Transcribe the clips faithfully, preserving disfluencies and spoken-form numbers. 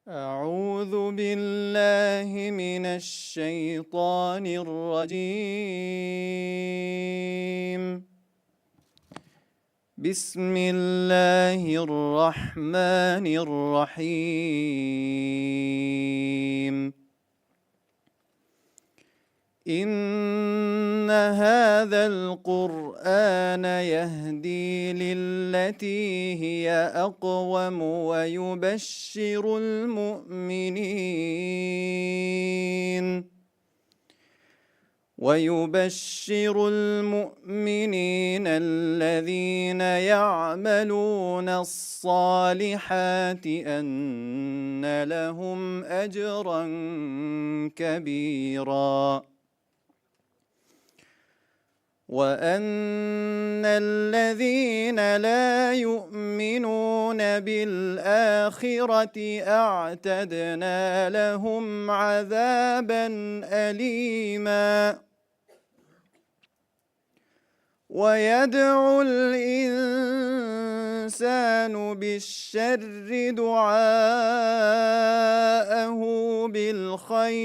أعوذ بالله من الشيطان الرجيم. بسم الله الرحمن الرحيم. إن هذا القرآن يهدي للتي هي أقوم ويبشر المؤمنين ويبشر المؤمنين الذين يعملون الصالحات أن لهم أجرا كبيرا. وأن الذين لا يؤمنون بالآخرة أعتدنا لهم عذابا أليما. ويدعو الإنسان بالشر دعاءه بالخير،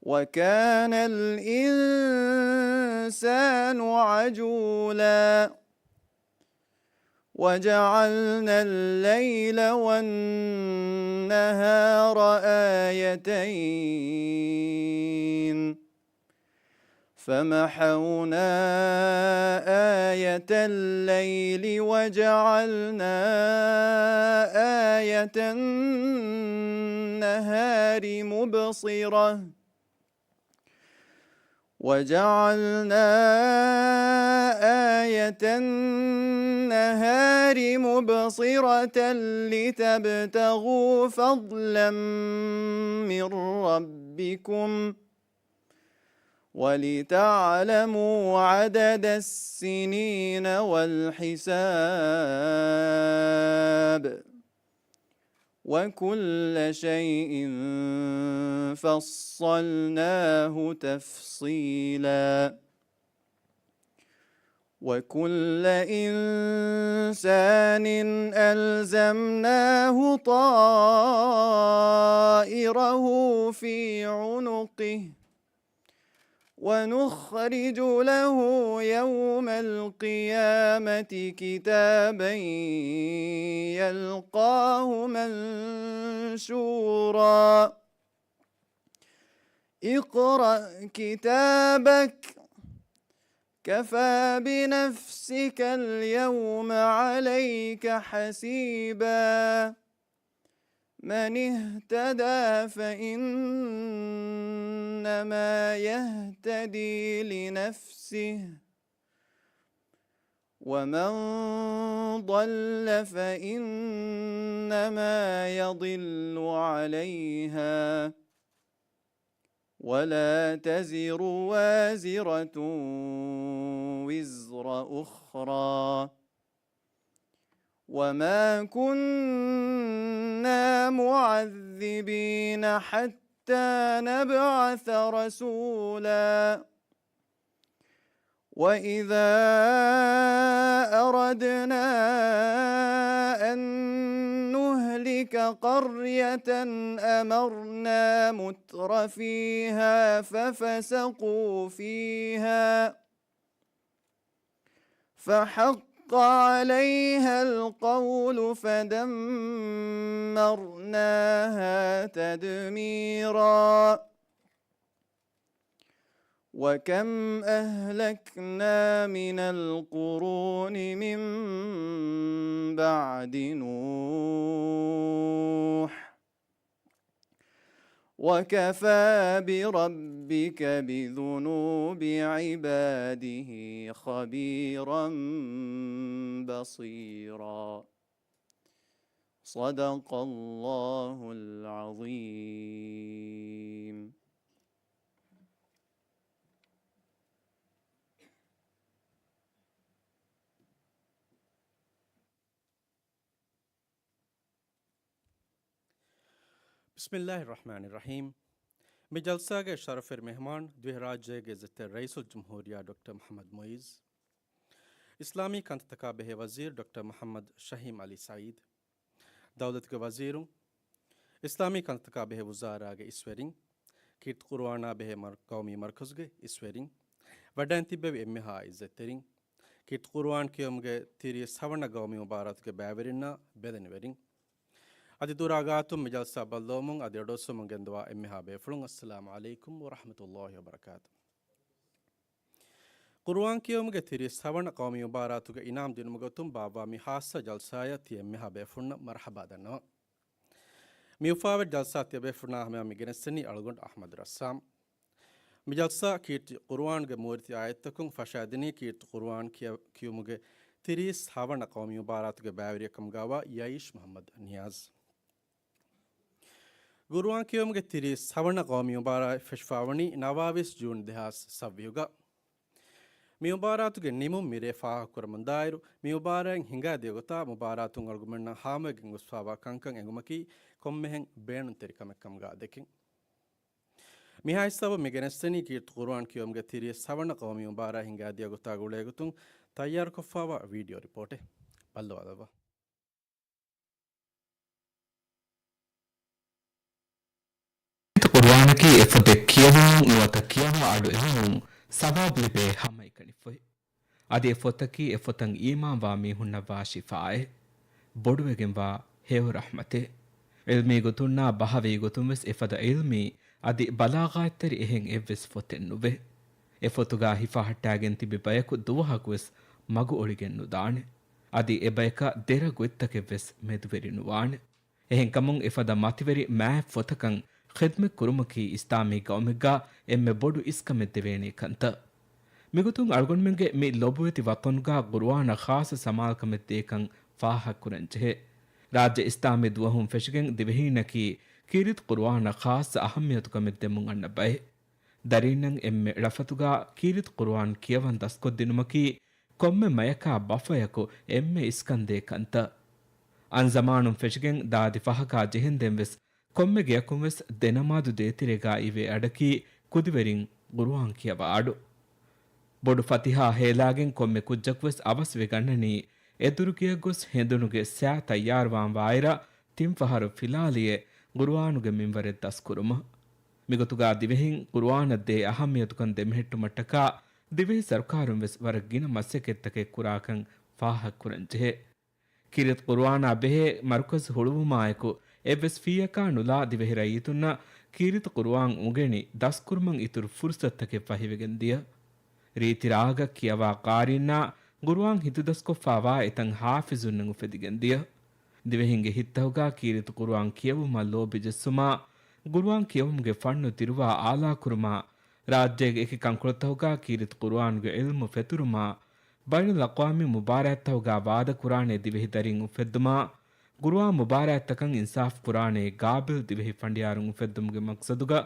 وكان الإنسان عجولا. وجعلنا الليل والنهار آيتين، فمحونا آية الليل وجعلنا آية النهار مبصرة، وجعلنا آية النهار مبصرة لتبتغوا فضلا من ربكم ولتعلموا عدد السنين والحساب، وكل شيء فصلناه تفصيلا. وكل إنسان ألزمناه طائره في عنقه، ونخرج له يوم القيامة كتابا يلقاه منشورا. اقرأ كتابك، كفى بنفسك اليوم عليك حسيبا. من اهتدى فإنما يهتدي لنفسه، ومن ضل فإنما يضل عليها، ولا تزر وازرة وزر أخرى، وما كنا معذبين حتى نبعث رسولا. وإذا أردنا أن نهلك قرية أمرنا متر فيها ففسقوا فيها، فحق عليها القول فدمرناها تدميرا. وكم أهلكنا من القرون من بعد نوح، وكفى بربك بذنوب عباده خبيرا بصيرا. صدق الله العظيم. بسم الله الرحمن الرحيم. މި ޖަލްސާގެ ޝަރަފުވެރި މެހުމާނު ދިވެހިރާއްޖޭގެ އިއްޒަތްތެރި ރައީސުލްޖުމްހޫރިއްޔާ ޑޮކްޓަރ މުޙައްމަދު މުޢިއްޒު، އިސްލާމީ ކަންތައްތަކާ ބެހޭ ވަޒީރު ޑޮކްޓަރ މުޙައްމަދު ޝަހީމް ޢަލީ ސަޢީދު، ދައުލަތުގެ ވަޒީރުން، އިސްލާމީ ކަންތައްތަކާ ބެހޭ ވުޒާރާގެ އިސްވެރިން، ކީރިތި ޤުރުއާނާ ބެހޭ މަރ-، ޤައުމީ މަރުކަޒުގެ އިސްވެރިން، ވަޑައިން ތިއްބެވި އެންމެހާ އިއްޒަތްތެރިން، ކީރިތި ޤުރުއާން ކިޔެވުމުގެ ތިރީސް ހަވަނަ ޤައުމީ މުބާރާތުގެ ބައިވެރިންނާ ބެލެނިވެރިން. އަދި ދުރާ ގާތުން މި ޖަލްސާ ބައްލަވަމުން އަދި އެއްޑޮސްވަމުން ގެންދަވާ އެންމެހާ ބޭފުޅުން، އައްސަލާމު ޢަލައިކުމް ވަރަޙްމަތުﷲި ވަބަރަކާތު. ޤުރުއާން ކިޔެވުމުގެ ތިރީސް ހަވަނަ ޤައުމީ މުބާރާތުގެ އިނާމް ދިނުމުގެ ގޮތުން ބާއްވާ މި ހާއްސަ ޖަލްސާއަށް ތި އެންމެހާ ބޭފުޅުންނަށް މަރުޙަބާ ދަންނަވަން. މި އުފާވެރި ޖަލްސާ ތިޔަބޭފުޅުންނާ ހަމަޔަށް މި ގެނެސްދެނީ އަޅުގަނޑު އަޙްމަދު ރައްސާމް. މި ޖަލްސާ ކީރިތި ޤުރުއާންގެ މޫރިތި އާޔަތްތަކުން ފަށާދިނީ ކީރިތި ޤުރުއާން ކިޔަ-، ކިޔުމުގެ ތިރީސް ހަވަނަ ޤައުމީ މުބާރާތުގެ ބައިވެރިއެއް ކަމުގައިވާ ޔައީޝް މުޙައްމަދު ނިޔާޒް. ޤުރުއާން ކިޔެވުމުގެ ތިރީސް ހަވަނަ ޤައުމީ މުބާރާތް ފެށިފައިވަނީ ނަވާވީސް ޖޫން ދެހާސް ސައްވީހުގަ. މި މުބާރާތުގެ ނިމުން މިރޭ ފާހަގަކުރަމުންދާއިރު، މި މުބާރާތް ހިނގާދިޔަ ގޮތާ މުބާރާތުން އަޅުގަނޑުމެންނަށް ހާމަވެގެން ގޮސްފައިވާ ކަންކަން އެނގުމަކީ ކޮންމެހެން ބޭނުންތެރި ކަމެއް ކަމުގަ ދެކެން. މިހާ ހިސާބަށް މި ގެނެސްދެނީ ކީރިތި ޤުރުއާން ކިޔެވުމުގެ ތިރީސް ހަވަނަ ޤައުމީ މުބާރާތް ހިނގާދިޔަ ގޮތާ ގުޅޭގޮތުން ތައްޔާރުކޮށްފައިވާ ވީޑިއޯ ރިޕޯޓެއް. ބައްލަވާލައްވާ. ޤުރުއާނަކީ އެފޮތެއް ކިޔެވުމުން ނުވަތަ ކިޔަވާ އަޑު އެހުމުން ސަވާބު ލިބޭ ހަމައެކަނި ފޮތް. އަދި އެފޮތަކީ އެފޮތަށް އީމާންވާ މީހުންނަށްވާ ޝިފާއެއް. ބޮޑުވެގެންވާ ހެޔޮ ރަޙްމަތެއް. ޢިލްމީ ގޮތުންނާ ބަހަވީ ގޮތުންވެސް އެފަދަ ޢިލްމީ އަދި ބަލާޣާތްތެރި އެހެން އެއްވެސް ފޮތެއް ނުވޭ. އެ ފޮތުގާ ހިފަހައްޓާގެން ތިބި ބަޔަކު ދުވަހަކުވެސް މަގު އޮޅިގެން ނުދާނެ. އަދި އެބަޔަކަށް ދެރަ ގޮތްތަކެއްވެސް މެދުވެރި ނުވާނެ. އެހެންކަމުން އެފަދަ މަތިވެރި މާތް ފޮތަކަށް ޚިދްމަތް ކުރުމަކީ އިސްލާމީ ގައުމެއްގާ އެންމެ ބޮޑު އިސްކަމެއް ދެވޭނެ ކަންތައް. މިގޮތުން އަޅުގަނޑުމެންގެ މި ލޮބުވެތި ވަޠަނުގާ ޤުރުއާނަށް ޚާއްޞަ ސަމާލުކަމެއް ދޭކަން ފާހަގަކުރަން ޖެހޭ. ރާއްޖެ އިސްލާމީ ދުވަހުން ފެށިގެން ދިވެހީންނަކީ ކީރިތި ޤުރުއާނަށް ޚާއްޞަ އަހައްމިޔަތުކަމެއް ދެމުން އަންނަ ބައެއް. ދަރީންނަށް އެންމެ ޅަފަތުގާ ކީރިތި ޤުރުއާން ކިޔަވަން ދަސްކޮށްދިނުމަކީ ކޮންމެ މަޔަކާ ބަފަޔަކު އެންމެ އިސްކަންދޭ ކަންތައް. އަންޒަމާނުން ފެށިގެން ދާދި ފަހަކާ ޖެހެންދެންވެސް ކޮންމެ ގެޔަކުންވެސް ދެނަމާދު ދޭތެރޭގާ އިވޭ އަޑަކީ ކުދިވެރިން ޤުރުއާން ކިޔަވާ އަޑު. ބޮޑު ފަތިހާ ހޭލާގެން ކޮންމެ ކުއްޖަކުވެސް އަވަސްވެގަންނަނީ އެދުރުގެޔަށް ގޮސް ހެނދުނުގެ ސާ ތައްޔާރުވާން ވާއިރަށް ތިން ފަހަރު ފިލާލިއެ ޤުރުއާނުގެ މިންވަރެއް ދަސްކުރުމަށް. މިގޮތުގާ ދިވެހިން ޤުރުއާނަށް ދޭ އަހައްމިޔަތުކަން ދެމެހެއްޓުމަށްޓަކާ ދިވެހި ސަރުކާރުން ވެސް ވަރަށް ގިނަ މަސައްކަތްތަކެއް ކުރާކަން ފާހަގަކުރަން ޖެހޭ. ކީރިތި ޤުރުއާނާ ބެހޭ މަރުކަޒު ހުޅުވުމާއެކު، އެއްވެސް ފީއަކާ ނުލާ ދިވެހި ރައްޔިތުންނަށް ކީރިތި ޤުރުއާން އުނގެނި ދަސްކުރުމަށް އިތުރު ފުރުސަތުތަކެއް ފަހިވެގެން ދިޔަ. ރީތި ރާގަށް ކިޔަވާ ޤާރީންނާ ޤުރުއާން ހިތުދަސްކޮށްފައިވާ އެތައް ޙާފިޒުންނެއް އުފެދިގެން ދިޔަ. ދިވެހިންގެ ހިތްތަކުގާ ކީރިތި ޤުރުއާން ކިޔެވުމަށް ލޯބި ޖެއްސުމާ، ޤުރުއާން ކިޔެވުމުގެ ފަންނު ދިރުވާ އާލާކުރުމާ، ރާއްޖޭގެ އެކި ކަންކޮޅުތަކުގާ ކީރިތި ޤުރުއާނުގެ ޢިލްމު ފެތުރުމާ، ބައިނަލްއަޤްވާމީ މުބާރާތްތަކުގާ ވާދަކުރާނޭ ދިވެހި ދަރިން އުފެއްދުމާ، ޤުރުއާން މުބާރާތްތަކަށް އިންސާފު ކުރާނޭ ޤާބިލް ދިވެހި ފަނޑިޔާރުން އުފެއްދުމުގެ މަޤްޞަދުގަ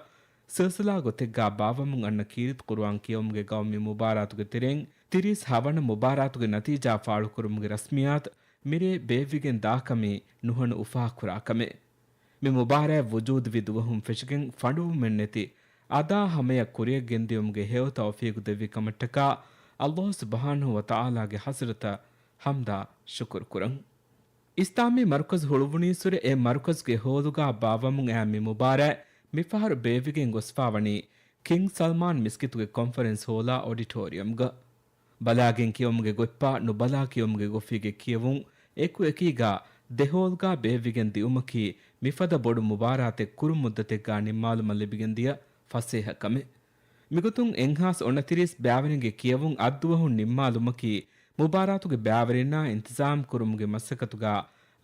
ސިލްސިލާ ގޮތެއްގާ ބާއްވަމުން އަންނަ ކީރިތި ޤުރުއާން ކިޔެވުމުގެ ޤައުމީ މުބާރާތުގެ ތެރެއިން ތިރީސް ހަވަނަ މުބާރާތުގެ ނަތީޖާ ފާޅުކުރުމުގެ ރަސްމިއްޔާތު މިރޭ ބޭއްވިގެން ދާކަމީ ނުހަނު އުފާކުރާ ކަމެއް. މި މުބާރާތް ވުޖޫދުވި ދުވަހުން ފެށިގެން ފަނޑުވުމެއްނެތި އަދާ ހަމަޔަށް ކުރިއަށް ގެންދިޔުމުގެ ހެޔޮ ތައުފީޤު ދެއްވި ކަމަށްޓަކާ ﷲ ސުބްޙާނަހޫ ވަތަޢާލާގެ ޙަޟްރަތަށް ޙަމްދާ ޝުކުރު ކުރަން. އިސްލާމީ މަރުކަޒު ހުޅުވުނީއްސުރެ އެ މަރުކަޒުގެ ހޯލުގާ ބާއްވަމުން އައި މި މުބާރާތް މިފަހަރު ބޭއްވިގެން ގޮސްފާވަނީ ކިންގް ސަލްމާން މިސްކިތުގެ ކޮންފަރެންސް ހޯލާ އޮޑިޓޯރިއަމްގަ. ބަލާގެން ކިޔެވުމުގެ ގޮތްޕާ ނުބަލާ ކިޔެވުމުގެ ގޮފީގެ ކިޔެވުން އެކު އެކީގާ ދެ ހޯލްގާ ބޭއްވިގެން ދިއުމަކީ މިފަދަ ބޮޑު މުބާރާތެއް ކުރު މުއްދަތެއްގާ ނިންމާލުމަށް ލިބިގެންދިޔަ ފަސޭހަ ކަމެއް. މިގޮތުން އެއްހާސް އޮނަތިރީސް ބައިވެރިންގެ ކިޔެވުން އަށްދުވަހުން ނިންމާލުމަކީ މުބާރާތުގެ ބައިވެރިންނާ އިންތިޒާމް ކުރުމުގެ މަސައްކަތުގާ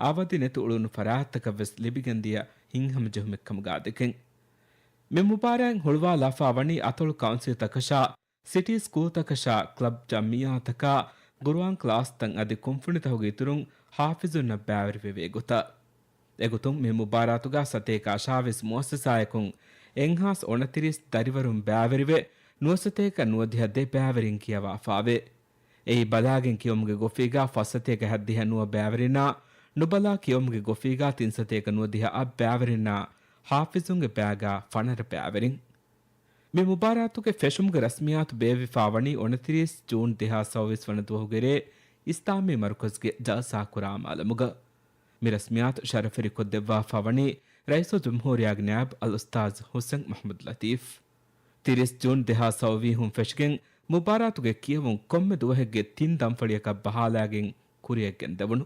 އަވަދި ނެތި އުޅުނު ފަރާތްތަކަށްވެސް ލިބިގެންދިޔަ ހިތްހަމަޖެހުމެއްކަމުގާ ދެކެން. މި މުބާރާތް ހުޅުވާލާފާ ވަނީ އަތޮޅު ކައުންސިލްތަކަށާ، ސިޓީ ސްކޫލްތަކަށާ، ކްލަބް ޖަމްޢިއްޔާތަކާ، ޤުރުއާން ކްލާސްތައް އަދި ކުންފުނިތަކުގެ އިތުރުން ޙާފިޒުންނަށް ބައިވެރިވެވޭ ގޮތަށް. އެގޮތުން މި މުބާރާތުގާ ސަތޭކަ އަށާވީސް މުއައްސަސާއަކުން އެއްހާސް އޮނަތިރީސް ދަރިވަރުން ބައިވެރިވެ، ނުވަސަތޭކަ ނުވަދިހަ ދެ ބައިވެރިން ކިޔަވާފާވޭ. އެއީ ބަލާގެން ކިޔެވުމުގެ ގޮފީގާ ފަސްސަތޭކަ ހަތްދިހަ ނުވަ ބައިވެރިންނާ، ނުބަލާ ކިޔެވުމުގެ ގޮފީގާ ތިންސަތޭކަ ނުވަދިހަ އަށް ބައިވެރިންނާ، ޙާފިޒުންގެ ބައިގާ ފަނަރަ ބައިވެރިން. މި މުބާރާތުގެ ފެށުމުގެ ރަސްމިއްޔާތު ބޭއްވިފާވަނީ އޮނަތިރީސް ޖޫން ދެހާސް ސައުވީސް ވަނަ ދުވަހުގެ ރޭ އިސްލާމީ މަރުކަޒުގެ ޖަލްސާ ކުރާ މާލަމުގަ. މި ރަސްމިއްޔާތު ޝަރަފުވެރިކޮށްދެއްވާފާވަނީ ރައީސުލްޖުމްހޫރިއްޔާގެ ނައިބު އަލްއުސްތާޛު ހުސެން މަޙްމޫދު ލަތީފް. ތިރީސް ޖޫން ދެހާސް ސައުވީސް ފެށިގެން މުބާރާތުގެ ކިޔެވުން ކޮންމެ ދުވަހެއްގެ ތިން ދަންފަޅިއަކަށް ބަހާލާގެން ކުރިއަށް ގެންދެވުނު.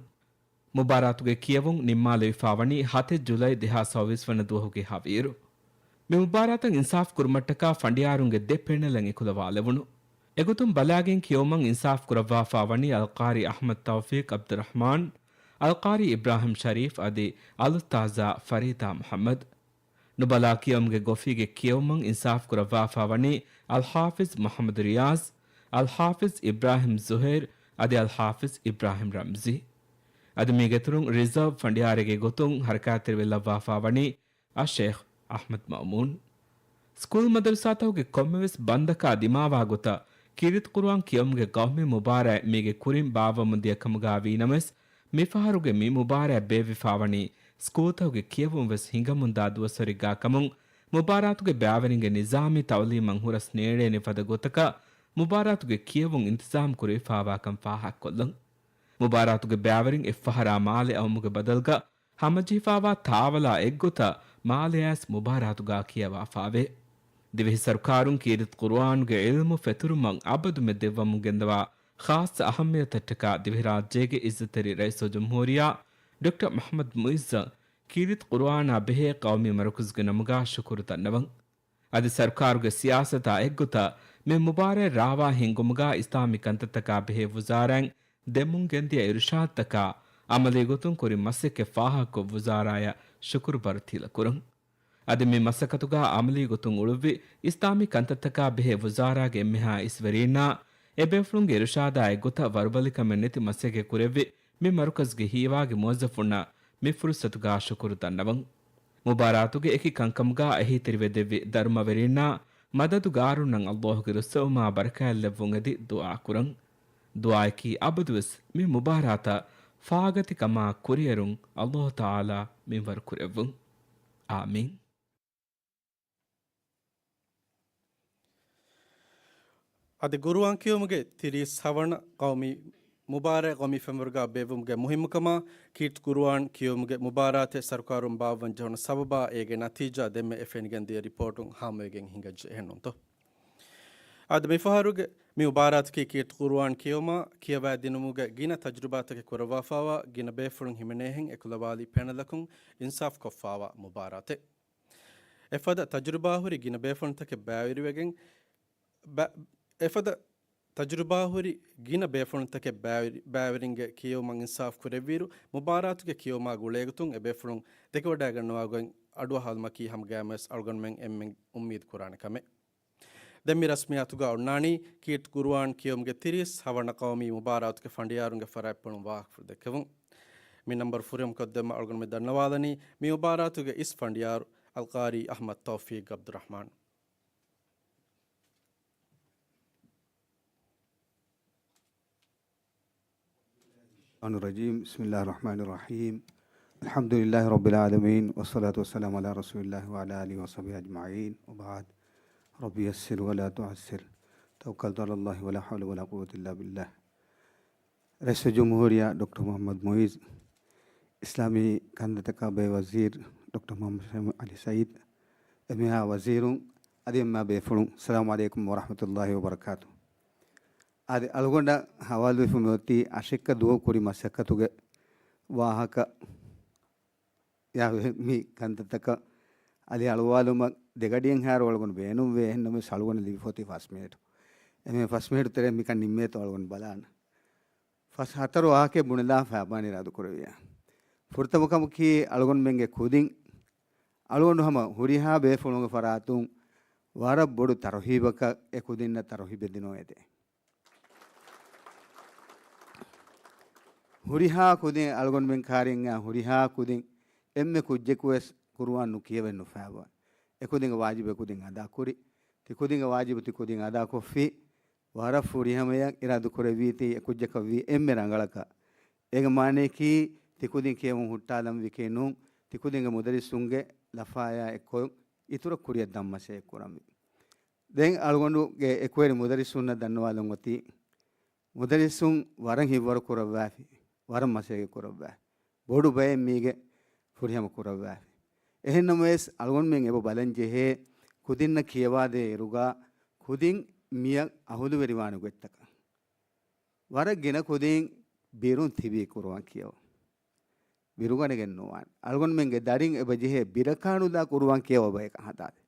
މުބާރާތުގެ ކިޔެވުން ނިންމާލެވިފާވަނީ ހަތެއް ޖުލައި ދެހާސް ސައުވީސް ވަނަ ދުވަހުގެ ހަވީރު. މި މުބާރާތަށް އިންސާފް ކުރުމަށްޓަކާ ފަނޑިޔާރުންގެ ދެ ޕެނެލެއް އެކުލަވާލެވުނު. އެގޮތުން ބަލާގެން ކިޔެވުމަށް އިންސާފް ކުރައްވާފާވަނީ އަލްޤާރީ އަޙްމަދު ތައުފީޤް ޢަބްދުއްރަޙްމާން، އަލްޤާރީ އިބްރާހިމް ޝަރީފް އަދި އަލްއުސްތާޛާ ފަރީދާ މުޙައްމަދު. ނުބަލާ ކިޔެވުމުގެ ގޮފީގެ ކިޔެވުމަށް އިންސާފް ކުރައްވާފާވަނީ އަލްޙާފިޒް މުޙައްމަދު ރިޔާޒް، އަލްޙާފިޒް އިބްރާހިމް ޒުހައިރް އަދި އަލްޙާފިޒް އިބްރާހިމް ރަމްޒީ. އަދި މީގެއިތުރުން ރިޒާވް ފަނޑިޔާރެއްގެ ގޮތުން ހަރަކާތްތެރިވެލައްވާފާވަނީ އައްޝައިޚް އަޙްމަދު މައުމޫން. ސްކޫލް މަދަރުސާތަކުގެ ކޮންމެވެސް ބަންދަކާ ދިމާވާ ގޮތަށް ކީރިތި ޤުރުއާން ކިޔެވުމުގެ ޤައުމީ މުބާރާތް މީގެ ކުރިން ބާއްވަމުން ދިޔަ ކަމުގަ ވީނަމަވެސް، މިފަހަރުގެ މި މުބާރާތް ބޭއްވިފާވަނީ ސްކޫލްތަކުގެ ކިޔެވުން ވެސް ހިނގަމުންދާ ދުވަސްވަރެއްގާ ކަމުން، މުބާރާތުގެ ބައިވެރިންގެ ނިޒާމީ ތައުލީމަށް ހުރަސް ނޭޅޭނެ ފަދަ ގޮތަކަށް މުބާރާތުގެ ކިޔެވުން އިންތިޒާމް ކުރެވިފާވާކަން ފާހަގަކޮށްލަން. މުބާރާތުގެ ބައިވެރިން އެއްފަހަރާ މާލެ އައުމުގެ ބަދަލުގަ ހަމަޖެހިފާވާ ތާވަލާ އެއްގޮތަށް މާލެއައިސް މުބާރާތުގަ ކިޔަވާފާވޭ. ދިވެހި ސަރުކާރުން ކީރިތި ޤުރުއާނުގެ ޢިލްމު ފެތުރުމަށް އަބަދުމެ ދެއްވަމުން ގެންދަވާ ޚާއްޞަ އަހައްމިޔަތަށްޓަކާ ދިވެހިރާއްޖޭގެ ޢިއްޒަތްތެރި ރައީސުލްޖުމްހޫރިއްޔާ ޑޮކްޓަރ މުޙައްމަދު މުޢިއްޒަށް ކީރިތި ޤުރުއާނާ ބެހޭ ޤައުމީ މަރުކަޒުގެ ނަމުގަ ޝުކުރު ދަންނަވަން. އަދި ސަރުކާރުގެ ސިޔާސަތާ އެއްގޮތަށް މި މުބާރާތް ރާވާ ހިންގުމުގަ އިސްލާމީ ކަންތައްތަކާ ބެހޭ ވުޒާރާއިން ދެމުން ގެންދިޔަ އިރުޝާދުތަކާ ޢަމަލީ ގޮތުން ކުރިން މަސައްކަތް ފާހަގަކޮށް ވުޒާރާޔަށް ޝުކުރު ބަރު ތިލަކުރަން. އަދި މި މަސައްކަތުގަ ޢަމަލީ ގޮތުން އުޅުއްވި އިސްލާމީ ކަންތައްތަކާ ބެހޭ ވުޒާރާގެ އެންމެހާ އިސްވެރީންނާ އެބޭފުޅުންގެ އިރުޝާދާ އެއްގޮތަށް ވަރުބަލިކަމެއް ނެތި މަސައްކަތް ކުރެއްވި މި މަރުކަޒުގެ ހީވާގި މުވައްޒަފުންނަށް މި ފުރުޞަތުގަ ޝުކުރު ދަންނަވަން. މުބާރާތުގެ އެކި ކަންކަމުގަ އެހީތެރިވެދެއްވި ދަރުމަވެރިންނާ މަދަދުގާރުންނަށް ﷲ ގެ ރުއްސެވުމާ ބަރަކާތްލެއްވުން އެދި ދުޢާ ކުރަން. ދުޢާއަކީ އަބަދުވެސް މި މުބާރާތަށް ފާގަތިކަމާ ކުރިއެރުން ﷲ ތަޢާލާ މިންވަރު ކުރެއްވުން. އާމީން. އަދި ޤުރުއާން ކިޔުމުގެ ތިރީސް ހަވަނަ ޤައުމީ މުބާރާތް ޤައުމީ ފެންވަރުގަ ބޭއްވުމުގެ މުހިއްމުކަމާ، ކީރިތި ޤުރުއާން ކިޔުމުގެ މުބާރާތެއް ސަރުކާރުން ބާއްވަން ޖެހުނު ސަބަބާ، އޭގެ ނަތީޖާ ދެންމެ އެ ފެނިގެން ދިޔަ ރިޕޯޓުން ހާމަވެގެން ހިނގައްޖެ، އެހެންނޫންތޯ؟ އަދި މިފަހަރުގެ މި މުބާރާތަކީ ކީރިތި ޤުރުއާން ކިޔެވުމާ، ކިޔަވައިދިނުމުގެ ގިނަ ތަޖުރިބާތަކެއް ކުރައްވާފާވާ ގިނަ ބޭފުޅުން ހިމެނޭހެން އެކުލަވާލި ޕެނަލަކުން އިންސާފްކޮށްފާވާ މުބާރާތެއް. އެފަދަ ތަޖުރިބާހުރި ގިނަ ބޭފުޅުންތަކެއް ބައިވެރިވެގެން، ބަ-، އެފަދަ ތަޖުރިބާހުރި ގިނަ ބޭފުޅުންތަކެއް ބައިވެރި-، ބައިވެރިންގެ ކިޔެވުމަށް އިންސާފް ކުރެއްވިއިރު، މުބާރާތުގެ ކިޔެވުމާ ގުޅޭގޮތުން އެބޭފުޅުން ދެކެވަޑައިގަންނަވާ ގޮތް އަޑުއަހާލުމަކީ ހަމަގައިމުވެސް އަޅުގަނޑުމެން އެންމެން އުއްމީދު ކުރާނެ ކަމެއް. ދެން މި ރަސްމިއްޔާތުގަ އޮންނާނީ ކީރިތި ޤުރުއާން ކިޔެވުމުގެ ތިރީސް ހަވަނަ ޤައުމީ މުބާރާތުގެ ފަނޑިޔާރުންގެ ފަރާތްޕުޅުން ވާހަކަފުޅު ދެއްކެވުން. މި ނަންބަރު ފުރިހަމަކޮށްދެއްވުމަށް އަޅުގަނޑުމެން ދަންނަވާލަނީ މި މުބާރާތުގެ އިސް ފަނޑިޔާރު އަލްޤާރީ އަޙްމަދު ތައުފީޤް ޢަބްދުއްރަޙްމާން. الشيطان الرجيم. بسم الله الرحمن الرحيم. الحمد لله رب العالمين، والصلاة والسلام على رسول الله وعلى آله وصحبه أجمعين، وبعد. رب يسر ولا تعسر. توكلت على الله ولا حول ولا قوة إلا بالله. ރައީސުލްޖުމްހޫރިއްޔާ ޑޮކްޓަރ މުޙައްމަދު މުޢިއްޒު، އިސްލާމީ ކަންތައްތަކާ ބެހޭ ވަޒީރު ޑޮކްޓަރ މުޙައްމަދު ޝަމީމް ޢަލީ ސަޢީދު، އެންމެހާ ވަޒީރުން، އަދި އެންމެހާ ބޭފުޅުން، އައްސަލާމު ޢަލައިކުމް ވަރަޙްމަތުﷲި ވަބަރަކާތުހު. އަދި އަޅުގަނޑަށް ހަވާލުވެފަ މިއޮތީ އަށެއްކަ ދުވަހު ކުރި މަސައްކަތުގެ ވާހަކަ ޔާ މި ކަންތައްތަކަށް އަލި އަޅުވާލުމަށް ދެގަޑިއެއްހާއިރު އަޅުގަނޑު ބޭނުންވޭ، އެހެންނަމަވެސް އަޅުގަނޑަށް ލިބިފަ އޮތީ ފަސް މިނެޓު. އެމެ ފަސް މިނެޓު ތެރޭ މިކަން ނިންމޭތޯ އަޅުގަނޑު ބަލާނަން. ފަސް ހަތަރު ވާހަކައެއް ބުނެލާފަ އަޅުގަނޑު އިރާދަކުރެއްވިއްޔާ. ފުރަތަމަ ކަމަކީ އަޅުގަނޑުމެންގެ ކުދިން އަޅުގަނޑު ހަމަ ހުރިހާ ބޭފުޅުންގެ ފަރާތުން ވަރަށް ބޮޑު ތަރުހީބަކަށް އެ ކުދިންނަށް ތަރުހީބެއް ދިނުމަށް އެދޭ. ހުރިހާ ކުދިން އަޅުގަނޑުމެން ކާރިންޏާ ހުރިހާ ކުދިން އެންމެ ކުއްޖަކުވެސް ޤުރުއާން ނުކިޔެވެން ނުފާވާ. އެ ކުދިންގެ ވާޖިބު އެ ކުދިން އަދާކުރި. ތި ކުދިންގެ ވާޖިބު ތި ކުދިން އަދާކޮށްފި. ވަރަށް ފުރިހަމަޔަށް އިރާދަކުރެއްވީތީ އެ ކުއްޖަކަށްވީ އެންމެ ރަނގަޅަކަށް. އޭގެ މާނަޔަކީ ތި ކުދިން ކިޔެވުން ހުއްޓާލަން ވިކޭ ނޫން، ތި ކުދިންގެ މުދައްރިސުންގެ ލަފާޔާ އެއްކޮށް އިތުރަށް ކުރިއަށް ދަން މަސައްކަތް ކުރަންވީ. ދެން އަޅުގަނޑުގެ އެކުވެރި މުދައްރިސުންނަށް ދަންނަވާލަން އޮތީ، މުދައްރިސުން ވަރަށް ހިތްވަރު ކުރައްވާފި، ވަރަށް މަސައްކަތް ކުރައްވާ. ބޮޑު ބައެއް މީގެ ފުރިހަމަ ކުރައްވާފި. އެހެންނަމަވެސް، އަޅުގަނޑުމެން އެބަ ބަލަން ޖެހޭ، ކުދިންނަށް ކިޔަވާދޭ އިރުގަ، ކުދިން މިއަށް އަހުލުވެރިވާނެ ގޮތްތަކަށް. ވަރަށް ގިނަ ކުދިން ބިރުން ތިބީ ކުރުއާން ކިޔަވަން. ބިރުގަނެގެން ނުވާނެ. އަޅުގަނޑުމެންގެ ދަރިން އެބަ ޖެހޭ ބިރަކާ ނުލާ ކުރުއާން ކިޔަވާ ބަޔަކަށް ހަދާދޭ.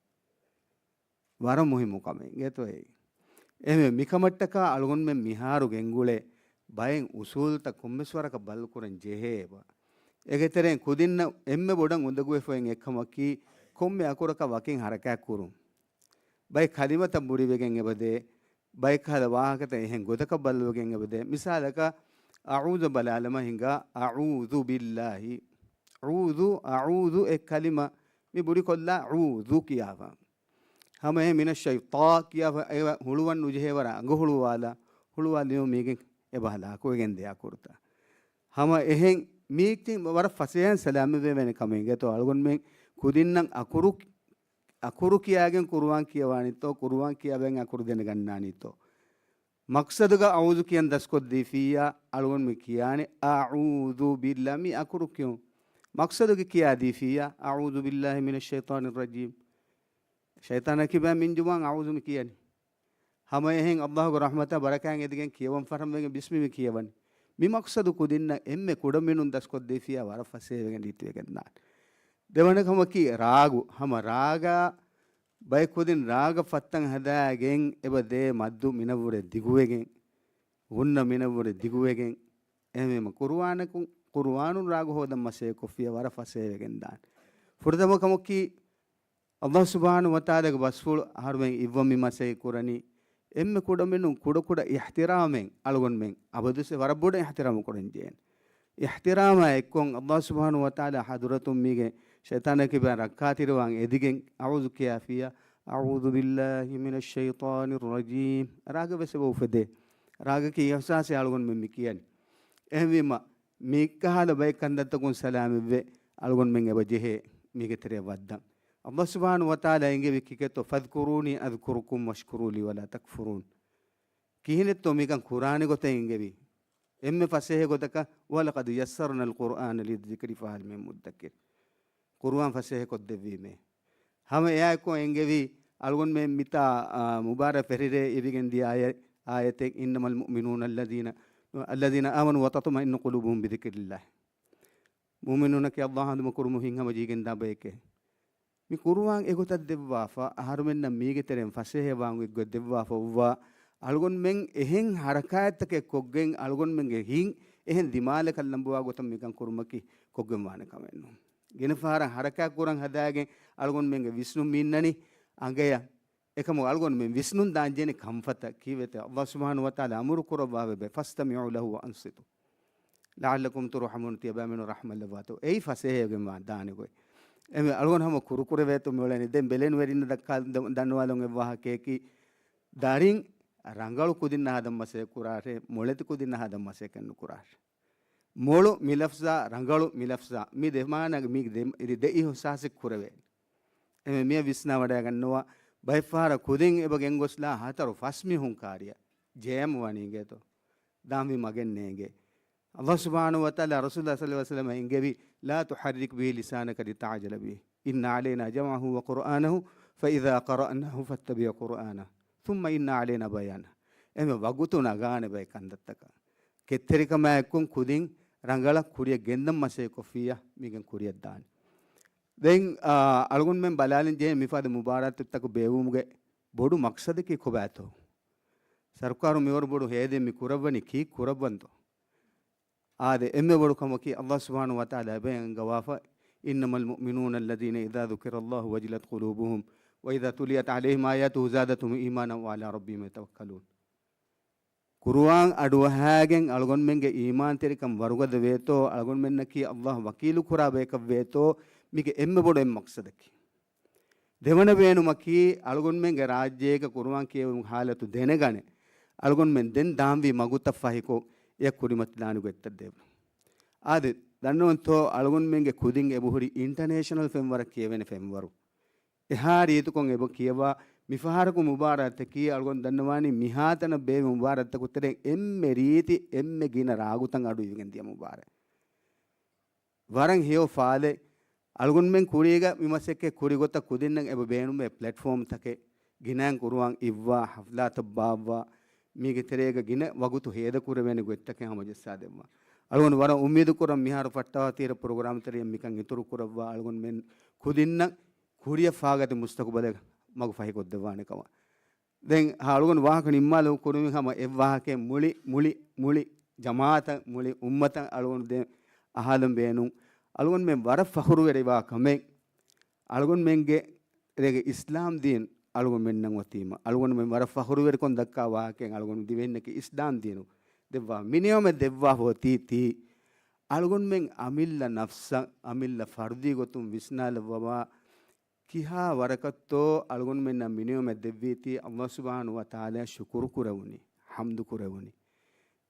ވަރަށް މުހިއްމު ކަމެއް އިނގޭތޯ އެއީ. އެހެންވެ، މިކަމަށްޓަކާ އަޅުގަނޑުމެން މިހާރު ގެންގުޅޭ ބައެއް އުސޫލުތައް ކޮންމެސް ވަރަކަށް ބަދަލުކުރަން ޖެހޭ އެބަ. އޭގެ ތެރެއިން ކުދިންނަށް އެންމެ ބޮޑަށް އުނދަގޫވެފައި އޮތް އެއްކަމަކީ، ކޮންމެ އަކުރަކަށް ވަކިން ހަރަކާތް ކުރުން. ބައެއް ކަލިމަތައް ބުރިވެގެން އެބަދޭ، ބައެއް ކަހަލަ ވާހަކަތައް އެހެން ގޮތަކަށް ބަދަލުވެގެން އެބަދޭ. މިސާލަކަށް، އަޢޫޛު ބަލާލަމާ ހިނގާ، އަޢޫޛު ބިﷲ. ޢޫޛު، އަޢޫޛު އެއް ކަލިމަ، މި ބުރިކޮށްލާ ޢޫޛު ކިޔާފަ. ހަމަ އެހެން މިނައްޝައިޠާ ކިޔާފަ އެވަ ހުޅުވަން ނުޖެހޭވަރަށް އަނގަ ހުޅުވާލާ، ހުޅުވާލީމަ މީގެން އެބަ ހަލާކުވެގެން ދިޔަ އަކުރުތައް. ހަމަ އެހެން މީ ވަރަށް ފަސޭހައިން ސަލާމަތްވެވޭނެ ކަމެއް އިނގޭތޯ އަޅުގަނޑުމެން ކުދިންނަށް އަކުރު، އަކުރު ކިޔާގެން ކުރުއާން ކިޔަވާނީތޯ، ކުރުއާން ކިޔާގެން އަކުރު ދެނެގަންނާނީތޯ. މަޤްޞަދުގަ އަޢޫޛު ކިޔަން ދަސްކޮށްދީފިއްޔާ، އަޅުގަނޑުމެން ކިޔާނެ، އަޢޫޛު ބިﷲ، މި އަކުރު ކިޔުން. މަޤްޞަދުގަ ކިޔާދީފިއްޔާ، އަޢޫޛު ބިﷲ މިނައްޝައިޠާނިއްރަޖީމް. ޝައިޠާނާ ކިބައިން މިން ޖުމާން އަޢޫޛު މި ކިޔަނީ. ހަމަ އެހެން އައްލާހުގެ ރަޙްމަތާ ބަރަކާތް އެދިގެން ކިޔަވަން ފަށަން ވެގެން ބިސްމި މި ކިޔަވަނީ. މި މަޤްޞަދު ކުދިންނަށް އެންމެ ކުޑަމިނުން ދަސްކޮށްދީފިއްޔާ ވަރަށް ފަސޭހަވެގެން ރީތިވެގެންދާނެ. ދެވަނަ ކަމަކީ ރާގު. ހަމަ ރާގާ ބައެއް ކުދިން ރާގަށް ފައްތަން ހަދާގެން އެބަ ދޭ މައްދު މިނަށްވުރެ ދިގުވެގެން، ޣުންނަ މިނަށްވުރެ ދިގުވެގެން، އެހެންވީމަ ޤުރުއާނަކުން، ޤުރުއާނުން ރާގު ހޯދަން މަސައްކަތް ކޮށްފިއްޔާ ވަރަށް ފަސޭހަވެގެން ދާނެ. ފުރަތަމަ ކަމަކީ، އައްލާހު ސުބްޙާނަހު ވަތަޢާލާގެ ބަސްފުޅު އަހަރުމެން އިއްވަން މި މަސައްކަތް ކުރަނީ، އެންމެ ކުޑަމިނުން ކުޑަކުޑަ އިޙްތިރާމެއް އަޅުގަނޑުމެން އަބަދުވެސް ވަރަށް ބޮޑަށް އިޙްތިރާމު ކުރަން ޖެހޭނެ. އިޙްތިރާމާ އެއްކޮށް އައްލާހު ސުބްޙާނަހު ވަތަޢާލާ ޙަޟްރަތުން މީގެ ޝައިޠާނާ ކިބައިން ރައްކާތެރިވާން އެދިގެން އަޢޫޛު ކިޔާފިއްޔާ، އަޢޫޛު ބިﷲ މިނައްޝައިޠާނިއްރަޖީމް. ރާގެއް ވެސް އެބަ އުފެދޭ. ރާގަކީ އިޙްސާސެއް އަޅުގަނޑުމެން މި ކިޔަނީ. އެހެންވީމަ، މިކަހަލަ ބައެއް ކަންތައްތަކުން ސަލާމަތްވެ، އަޅުގަނޑުމެން އެބަ ޖެހޭ މީގެ ތެރެއަށް ވައްދަން. އައްލާހު ސުބްޙާނަހު ވަތަޢާލާ އެންގެވި ކިކެއްތޯ، "فَاذْكُرُونِي أَذْكُرْكُمْ وَاشْكُرُوا لِي وَلَا تَكْفُرُونِ." ކިހިނެއްތޯ މިކަން ކުރާނެ ގޮތެއް އެންގެވީ؟ އެންމެ ފަސޭހަ ގޮތަކަށް، "وَلَقَدْ يَسَّرْنَا الْقُرْآنَ لِلذِّكْرِ فَهَلْ مِن مُّدَّكِرٍ." ޤުރުއާން ފަސޭހަ ކޮށްދެއްވީމޭ. ހަމަ އެއާއެއްކޮށް އެންގެވީ، އަޅުގަނޑުމެން މިތާ، އާ، މުބާރާތް ފެށިއިރޭ އިވިގެން ދިޔަ އާޔަ-، އާޔަތެއް، "إِنَّمَا الْمُؤْمِنُونَ الَّذِينَ، الَّذِينَ آمَنُوا وَتَطْمَئِنُّ قُلُوبُهُمْ بِذِكْرِ اللَّهِ." މުއުމިނުންނަކީ އައްލާހު ހަނދުމަކުރުމުން ހިތްހަމަޖެހިގެންދާ ބައެކޭ. މި ޤުރުއާން އެގޮތަށް ދެއްވާފަ، އަހަރުމެންނަށް މީގެ ތެރެއިން ފަސޭހަވާން އޮތްގޮތް ދެއްވާފަ އޮއްވާ، އަޅުގަނޑުމެން އެހެން ހަރަކާތްތަކެއް ކޮށްގެން، އަޅުގަނޑުމެންގެ ހިތް އެހެން ދިމާލަކަށް ލަނބުވާ ގޮތަށް މިކަން ކުރުމަކީ ކޮށްގެން ވާނެ ކަމެއް ނޫން. ގިނަ ފަހަރަށް ހަރަކާތް ކުރަން ހަދާގެން އަޅުގަނޑުމެންގެ ވިސްނުން މި އިންނަނީ އަނގަޔަށް. އެކަމު އަޅުގަނޑުމެން ވިސްނުން ދާން ޖެހޭނެ ކަންފަތަށް ކީއްވެތަ؟ އައްލާހު ސުބްޙާނަހު ވަތަޢާލާ އަމުރު ކުރައްވާފައިވޭ، "فَاسْتَمِعُوا لَهُ وَأَنصِتُوا لَعَلَّكُمْ تُرْحَمُونَ." ތިޔަބައިމީހުން ރަޙްމަތް ލައްވާތޯ. އެއީ ފަސޭހަވެގެން ވާން ދާނެ ގޮތް. އެމެ އަޅުގަނޑު ހަމަ ކުރުކުރެވޭތޯ މިއުޅެނީ. ދެން ބެލެނިވެރިންނަށް ދައްކާ-، ދަ-، ދަންނަވާލަން އެއް ވާހަކައަކީ، ދަރިން ރަނގަޅު ކުދިންނަށް ހަދަން މަސައްކަތް ކުރާށޭ، މޮޅެތި ކުދިންނަށް ހަދަން މަސައްކަތް ނުކުރާށޭ. މޮޅު މި ލަފްޒާ، ރަނގަޅު މި ލަފްޒާ، މި ދެ މާނަ، މި ދެ، ދެ އިހުސާސެއް ކުރެވޭ. އެމެ މިއަށް ވިސްނާވަޑައިގަންނަވާ، ބައެއްފަހަރަށް ކުދިން އެބަ ގެންގޮސްލާ ހަތަރު ފަސް މީހުން ކާރިއަށް ޖޭމު ވަނީ އިނގޭތޯ؟ ދާންވީ މަގެއް ނޭނގޭ. އައްލާހު ސުބްޙާނަހު ވަތަޢާލާ ރަސޫލާ ޞައްލައްލާހު ޢަލައިހި ވަސައްލަމަށް އެންގެވި، "لَا تُحَرِّكْ بِهِ لِسَانَكَ لِتَعْجَلَ بِهِ إِنَّ عَلَيْنَا جَمْعَهُ وَقُرْآنَهُ فَإِذَا قَرَأْنَاهُ فَاتَّبِعْ قُرْآنَهُ ثُمَّ إِنَّ عَلَيْنَا بَيَانَهُ." އެމެ ވަގުތު ނަގާނެ ބައެއް ކަންތައްތަކަށް. ކެތްތެރިކަމާއެއްކޮށް ކުދިން ރަނގަޅަށް ކުރިއަށް ގެންދަން މަސައްކަތް ކޮށްފިއްޔާ މިގެން ކުރިއަށް ދާނެ. ދެން، އާ، އަޅުގަނޑުމެން ބަލާލަން ޖެހޭ މިފަދަ މުބާރާތުތަކު ބޭއްވުމުގެ ބޮޑު މަޤްޞަދަކީ ކޮބާތޯ؟ ސަރުކާރު މިވަރު ބޮޑު ހޭދައެއް މި ކުރައްވަނީ ކީއް ކުރައްވަންތޯ؟ އާދެ، އެންމެ ބޮޑު ކަމަކީ، އައްލާހު ސުބްޙާނަހު ވަތަޢާލާ އެބައިން އަންގަވާފަ، "إِنَّمَا الْمُؤْمِنُونَ الَّذِينَ إِذَا ذُكِرَ اللَّهُ وَجِلَتْ قُلُوبُهُمْ وَإِذَا تُلِيَتْ عَلَيْهِمْ آيَاتُهُ زَادَتْهُمْ إِيمَانًا وَعَلَىٰ رَبِّهِمْ يَتَوَكَّلُونَ." ޤުރުއާން އަޑުއަހާގެން އަޅުގަނޑުމެންގެ އީމާންތެރިކަން ވަރުގަދަ ވޭތޯ، އަޅުގަނޑުމެންނަކީ އައްލާހު ވަކީލު ކުރާ ބަޔަކަށް ވޭތޯ، މީގެ އެންމެ ބޮޑު އެއް މަޤްޞަދަކީ. ދެވަނަ ބޭނުމަކީ، އަޅުގަނޑުމެންގެ ރާއްޖޭގަ ޤުރުއާން ކިޔެވުމުގެ ޙާލަތު ދެނެގަނެ، އަޅުގަނޑުމެން ދެން ދާންވީ މަގުތައް ފަހިކޮށް، އެއަށް ކުރިމަތިލާނެ ގޮތްތައް ދޭން. އާދެ، ދަންނަވަންތޯ، އަޅުގަނޑުމެންގެ ކުދިން އެބަހުރި އިންޓަނޭޝަނަލް ފެންވަރަށް ކިޔެވޭނެ ފެންވަރު. އެހާ ރީތިކޮށް އެބަ ކިޔަވާ، މިފަހަރަކު މުބާރާތަކީ އަޅުގަނޑު ދަންނަވާނީ މިހާތަނަށް ބޭއްވި މުބާރާތްތަކު ތެރެއިން އެންމެ ރީތި، އެންމެ ގިނަ ރާގުތައް އަޑު އިވިގެން ދިޔަ މުބާރާތް. ވަރަށް ހެޔޮ ފާލެއް. އަޅުގަނޑުމެން ކުރީގަ މި މަސައްކަތް ކުރި ގޮތަށް ކުދިންނަށް އެބަ ބޭނުމޭ ޕްލެޓްފޯމްތަކެއް ގިނައިން ޤުރުއާން އިއްވާ، ޙަފްލާތައް ބާއްވާ، މީގެ ތެރޭގަ ގިނަ ވަގުތު ހޭދަކުރެވޭނެ ގޮތްތަކެއް ހަމަޖައްސާދެއްވާ. އަޅުގަނޑު ވަރަށް އުއްމީދު ކުރަން މިހާރު ފައްޓާ ތީރަ ޕްރޮގްރާމްތެރިއަށް މިކަން އިތުރު ކުރައްވާ، އަޅުގަނޑުމެން ކުދިންނަށް ކުރިއަށް ފާގަތި މުސްތަޤުބަލެއް މަގު ފަހިކޮށްދެއްވާނެ ކަމަށް. ދެން އަޅުގަނޑު ވާހަކަ ނިންމާލުމުގެ ކުރިން ހަމަ އެއް ވާހަކައެއް މުޅި، މުޅި، މުޅި ޖަމާޢަތަށް، މުޅި އުއްމަތަށް އަޅުގަނޑު ދެން އަހާލަން ބޭނުން. އަޅުގަނޑުމެން ވަރަށް ފަޚުރުވެރިވާ ކަމެއް. އަޅުގަނޑުމެންގެ ރޭގެ އިސްލާމް ދީން އަޅުގަނޑުމެންނަށް އޮތީމަ، އަޅުގަނޑުމެން ވަރަށް ފަޚުރުވެރިކަން ދައްކާ ވާހަކައެއް އަޅުގަނޑު ދިވެހިންނަކީ އިސްލާމް ދީނު ދެއްވާ މި ނިޢުމަތް ދެއްވާފަ އޮތީ ތީ. އަޅުގަނޑުމެން އަމިއްލަ ނަފްސަށް، އަމިއްލަ ފަރުދީ ގޮތުން ވިސްނާލައްވަވާ، ކިހާ ވަރަކަށްތޯ އަޅުގަނޑުމެންނަށް މި ނިޢުމަތް ދެއްވީތީ، ﷲ ސުބްޙާނަހޫ ވަތަޢާލާ ޝުކުރު ކުރެވުނީ، ޙަމްދު ކުރެވުނީ.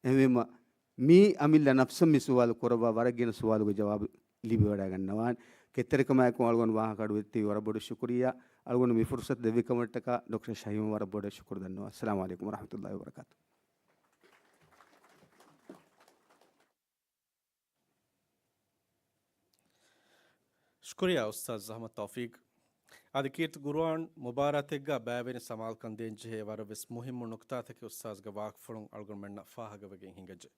އެހެންވީމަ، މީ އަމިއްލަ ނަފްސަށް މި ސުވާލު ކުރައްވާ ވަރަށް ގިނަ ސުވާލުގެ ޖަވާބު ލިބިވަޑައިގަންނަވާނެ. ކެތްތެރިކަމާއެކު އަޅުގަނޑު ވާހަކަ އަޑުއެއްތި ވަރަށް ބޮޑަށް ޝުކުރިއްޔާ. އަޅުގަނޑު މި ފުރުޞަތު ދެއްވި ކަމަށްޓަކާ ޑޮކްޓަރ ޝަހީމަށް ވަރަށް ބޮޑަށް ޝުކުރު ދަންނަވާ. އައްސަލާމު ޢަލައިކުމް ވަރަޙްމަތުﷲ ވަބަރަކާތު. ޝުކުރިއްޔާ އުސްތާޛް އަޙްމަދު ތައުފީޤް. އަދި ކީރިތި ޤުރުއާން މުބާރާތެއްގަ ބައިވެރިން ސަމާލުކަން ދޭންޖެހޭ ވަރަށް ވެސް މުހިއްމު ނުކުތާތަކެއް އުސްތާޛުގެ ވާހަކަފުޅުން އަޅުގަނޑުމެންނަށް ފާހަގަވެގެން ހިނގައްޖެ.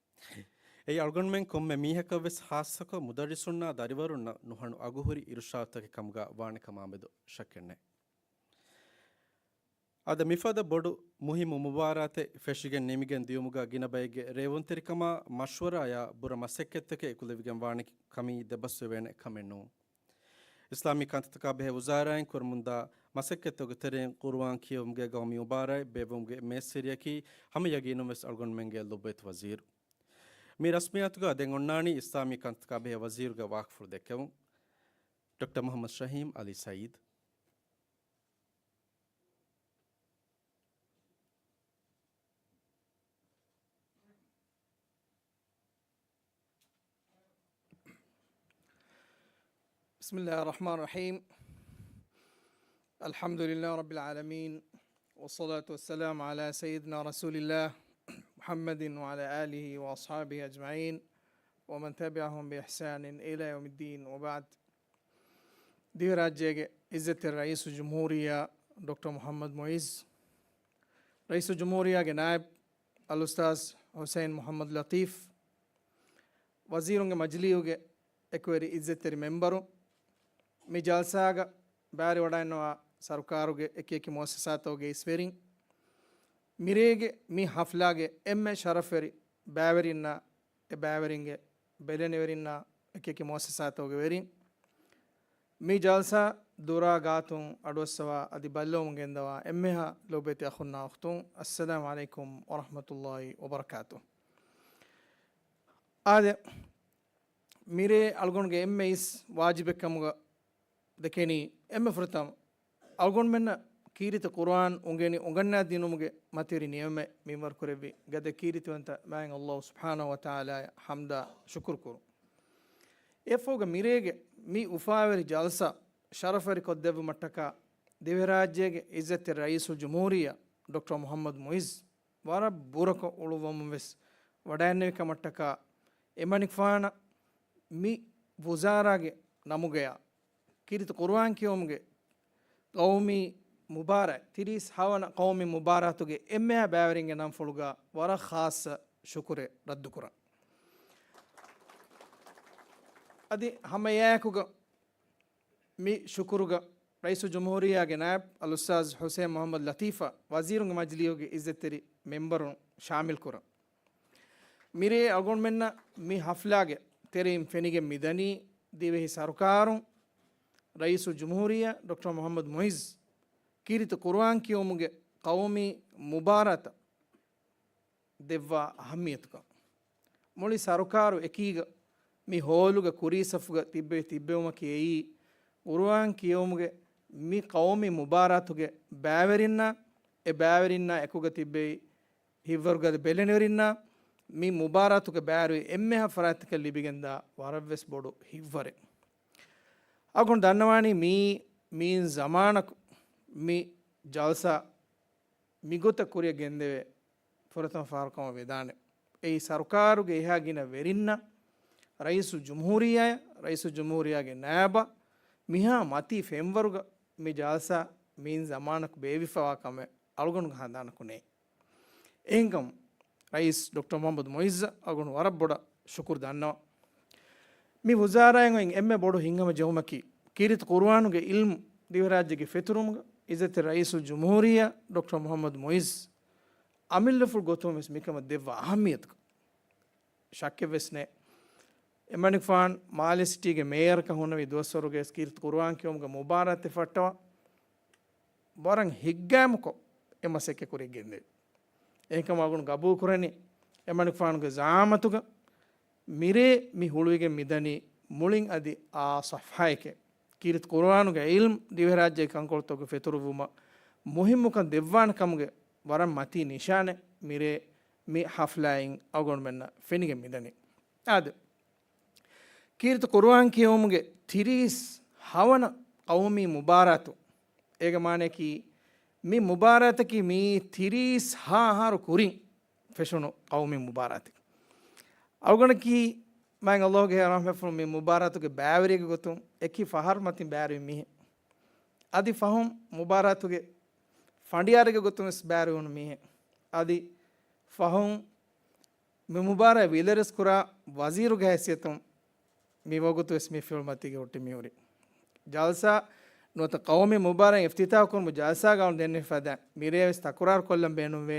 އެއީ އަޅުގަނޑުމެން ކޮންމެ މީހަކަށް ވެސް ޚާއްޞަކޮށް މުދައްރިސުންނާ ދަރިވަރުންނަށް ނުހަނު އަގުހުރި އިރުޝާދުތަކެއް ކަމުގަ ވާނެ ކަމާމެދު ޝައްކެއް ނެތް. އަދި މިފަދަ ބޮޑު މުހިއްމު މުބާރާތެއް ފެށިގެން ނިމިގެން ދިޔުމުގަ ގިނަ ބައެއްގެ ރޭވުންތެރިކަމާ މަޝްވަރާޔާ ބުރަ މަސައްކަތްތަކެއް އެކުލެވިގެން ވާނެ ކަމީ ދެބަސްވެވޭނެ ކަމެއް ނޫން. އިސްލާމީ ކަންތައްތަކާ ބެހޭ ވުޒާރާއިން ކުރަމުންދާ މަސައްކަތްތަކުގެ ތެރެއިން ޤުރުއާން ކިޔެވުމުގެ ޤައުމީ މުބާރާތް ބޭއްވުމުގެ މޭސްވެރިޔަކީ ހަމަ ޔަގީނުން ވެސް އަޅުގަނޑުމެންގެ ލޮބުވެތި ވަޒީރު. މި ރަސްމިއްޔާތުގަ ދެން އޮންނާނީ އިސްލާމީ ކަންތައްތަކާ ބެހޭ ވަޒީރުގެ ވާހަކަފުޅު ދެއްކެވުން. ޑޮކްޓަރ މުޙައްމަދު ޝަހީމް ޢަލީ ސަޢީދު. بسم الله الرحمن الرحيم. الحمد لله رب العالمين، والصلاة والسلام على سيدنا رسول الله محمد وعلى آله وأصحابه أجمعين، ومن تبعهم بإحسان إلى يوم الدين، وبعد. ދިވެހިރާއްޖޭގެ ޢިއްޒަތްތެރި ރައީސުލްޖުމްހޫރިއްޔާ ޑޮކްޓަރ މުޙައްމަދު މުޢިއްޒު، ރައީސުލްޖުމްހޫރިއްޔާގެ ނާއިބު އަލްއުސްތާޛު ޙުސައިން މުޙައްމަދު ލަޠީފް، ވަޒީރުންގެ މަޖިލީހުގެ އެކުވެރި ޢިއްޒަތްތެރި މެންބަރު، މި ޖަލްސާގަ ބައިވެރިވަޑައިންނަވާ ސަރުކާރުގެ އެކިއެކި މުއައްސަސާތަކުގެ ރައީސްވެރިން، މިރޭގެ މި ޙަފްލާގެ އެންމެ ޝަރަފްވެރި ބައިވެރިންނާ، އެ ބައިވެރިންގެ ބެލެނިވެރިންނާ، އެކިއެކި މުއައްސަސާތަކުގެ ވެރިން، މި ޖަލްސާ ދުރާ ގާތުން އަޑުއައްސަވާ އަދި ބައްލަވަމުން ގެންދަވާ އެންމެހާ ލޮބުވެތި އަޚުންނާ އުޚްތުން، އައްސަލާމު ޢަލައިކުމް ވަރަޙްމަތުﷲ ވަބަރަކާތު. އާދެ، މިރޭ އަޅުގަނޑުގެ އެންމެ އިސް ވާޖިބެއް ކަމުގަ ދެކެނީ، އެންމެ ފުރަތަމަ އަޅުގަނޑުމެންނަށް ކީރިތި ޤުރުއާން އުނގެނި އުނގަންނާ ދިނުމުގެ މަތިވެރި ނިޢުމަތް މިންވަރު ކުރެއްވި ގަދަ ކީރިތިވަންތަ މާތް ﷲ ސުބްޙާނަހޫ ވަތަޢާލާއަށް ޙަމްދާ ޝުކުރު ކުރުން. އެއަށްފަހުގަ މިރޭގެ މި އުފާވެރި ޖަލްސާ ޝަރަފްވެރި ކޮށްދެއްވުމަށްޓަކާ ދިވެހިރާއްޖޭގެ ޢިއްޒަތްތެރި ރައީސުލްޖުމްހޫރިއްޔާ ޑޮކްޓަރ މުޙައްމަދު މުޢިއްޒު ވަރަށް ބުރަކޮށް އުޅުއްވަމުން ވެސް ވަޑައިންނެވި ކަމަށްޓަކާ އެމަނިކުފާނަށް މި ވުޒާރާގެ ނަމުގަޔާ ކީރިތި ޤުރުއާން ކިޔެވުމުގެ ޤައުމީ މުބާރާތް، ތިރީސް ހަވަނަ ޤައުމީ މުބާރާތުގެ އެންމެހާ ބައިވެރިންގެ ނަންފުޅުގަ ވަރަށް ޚާއްޞަ ޝުކުރެއް ރައްދުކުރަން. އަދި ހަމައެއާއެކުގަ މި ޝުކުރުގަ ރައީސުލްޖުމްހޫރިއްޔާގެ ނާއިބު އަލްއުސްތާޛު ޙުސައިން މުޙައްމަދު ލަޠީފަށް ވަޒީރުންގެ މަޖިލީހުގެ ޢިއްޒަތްތެރި މެންބަރުން ޝާމިލްކުރަން. މިރޭ އަޅުގަނޑުމެންނަށް މި ޙަފްލާގެ ތެރެއިން ފެނިގެން މިދަނީ ދިވެހި ސަރުކާރުން، ރައީސުލްޖުމްހޫރިއްޔާ ޑޮކްޓަރ މުޙައްމަދު މުޢިއްޒު ކީރިތި ޤުރުއާން ކިޔެވުމުގެ ޤައުމީ މުބާރާތަށް ދެއްވާ އަހައްމިޔަތުކަން. މުޅި ސަރުކާރު އެކީގަ މި ހޯލުގަ ކުރީ ސަފުގަ ތިއްބެވި ތިއްބެވުމަކީ އެއީ، ޤުރުއާން ކިޔެވުމުގެ މި ޤައުމީ މުބާރާތުގެ ބައިވެރިންނާ، އެ ބައިވެރިންނާ އެކުގަ ތިއްބެވި ހިތްވަރުގަދަ ބެލެނިވެރިންނާ، މި މުބާރާތުގެ ބައިވެރި އެންމެހާ ފަރާތްތަކަށް ލިބިގެންދާ ވަރަށްވެސް ބޮޑު ހިތްވަރެއް. އަޅުގަނޑު ދަންނަވާނީ މީ، މީން ޒަމާނަކު މި ޖަލްސާ މިގޮތަށް ކުރިއަށް ގެންދެވޭ ފުރަތަމަ ފަހަރު ކަމަށް ވެދާނެ. އެއީ ސަރުކާރުގެ އެހާ ގިނަ ވެރިންނަށް ރައީސުލްޖުމްހޫރިއްޔާއަށް، ރައީސުލްޖުމްހޫރިއްޔާގެ ނާއިބަށް މިހާ މަތީ ފެންވަރުގަ މި ޖަލްސާ މިއިން ޒަމާނަކު ބޭއްވިފަވާ ކަމެއް އަޅުގަނޑުގެ ހަނދާނަކު ނެތް. އެހެންކަމުން ރައީސް ޑޮކްޓަރ މުޙައްމަދު މުޢިއްޒަށް އަޅުގަނޑު ވަރަށް ބޮޑަށް ޝުކުރު ދަންނަވަން. މި ވުޒާރާއިން އޮތް އެންމެ ބޮޑު ހިތްހަމަ ޖެހުމަކީ، ކީރިތި ޤުރުއާނުގެ ޢިލްމު ދިވެހިރާއްޖޭގެ ފެތުރުމުގަ އިއްޒަތްތެރި ރައީސުލްޖުމްހޫރިއްޔާ ޑޮކްޓަރ މުޙައްމަދު މުޢިއްޒު އަމިއްލަފުޅު ގޮތުން ވެސް މިކަމަށް ދެއްވާ އަހައްމިއްޔަތަކަށް ޝައްކެއް ވެސް ނެތް. އެމަނިކުފާނު މާލެ ސިޓީގެ މޭޔަރަކަށް ހުންނެވި ދުވަސްވަރުގައި ވެސް ކީރިތި ޤުރުއާން ކިޔުމުގެ މުބާރާތެއް ފައްޓަވާ ވަރަށް ހިތްގައިމުކޮށް އެ މަސައްކަތް ކުރިޔަށް ގެންދެވި. އެހެންކަމުން އަޅުގަނޑު ގަބޫލު ކުރަނީ، އެމަނިކުފާނުގެ ޒަޢާމަތުގަ މިރޭ މި ހުޅުވިގެން މިދަނީ މުޅިން އަދި އާ ޞަފްޙާއެކޭ. ކީރިތި ޤުރުއާނުގެ ޢިލްމު ދިވެހިރާއްޖޭގެ ކަންކޮޅުތަކުގެ ފެތުރުއްވުމަށް މުހިއްމުކަން ދެއްވާނެ ކަމުގެ ވަރަށް މަތީ ނިޝާނެއް މިރޭ މި ޙަފްލާއިން އަޅުގަނޑުމެންނަށް ފެނިގެން މިދަނީ. އާދެ، ކީރިތި ޤުރުއާން ކިޔެވުމުގެ ތިރީސް ހަވަނަ ޤައުމީ މުބާރާތު. އޭގެ މާނައަކީ، މި މުބާރާތަކީ މިއީ ތިރީސް ހާ އަހަރު ކުރިން ފެށުނު ޤައުމީ މުބާރާތެއް. އަޅުގަނޑަކީ މާތް ﷲ ގެ ރަޙްމަތްފުޅުން މި މުބާރާތުގެ ބައިވެރިއެއްގެ ގޮތުން އެކި ފަހަރު މަތިން ބައިވެރިވި މީހެއް. އަދި ފަހުން މުބާރާތުގެ ފަނޑިޔާރެއްގެ ގޮތުން ވެސް ބައިވެރިވުނު މީހެއް. އަދި ފަހުން މި މުބާރާތް ވިލަރެސް ކުރާ ވަޒީރުގެ ހައިސިއްޔަތުން މި ވަގުތު ވެސް މި ފިޔަވަޅު މަތީގަ ހުއްޓި މިހުރި. ޖަލްސާ ނުވަތަ ޤައުމީ މުބާރާތް އިފްތިތާޙު ކުރުމުގެ ޖަލްސާގަ އަޅުގަނޑު ދެންނެވި ފަދައިން މިރޭ ވެސް ތަކުރާރު ކޮށްލަން ބޭނުންވޭ،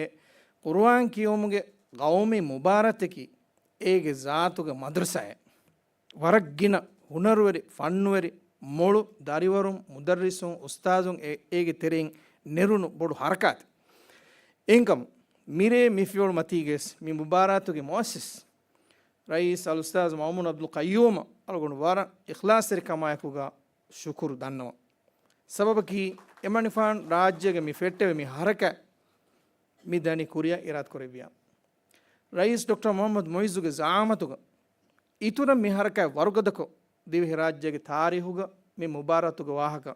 ޤުރުއާން ކިޔެވުމުގެ ޤައުމީ މުބާރާތަކީ އޭގެ ޒާތުގެ މަދްރަސާއެއް. ވަރަށް ގިނަ ހުނަރުވެރި، ފަންނުވެރި، މޮޅު ދަރިވަރުން، މުދައްރިސުން، އުސްތާޛުން އެ-، އޭގެ ތެރެއިން ނެރުނު ބޮޑު ޙަރަކާތެއް. އެހެންކަމުން މިރޭ މި ފިޔަވަޅު މަތީގަވެސް މި މުބާރާތުގެ މުއައްސިސް ރައީސް އަލްއުސްތާޛު މައުމޫން ޢަބްދުލް ޤައްޔޫމަށް އަޅުގަނޑު ވަރަށް އިޚްލާޞްތެރިކަމާއެކުގަ ޝުކުރު ދަންނަވަން. ސަބަބަކީ، އެމަނިކުފާނު ރާއްޖޭގަ މި ފެއްޓެވި މި ޙަރަކާތް މި ދަނީ ކުރިއަށް އިރާދަކުރެއްވިޔާ. ރައީސް ޑޮކްޓަރ މުޙައްމަދު މުޢިއްޒުގެ ޒަޢާމަތުގަ އިތުރަށް މި ޙަރަކާތް ވަރުގަދަކޮށް، ދިވެހިރާއްޖޭގެ ތާރީޚުގަ މި މުބާރާތުގެ ވާހަކަ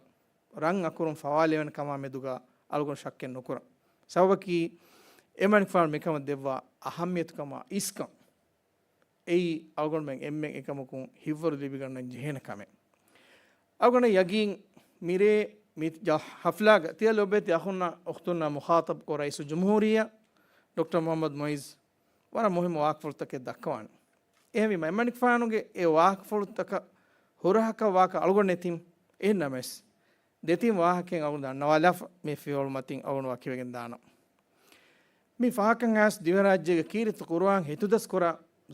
ރަން އަކުރުން ފަވާލެވޭނެ ކަމާ މެދުގަ އަޅުގަނޑު ޝައްކެއް ނުކުރަން. ސަބަބަކީ، އެމަނިކުފާނު މިކަމަށް ދެއްވާ އަހައްމިޔަތުކަމާ އިސްކަން. އެއީ އަޅުގަނޑުމެން އެންމެން އެކަމަކުން ހިތްވަރު ލިބިގަންނަން ޖެހޭނެ ކަމެއް. އަޅުގަނޑަށް ޔަގީން މިރޭ މި ޖަ-، ޙަފްލާގަ ތިޔަ ލޯބިވެތި އަޚުންނާ އުޚްތުންނާ މުޚާޠަބްކޮށް ރައީސުލްޖުމްހޫރިއްޔާ ޑޮކްޓަރ މުޙައްމަދު މުޢިއްޒު ވަރަށް މުހިއްމު ވާހަކަފުޅުތަކެއް ދައްކަވާނެ. އެހެންވީމަ، އެމަނިކުފާނުގެ އެ ވާހަކަފުޅުތަކަށް ހުރަހަކަށް ވާކަށް އަޅުގަނޑު ނެތިން. އެހެންނަމަވެސް، ދެތިން ވާހަކައިން އަޅުގަނޑު ދަންނަވާލާފަ މި ފިޔަވަޅު މަތިން އަޅުގަނޑު ވަކިވެގެން ދާނަން. މި ފަހަކަށް އައިސް ދިވެހިރާއްޖޭގެ ކީރިތި ޤުރުއާން ހިތުދަސްކުރާ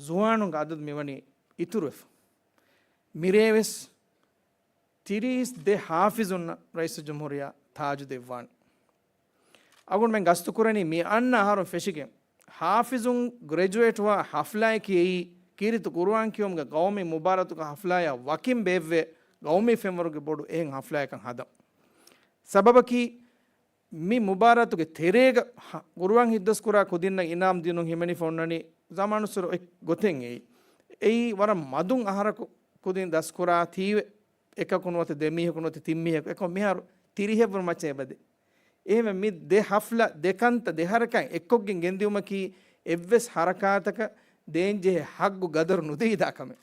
ޒުވާނުންގެ އަދަދު މިވަނީ އިތުރުވެފަ. މިރޭވެސް ތިރީސް ދެ ޙާފިޒުންނަށް ރައީސުލްޖުމްހޫރިއްޔާ ތާޖު ދެއްވާނެ. އަޅުގަނޑުމެން ގަސްތުކުރަނީ މި އަންނަ އަހަރުން ފެށިގެން، ޙާފިޒުން ގްރެޖުއޭޓްވާ ޙަފްލާއަކީ އެއީ، ކީރިތި ޤުރުއާން ކިޔުމުގެ ޤައުމީ މުބާރާތުގެ ޙަފްލާއާ ވަކިން ބޭއްވޭ ޤައުމީ ފެންވަރުގެ ބޮޑު އެހެން ޙަފްލާއެއްކަން ހަދަން. ސަބަބަކީ، މި މުބާރާތުގެ ތެރޭގަ ހަ-، ޤުރުއާން ހިތްދަސްކުރާ ކުދިންނަށް އިނާމް ދިނުން ހިމެނިފަ އޮންނަނީ ޒަމާނުއްސުރެ އޮތް ގޮތެއް އެއީ. އެއީ ވަރަށް މަދުން އަހަރަކު ކުދިން ދަސްކުރާ ތީވެ، އެކަކު ނުވަތަ ދެ މީހަކު ނުވަތަ ތިން މީހަކު، އެކަމަ މިހާރު ތިރީހެއްވުރެ މައްޗަށް އެބަދޭ. އެހެންވެ، މި ދެ ޙަފްލާ، ދެ ކަންތައް، ދެ ޙަރަކާތް އެއްކޮށްގެން ގެންދިއުމަކީ އެއްވެސް ޙަރަކާތަކަށް ދޭންޖެހޭ ޙައްޤު ގަދަރު ނުދެވިދާ ކަމެއް.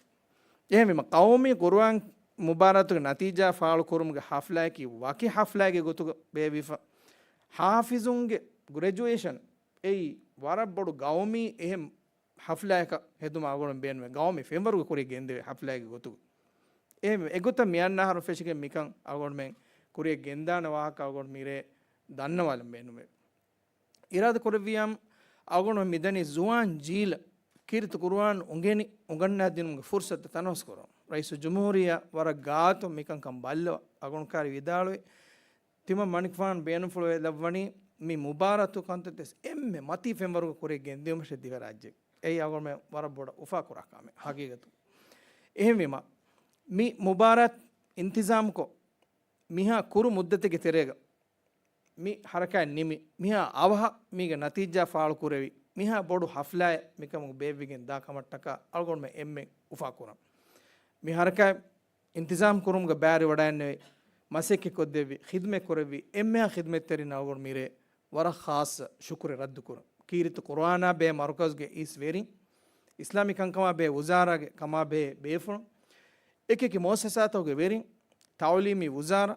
އެހެންވީމަ، ޤައުމީ ޤުރުއާން މުބާރާތުގެ ނަތީޖާ ފާޅުކުރުމުގެ ޙަފްލާއަކީ ވަކި ޙަފްލާއެއްގެ ގޮތުގަ ބޭއްވިފަ. ޙާފިޒުންގެ ގްރެޖުއޭޝަން އެއީ ވަރަށް ބޮޑު ޤައުމީ އެހެން ޙަފްލާއަކަށް ހެދުމަށް އަޅުގަނޑު ބޭނުމޭ، ޤައުމީ ފެންވަރުގެ ކުރިއަށް ގެންދެވޭ ޙަފްލާއެއްގެ ގޮތުގަ. އެހެންވެ، އެގޮތަށް މި އަންނަ އަހަރު ފެށިގެން މިކަން އަޅުގަނޑުމެން ކުރިއަށް ގެންދާނެ ވާހަކަ އަޅުގަނޑު މިރޭ ދަންނަވާލަން ބޭނުމޭ. އިރާދަ ކުރެއްވިޔާމު، އަޅުގަނޑު މިދަނީ ޒުވާން ޖީލަށް ކީރިތި ޤުރުއާން އުނގެނި އުނގަންނާ ދިނުމުގެ ފުރުޞަތު ތަނަވަސް ކުރަން. ރައީސުލްޖުމްހޫރިއްޔާ ވަރަށް ގާތުން މިކަންކަން ބައްލަވާ އަޅުގަނޑު ކާރި ވިދާޅުވި، ތިމަން މަނިކުފާނު ބޭނުންފުޅުވެލައްވަނީ މި މުބާރާތު ކަންތައް އެންމެ މަތީ ފެންވަރުގަ ކުރިއަށް ގެންދިއުމަށޭ ދިވެހިރާއްޖެ. އެއީ އަޅުގަނޑުމެން ވަރަށް ބޮޑަށް އުފާކުރާ ކަމެއް ހަގީގަތު. އެހެންވީމަ، މި މުބާރާތް އިންތިޒާމުކޮށް، މިހާ ކުރު މުއްދަތެއްގެ ތެރޭގަ މި ޙަރަކާތް ނިމި، މިހާ އަވަހަށް މީގެ ނަތީޖާ ފާޅުކުރެވި، މިހާ ބޮޑު ޙަފްލާއެއް މިކަމުގަ ބޭއްވިގެން ދާ ކަމަށްޓަކާ އަޅުގަނޑުމެން އެންމެން އުފާކުރަން. މި ޙަރަކާތް އިންތިޒާމް ކުރުމުގަ ބައިވެރިވަޑައިގެންނެވި، މަސައްކަތްކޮށްދެއްވި، ޚިދުމަތް ކުރެއްވި އެންމެހާ ޚިދުމަތްތެރިންނަށް އަޅުގަނޑު މިރޭ ވަރަށް ޚާއްޞަ ޝުކުރެއް ރައްދުކުރަން. ކީރިތި ޤުރުއާނާ ބެހޭ މަރުކަޒުގެ އިސް ވެރިން، އިސްލާމީ ކަންކަމާ ބެހޭ ވުޒާރާގެ ކަމާ ބެހޭ ބޭފުޅުން، އެކި އެކި މުއައްސަސާތަކުގެ ވެރިން، ތައުލީމީ ވުޒާރާ،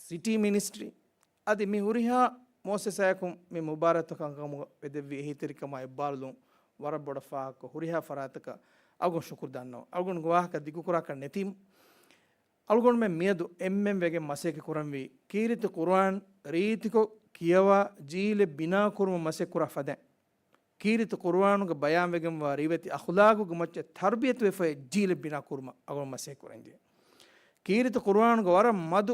ސިޓީ މިނިސްޓްރީ، އަދި މި ހުރިހާ މުއައްސަސާއަކުން މި މުބާރާތު ކަންކަމުގަ ވެދެއްވި އެހީތެރިކަމާ އެއްބާރުލުން ވަރަށް ބޮޑަށް ފާހަގަކޮށް، ހުރިހާ ފަރާތަކަށް އަޅުގަނޑު ޝުކުރު ދަންނަވަން. އަޅުގަނޑުގެ ވާހަކަ ދިގުކުރާކަށް ނެތީމަ، އަޅުގަނޑުމެން މިއަދު އެންމެން ވެގެން މަސައްކަތް ކުރަންވީ، ކީރިތި ޤުރުއާން ރީތިކޮށް ކިޔަވާ ޖީލެއް ބިނާ ކުރުމަށް މަސައްކަތް ކުރާ ފަދައިން. ކީރިތި ޤުރުއާނުގެ ބަޔާންވެގެންވާ ރިވެތި އަޚުލާގުގެ މައްޗަށް ތަރުބިޔަތުވެފައި ޖީލެއް ބިނާ ކުރުމަށް އަޅުގަނޑު މަސައްކަތް ކުރަންޖެހޭ. ކީރިތި ޤުރުއާނުގެ ވަރަށް މަދު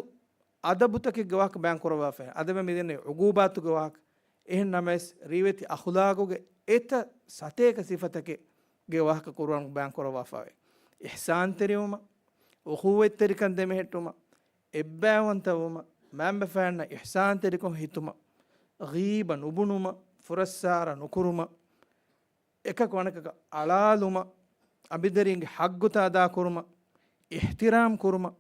އަދަބުތަކެއްގެ ވާހަކަ ބަޔާން ކުރައްވާފައި، އަދަބެ މިދެންނެވި ޢުޤޫބާތުގެ ވާހަކަ. އެހެން ނަމަވެސް، ރިވެތި އަޚުލާގުގެ އެތައް ސަތޭކަ ސިފަތަކެއްގެ ވާހަކަ ޤުރުއާނުގެ ބަޔާން ކުރައްވާފައި. އިޙްސާންތެރިވުމަށް، އުޚުވަތްތެރިކަން ދެމެހެއްޓުމަށް، އެއްބައިވަންތަވުމަށް، މައިންބަފައިންނަށް އިޙްސާންތެރިކޮށް ހިތުމަށް، ޣީބަ ނުބުނުމަށް، ފުރައްސާރަ ނުކުރުމަށް، އެކަކު އަނެކަކަށް އަޅާލުމަށް، އަނބިދަރިންގެ ޙައްޤުތައް އަދާކުރުމަށް، އިޙްތިރާމް ކުރުމަށް،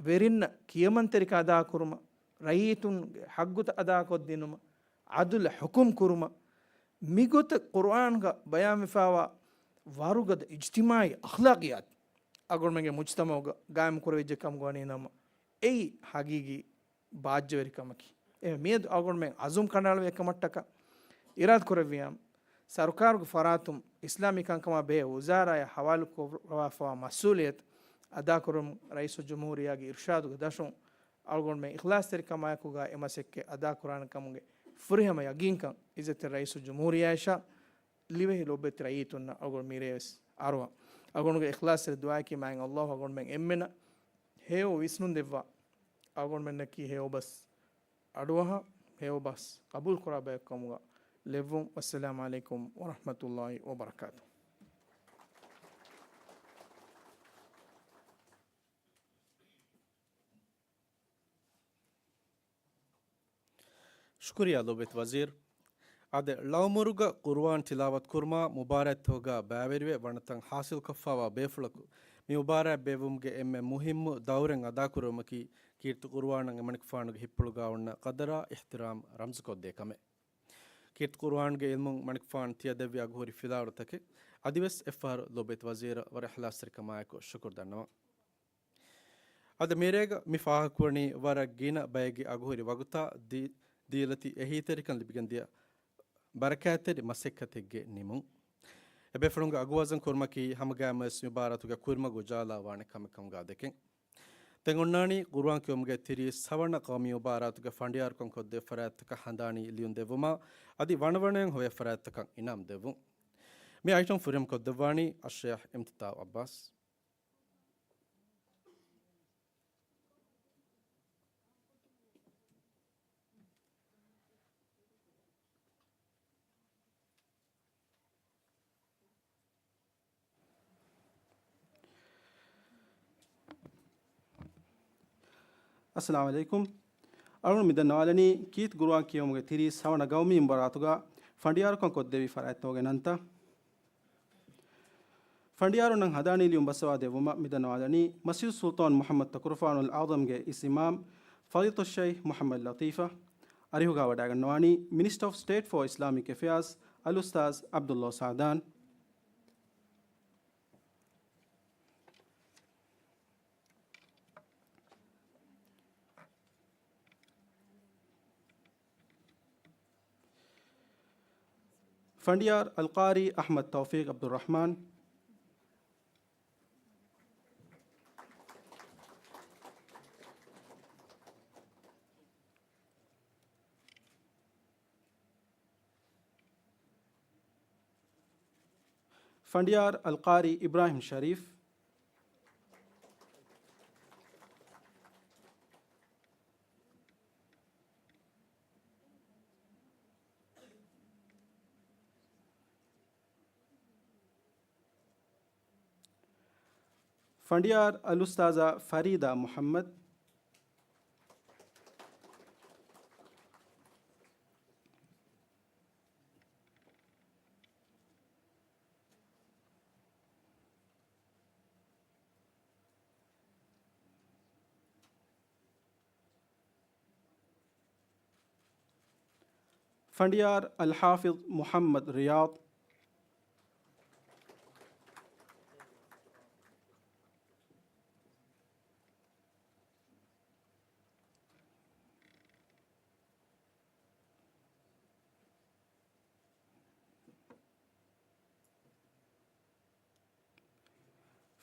ވެރިންނަށް ކިޔަމަންތެރިކަން އަދާކުރުމަށް، ރައްޔިތުންގެ ޙައްޤުތައް އަދާކޮށްދިނުމަށް، ޢަދުލަށް ޙުކުމް ކުރުމަށް، މިގޮތަށް ޤުރުއާންގަ ބަޔާންވެފައިވާ ވަރުގަދަ އިޖްތިމާޢީ އަޚްލާޤިއްޔާތު އަޅުގަނޑުމެންގެ މުޖްތަމަޢުގަ ޤާއިމް ކުރެވިއްޖެ ކަމުގަ ވަނީ ނަމަ، އެއީ ހަގީގީ ބާއްޖަވެރިކަމަކީ. އެ މިއަދު އަޅުގަނޑުމެން ޢަޒުމް ކަނޑައަޅުވި އެކަމަށްޓަކައި އިރާދަކުރެއްވިއްޔާ، ސަރުކާރުގެ ފަރާތުން އިސްލާމީ ކަންކަމާ ބެހޭ ވުޒާރާއާ ޙަވާލުކުރައްވާފައިވާ މަސްއޫލިއްޔަތު އަދާކުރުމުން ރައީސުލްޖުމްހޫރިއްޔާގެ އިރުޝާދުގެ ދަށުން އަޅުގަނޑުމެން އިޚްލާޞްތެރިކަމާއެކުގަ އެ މަސައްކަތް އަދާކުރާނެ ކަމުގެ ފުރިހަމަ ޔަގީންކަން އިއްޒަތްތެރި ރައީސުލްޖުމްހޫރިއްޔާއަށާ ލިބޭ ލޯބިވެތި ރައްޔިތުންނަށް އަޅުގަނޑު މިރޭވެސް އަރުވަން. އަޅުގަނޑުގެ އިޚްލާޞްތެރި ދުޢާއަކީ މާތް ﷲ އަޅުގަނޑުމެން އެންމެނަށް ހެޔޮ ވިސްނުން ދެއްވާ، އަޅުގަނޑުމެންނަކީ ހެޔޮބަސް އަޑުއަހާ، ހެޔޮބަސް ޤަބޫލުކުރާ ބަޔަކު ކަމުގަ ލެއްވުން. ވައްސަލާމް ޢަލައިކުމް ވަރަޙްމަތުﷲ ވަބަރަކާތުހު. ޝުކުރިއްޔާ ލޯބިވެތި ވަޒީރު. އާދެ، ޅައުމުރުގަ ޤުރުއާން ތިލާވަތު ކުރުމާ މުބާރާތްތަކުގަ ބައިވެރިވެ ވަނަތައް ޙާޞިލުކޮށްފައިވާ ބޭފުޅަކު މި މުބާރާތް ބޭއްވުމުގެ އެންމެ މުހިއްމު ދައުރެއް އަދާކުރުވުމަކީ ކީރިތި ޤުރުއާނަށް އެމަނިކުފާނުގެ ހިތްޕުޅުގަ އޮންނަ ޤަދަރާ އިޙްތިރާމް ރަމްޒުކޮށްދޭ ކަމެއް. ކީރިތި ޤުރުއާންގެ ޢިލްމުން މަނިކުފާނު ތިޔަދެއްވި އަގުހުރި ފިލާވަޅުތަކެއް. އަދިވެސް އެއްފަހަރު ލޯބިވެތި ވަޒީރަށް ވަރަށް އިޚްލާޞްތެރިކަމާއެކު ޝުކުރު ދަންނަވަން. އަދި މިރޭގަ މި ފާހަގަކުރަނީ ވަރަށް ގިނަ ބައެއްގެ އަގުހުރި ވަގުތާ ދީ-، ދީލަތި އެހީތެރިކަން ލިބިގެންދިޔަ ބަރަކާތްތެރި މަސައްކަތެއްގެ ނިމުން. އެބޭފުޅުންގެ އަގު ވަޒަން ކުރުމަކީ ހަމަގައިމުވެސް މި މުބާރާތުގެ ކުރިމަގު ޖަހާލާ ވާނެ ކަމެއް ކަމުގަ ދެކެން. ދެން އޮންނާނީ ޤުރުއާން ކިޔުމުގެ ތިރީސް ހަވަނަ ޤައުމީ މުބާރާތުގެ ފަނޑިޔާރުކަން ކޮށްދޭ ފަރާތްތަކަށް ހަނދާނީ ލިޔުން ދެއްވުމާ، އަދި ވަނަވަނައިން ހޮވޭ ފަރާތްތަކަށް އިނާމް ދެއްވުން. މި އައިޓަމް ފުރިހަމަ ކޮށްދެއްވާނީ އައްޝޭޚް އިމްތިތާއު ޢައްބާސް. އައްސަލާމު ޢަލައިކުމް. އަޅުގަނޑު މިދަންނަވާލަނީ ކީރިތި ޤުރުއާން ކިޔެވުމުގެ ތިރީސް ހަވަނަ ޤައުމީ މުބާރާތުގަ ފަނޑިޔާރުކަން ކޮށްދެއްވި ފަރާތްތަކުގެ ނަންތައް. ފަނޑިޔާރުންނަށް ހަނދާނީ ލިޔުން ބައްސަވާ ދެއްވުމަށް މިދަންނަވާލަނީ މަސްޖިދު ސުލްޠާން މުޙައްމަދު ތަކުރުފާނުލް އަޢްޡަމްގެ އިސް އިމާމް ފަޟީލަތުއްޝައިޚް މުޙައްމަދު ލަޠީފަށް އަރިހުގަ ވަޑައިގަންނަވާނީ މިނިސްޓަރ އޮފް ސްޓޭޓް ފޯ އިސްލާމިކް އެފެއާޒް އަލްއުސްތާޛް ޢަބްދުﷲ ސަޢުދާން. ފަނޑިޔާރު އަލްޤާރީ އަޙްމަދު ތައުފީޤް ޢަބްދުއްރަޙްމާން. ފަނޑިޔާރު އަލްޤާރީ އިބްރާހިމް ޝަރީފް. ފަނޑިޔާރު އަލްއުސްތާޛާ ފަރީދާ މުޙައްމަދު. ފަނޑިޔާރު އަލްޙާފިޡް މުޙައްމަދު ރިޔާޟް.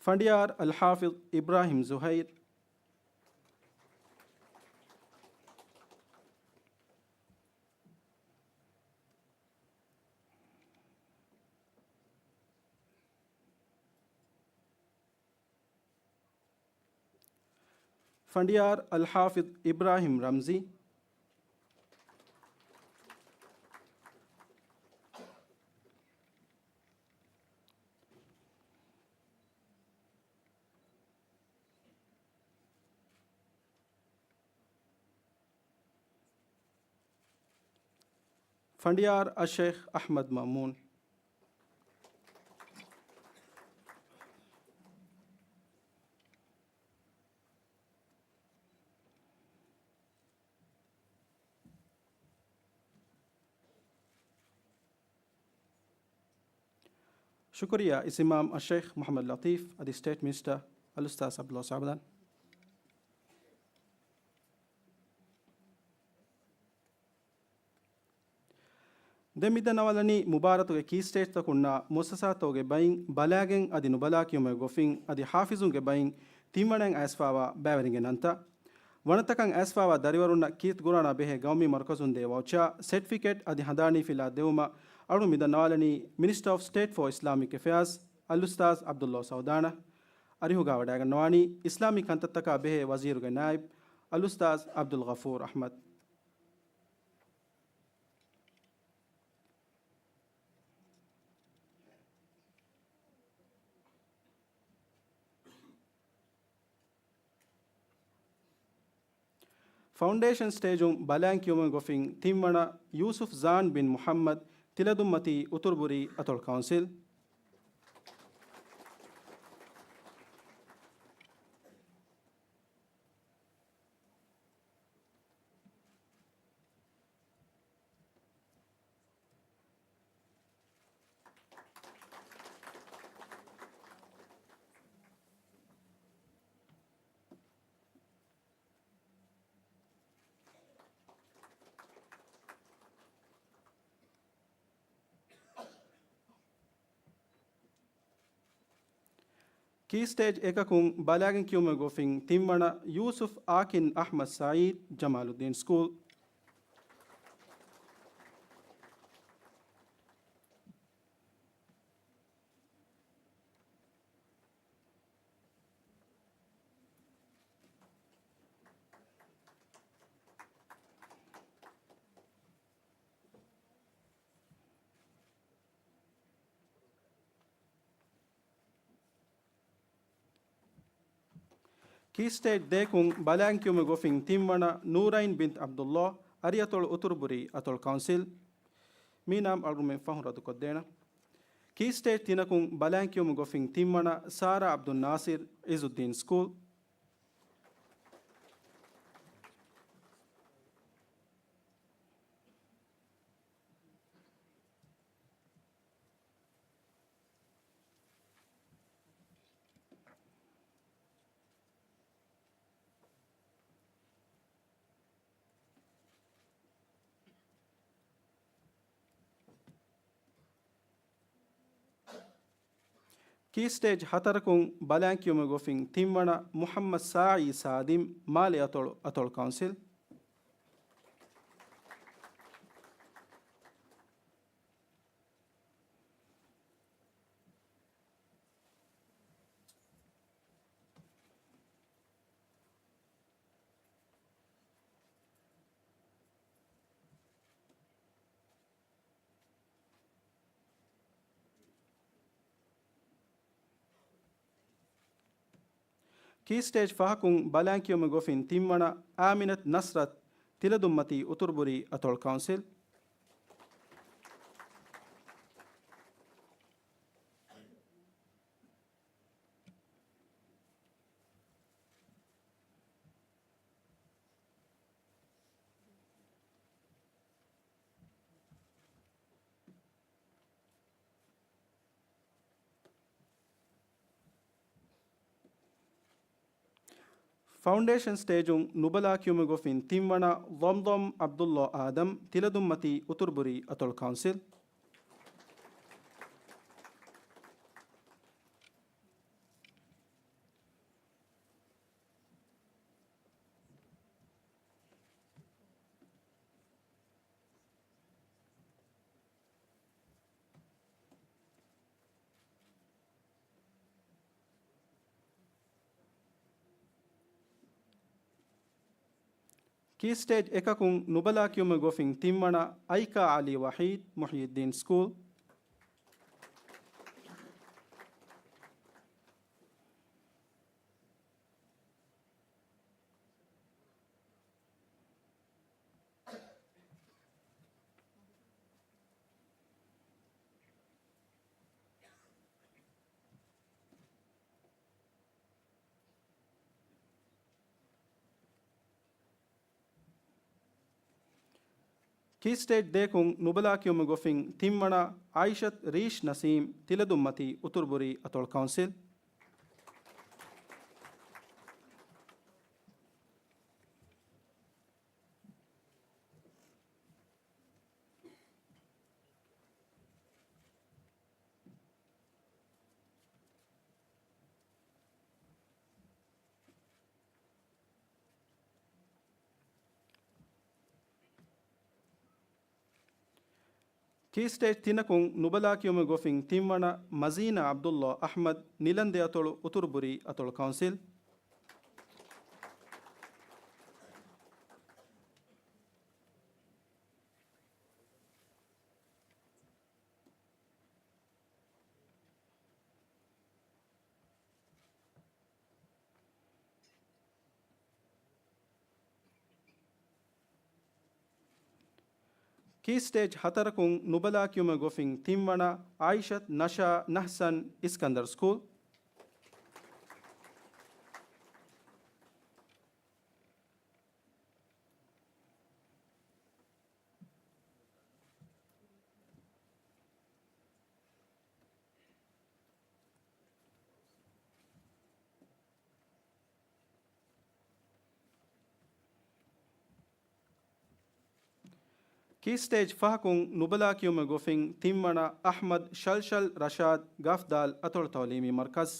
ފަނޑިޔާރު އަލްޙާފިޡް އިބްރާހިމް ޒުހައިރު. ފަނޑިޔާރު އަލްޙާފިޡް އިބްރާހިމް ރަމްޒީ. ފަނޑިޔާރު އައްޝައިޚް އަޙްމަދު މައުމޫން. ޝުކުރިއްޔާ އިސް އިމާމް އައްޝައިޚް މުޙައްމަދު ލަޠީފް އަދި ސްޓޭޓް މިނިސްޓަރ އަލްއުސްތާޛް ޢަބްދުﷲ ސަޢުދާން. ދެން މިދަންނަވާލަނީ މުބާރާތުގެ ކީ ސްޓޭޖްތަކުންނާ މުއައްސަސާތަކުގެ ބައިން ބަލާގެން އަދި ނުބަލާ ކިޔުމުގެ ގޮފިން އަދި ޙާފިޒުންގެ ބައިން ތިންވަނައިން އައިސްފާވާ ބައިވެރިންގެ ނަންތައް. ވަނަތަކަށް އައިސްފާވާ ދަރިވަރުންނަށް ކީރިތި ގުރާނާ ބެހޭ ގައުމީ މަރުކަޒުން ދޭ ވައުޗާ، ސެޓްފިކެޓް އަދި ހަނދާނީ ފިލާ ދެވުމަށް އަޅުގަނޑު މިދަންނަވާލަނީ މިނިސްޓަރ އޮފް ސްޓޭޓް ފޯ އިސްލާމިކް އެފެއާޒް އަލްއުސްތާޛް ޢަބްދުﷲ ސަޢުދާނަށް. އަރިހުގަ ވަޑައިގަންނަވާނީ އިސްލާމީ ކަންތައްތަކާ ބެހޭ ވަޒީރުގެ ނާއިބް އަލްއުސްތާޛް ޢަބްދުލްޣަފޫރު އަޙްމަދު. ފައުންޑޭޝަން ސްޓޭޖުން ބަލާން ކިޔުމުގެ ގޮފިން ތިންވަނަ ޔޫސުފް ޒާން ބިން މުޙައްމަދު، ތިލަދުންމަތީ އުތުރުބުރީ އަތޮޅު ކައުންސިލް. ކީ ސްޓޭޖް އެކަކުން ބަލާގެން ކިޔުމުގެ ގޮފިން ތިންވަނަ ޔޫސުފް އާކިން އަޙްމަދު ސަޢީދު، ޖަމާލުއްދީން ސްކޫލް. ކީ ސްޓޭޖް ދޭކުން ބަލާން ކިޔުމުގެ ގޮފިން ތިންވަނަ ނޫރައިން ބިންތު ޢަބްދުﷲ، އަރިއަތޮޅު އުތުރުބުރީ އަތޮޅު ކައުންސިލް. މި ނަން އަޅުގަނޑުމެން ފަހުން ރަދުކޮށްދޭނަން. ކީ ސްޓޭޖް ތިނަކުން ބަލާން ކިޔުމުގެ ގޮފިން ތިންވަނަ ސާރާ ޢަބްދުއްނާޞިރު، ޢިއްޒުއްދީން ސްކޫލް. ކީ ސްޓޭޖް ހަތަރަކުން ބަލާން ކިޔުމުގެ ގޮފިން ތިންވަނަ މުޙައްމަދު ސާޢީ ސާދިމް، މާލެ އަތޮޅު، އަތޮޅު ކައުންސިލް. ކީ ސްޓޭޖް ފަހަކުން ބަލާން ކިޔުމުގެ ގޮފިން ތިންވަނަ އާމިނަތު ނަޞްރަތު، ތިލަދުންމަތީ އުތުރުބުރީ އަތޮޅު ކައުންސިލް. ފައުންޑޭޝަން ސްޓޭޖުން ނުބަލާ ކިޔުމުގެ ގޮފިން ތިންވަނަ ޟަމްޟަމް ޢަބްދުﷲ އާދަމް، ތިލަދުންމަތީ އުތުރުބުރީ އަތޮޅު ކައުންސިލް. ކީ ސްޓޭޖް އެކަކުން ނުބަލާ ކިޔުމެއް ގޮފިން ތިންވަނަ އައިކާ އަލީ ވަހީދް، މުޙްޔިއްދީން ސްކޫލް. ކީ ސްޓޭޖް ދޭކުން ނުބަލާ ކިޔުމެއް ގޮފިން ތިންވަނަ އާއިޝަތް ރީޝް ނަސީމް، ތިލަދުންމަތީ އުތުރުބުރީ އަތޮޅު ކައުންސިލް. ކީ ސްޓޭޖް ތިނަކުން ނުބަލާ ކިޔުމެއް ގޮފިން ތިންވަނަ މަޒީނާ ޢަބްދުﷲ އަޙްމަދު، ނިލަންދެ އަތޮޅު، އުތުރުބުރީ އަތޮޅު ކައުންސިލް. ކީ ސްޓޭޖް ހަތަރަކުން ނުބަލާ ކިޔުމެއް ގޮފިން ތިންވަނަ އާއިޝަތް ނަޝާ ނަހްސަން، އިސްކަންދަރު ސްކޫލް. ކީ ސްޓޭޖް ފަހަކުން ނުބަލާ ކިޔުމެއް ގޮފިން ތިންވަނަ އަޙްމަދު ޝަލްޝަލް ރަޝާދު، ގަފްދާލް އަތޮޅު ތަޢުލީމީ މަރުކަޒު.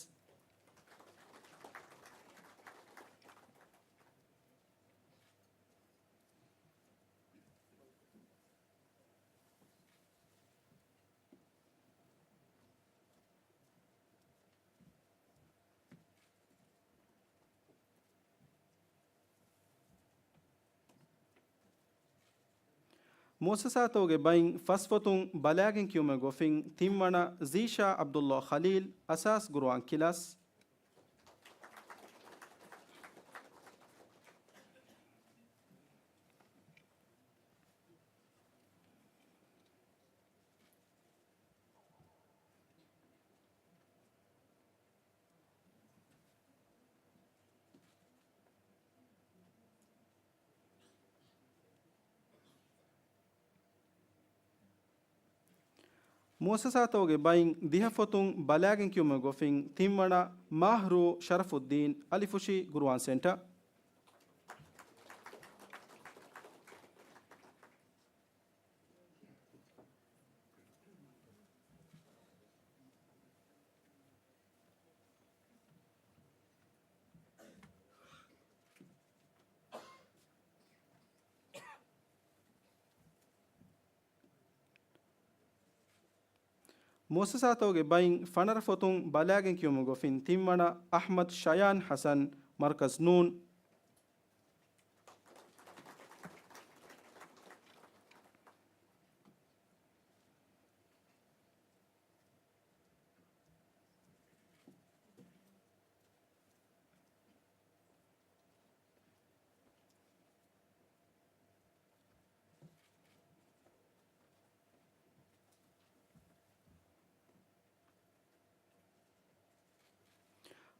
މުއައްސަސާތަކުގެ ބައިން ފަސް ފޮތުން ބަލާގެން ކިޔުމެއް ގޮފިން ތިންވަނަ ޒީޝާ ޢަބްދުﷲ ޚަލީލް، އަސާސް ޤުރުއާން ކިލާސް. މުއައްސަސާތަކުގެ ބައިން ދިހަ ފޮތުން ބަލާގެން ކިޔުމެއް ގޮފިން ތިންވަނަ މާހްރޫ ޝަރަފުއްދީން، އަލިފުށި ޤުރުއާން ސެންޓަރ. މުއައްސަސާތަކުގެ ބައިން ފަނަރަ ފޮތުން ބަލާގެން ކިޔުމުގެ ގޮފިން ތިންވަނަ އަޙްމަދު ޝަޔާން ޙަސަން، މަރުކަޒު ނޫން.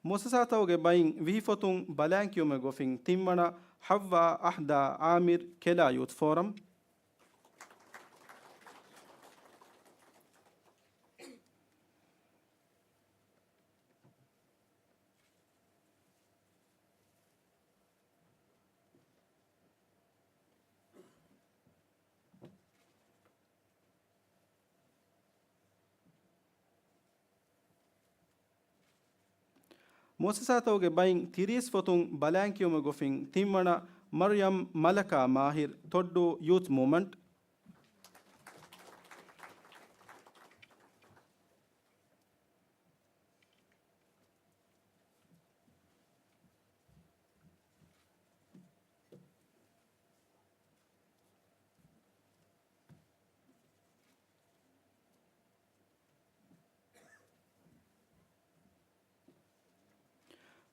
މުއައްސަސާތަކުގެ ބައިން ވިހި ފޮތުން ބަލާން ކިޔުމެއް ގޮފިން ތިންވަނަ ޙައްވާ އަޙްދާ ޢާމިރު، ކެލާ ޔޫތު ފޯރަމް. މުއައްސަސާތަކުގެ ބައިން ތިރީސް ފޮތުން ބަލާން ކިޔުމެއް ގޮފިން ތިންވަނަ މަރްޔަމް މަލަކާ މާހިރު، ތޮއްޑޫ ޔޫތު މޫވްމަންޓް.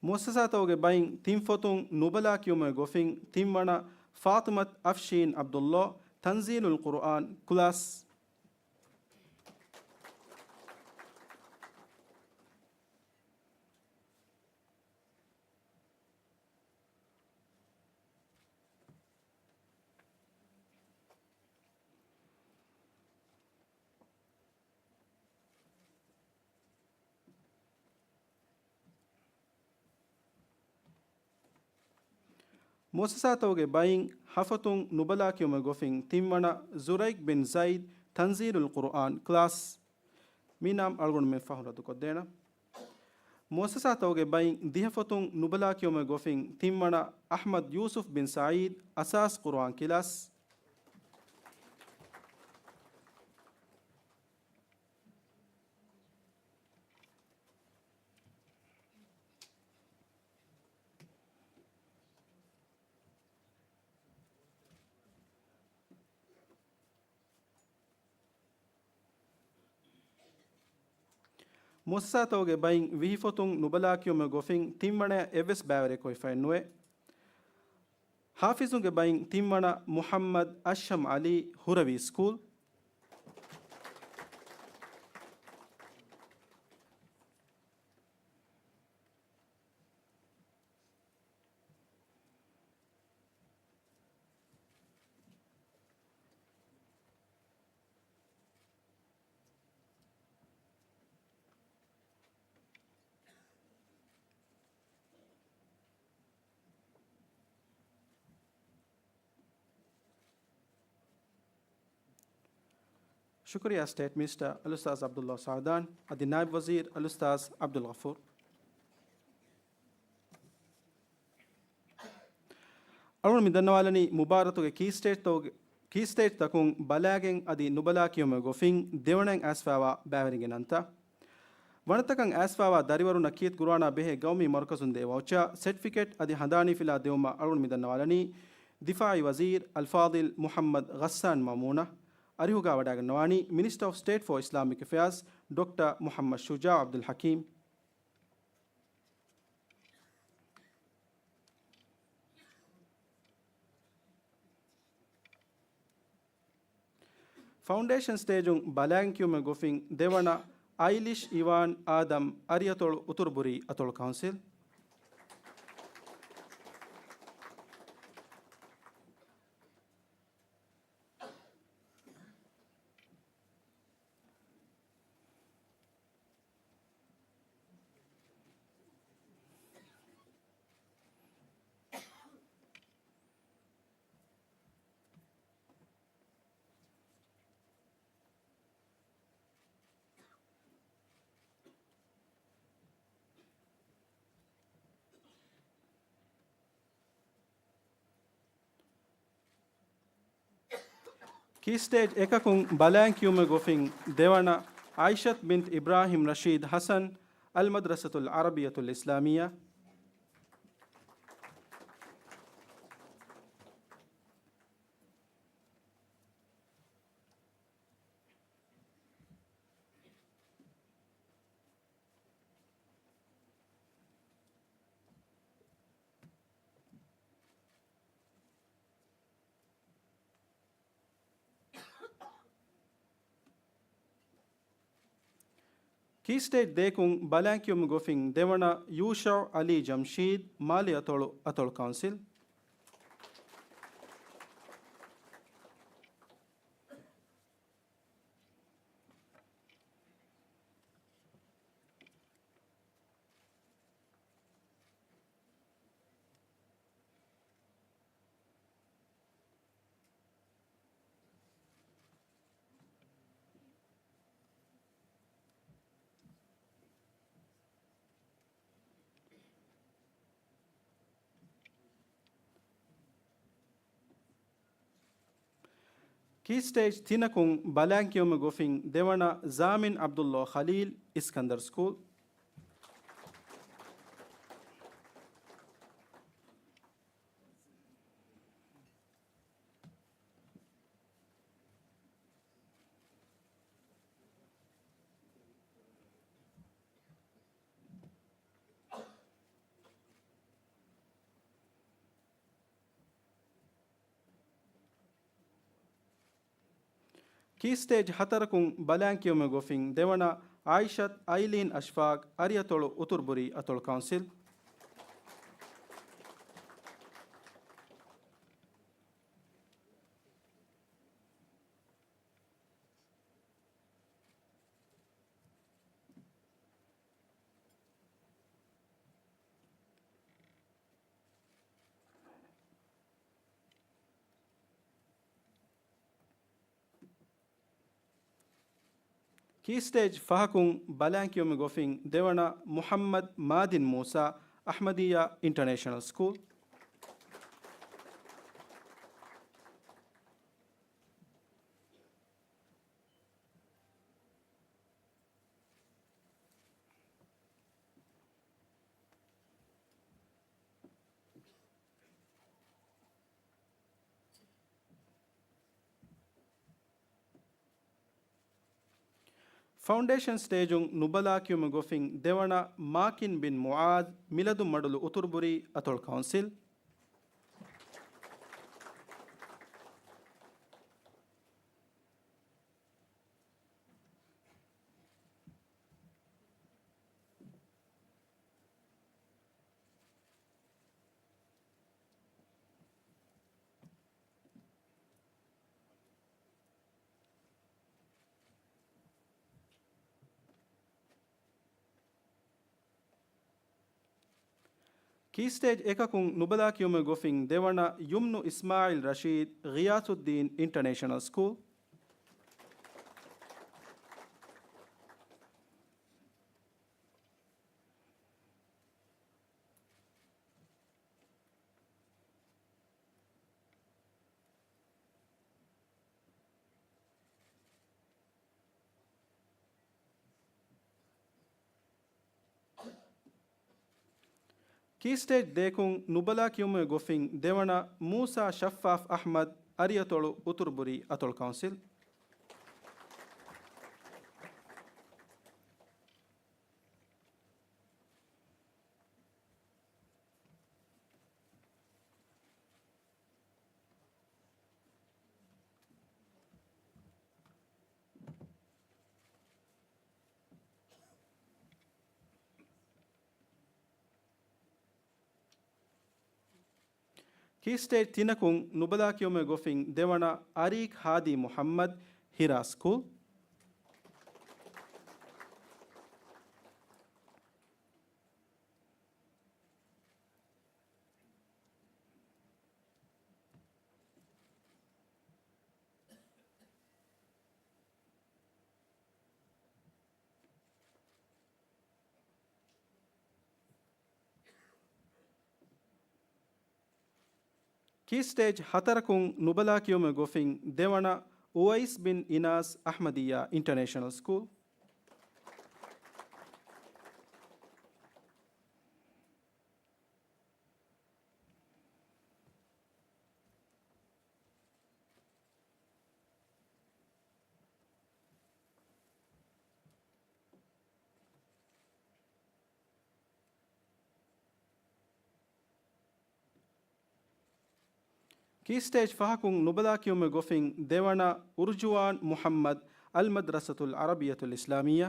މުއައްސަސާތަކުގެ ބައިން ތިން ފޮތުން ނުބަލާ ކިޔުމުގެ ގޮފިން ތިންވަނަ ފާޠިމަތް އަފްޝީން ޢަބްދުﷲ، ތަންޒީލުލް ޤުރުއާން، ކްލާސް. މުއައްސަސާތަކުގެ ބައިން ހަ ފޮތުން ނުބަލާ ކިޔުމުގެ ގޮފިން ތިންވަނަ ޒުރައިގް ބިން ޒައިދް، ތަންޒީލުލް ޤުރުއާން، ކްލާސް. މި ނަން އަޅުގަނޑުމެން ފަހުން ރައްދުކޮށްދޭނަން. މުއައްސަސާތަކުގެ ބައިން ދިހަ ފޮތުން ނުބަލާ ކިޔުމުގެ ގޮފިން ތިންވަނަ އަޙްމަދު ޔޫސުފް ބިން ސަޢީދް، އަސާސް ޤުރުއާން، ކްލާސް. މުއައްސަސާތަކުގެ ބައިން ވިހި ފޮތުން ނުބަލާ ކިޔުމުގެ ގޮފިން ތިންވަނަޔަށް އެއްވެސް ބައިވެރިއެއް ކޮށްފައެއް ނުވޭ. ޙާފިޒުންގެ ބައިން ތިންވަނަ މުޙައްމަދު އަޝްހަމް ޢަލީ، ހުރަވީ ސްކޫލް. ޝުކުރިއްޔާ ސްޓޭޓް މިނިސްޓަރ އަލްއުސްތާޛް ޢަބްދުﷲ ސަޢުދާން، އަދި ނާއިބު ވަޒީރު އަލްއުސްތާޛް ޢަބްދުލްޣަފޫރު. އަޅުގަނޑު މި ދަންނަވާލަނީ މުބާރާތުގެ ކީ ސްޓޭޓްތަކުގެ، ކީ ސްޓޭޓްތަކުން ބަލާގެން އަދި ނުބަލާ ކިޔުމުގެ ގޮފިން ދެވަނައިން އައިސްފައިވާ ބައިވެރިންގެ ނަންތައް. ވަނަތަކަށް އައިސްފައިވާ ދަރިވަރުންނަށް ކީރިތި ޤުރުއާނާ ބެހޭ ގައުމީ މަރުކަޒުން ދޭ ވައުޗާ، ސެޓްފިކެޓް އަދި ހަނދާނީފިލާ ދެވުމަށް އަޅުގަނޑު މި ދަންނަވާލަނީ ދިފާޢީ ވަޒީރު އަލްފާޟިލް މުޙައްމަދު ޣައްސާން މައުމޫނަށް. އަރިހުގަ ވަޑައިގަންނަވާނީ މިނިސްޓަރ އޮފް ސްޓޭޓް ފޯ އިސްލާމިކް އެފެއާޒް ޑޮކްޓަރ މުޙައްމަދު ޝުޖާޢު ޢަބްދުލް ޙަކީމް. ފައުންޑޭޝަން ސްޓޭޖުން ބަލާގެން ކިޔުމުގެ ގޮފިން ދެވަނަ އައިލިޝް އިވާން އާދަމް، އަރިއަތޮޅު، އުތުރުބުރީ އަތޮޅު ކައުންސިލް. ކީ ސްޓޭޖް އެކަކުން ބަލާން ކިޔުމެއް ގޮފިން ދެވަނަ ޢާއިޝަތު ބިންތު އިބްރާހިމް ރަޝީދު ޙަސަން، އަލްމަދްރަސަތުލް ޢަރަބިއްޔަތުލް އިސްލާމިއްޔާ. ކީ ސްޓޭޖް ދޭކުން ބަލާން ކިޔުމުގެ ގޮފިން ދެވަނަ ޔޫޝަޢު ޢަލީ ޖަމްޝީދު، މާލެ އަތޮޅު، އަތޮޅު ކައުންސިލް. ކީ ސްޓޭޖް ތިނަކުން ބަލާން ކިޔުމުގެ ގޮފިން ދެވަނަ ޒާމިން ޢަބްދުﷲ ޚަލީލް، އިސްކަންދަރު ސްކޫލް. ކީ ސްޓޭޖް ހަތަރަކުން ބަލައިން ކިޔުމެއް ގޮފިން ދެވަނަ އާއިޝަތް އައިލީން އަޝްފާޤް އަރިއަތޮޅު އުތުރުބުރީ އަތޮޅު ކައުންސިލް. ކީ ސްޓޭޖް ފަހަކުން ބަލައިން ކިޔުމެއް ގޮފިން ދެވަނަ މުޙައްމަދު މާދިން މޫސާ، އަޙްމަދިއްޔާ އިންޓަރނޭޝަނަލް ސްކޫލް. ފައުންޑޭޝަން ސްޓޭޖުން ނުބަލާ ކިޔުމެއް ގޮފިން ދެވަނަ މާކިން ބިން މުޢާޛް، މިލަދުން މަޑުލު އުތުރުބުރީ އަތޮޅު ކައުންސިލް. ކީ ސްޓޭޖް އެކަކުން ނުބަލާ ކިޔުމެއް ގޮފިން ދެވަނަ ޔުމްނު އިސްމާޢީލް ރަޝީދު، ޣިޔާސުއްދީން އިންޓަރނޭޝަނަލް ސްކޫލް. ކީ ސްޓޭޖް ދޭކުން ނުބަލާ ކިޔުމެއް ގޮފިން ދެވަނަ މޫސާ ޝައްފާފް އަޙްމަދު، އަރިއަތޮޅު އުތުރުބުރީ އަތޮޅު ކައުންސިލް. ކީ ސްޓޭޖް ތިނަކުން ނުބަލާ ކިޔުމެއް ގޮފިން ދެވަނަ އަރީކް ހާދީ މުޙައްމަދު، ހިރާ ސްކޫލް. ކީ ސްޓޭޖް ހަތަރަކުން ނުބަލާ ކިޔުމެއް ގޮފިން ދެވަނަ އުވައިސް ބިން އިނާސް އަޙްމަދިއްޔާ އިންޓަރނޭޝަނަލް ސްކޫލް. ކީ ސްޓޭޖް ފަހަކުން ނުބަލާ ކިޔުމެއް ގޮފިން ދެވަނަ އުރުޖުވާން މުޙައްމަދު، އަލްމަދްރަސަތުލް ޢަރަބިއްޔަތުލް އިސްލާމިއްޔާ.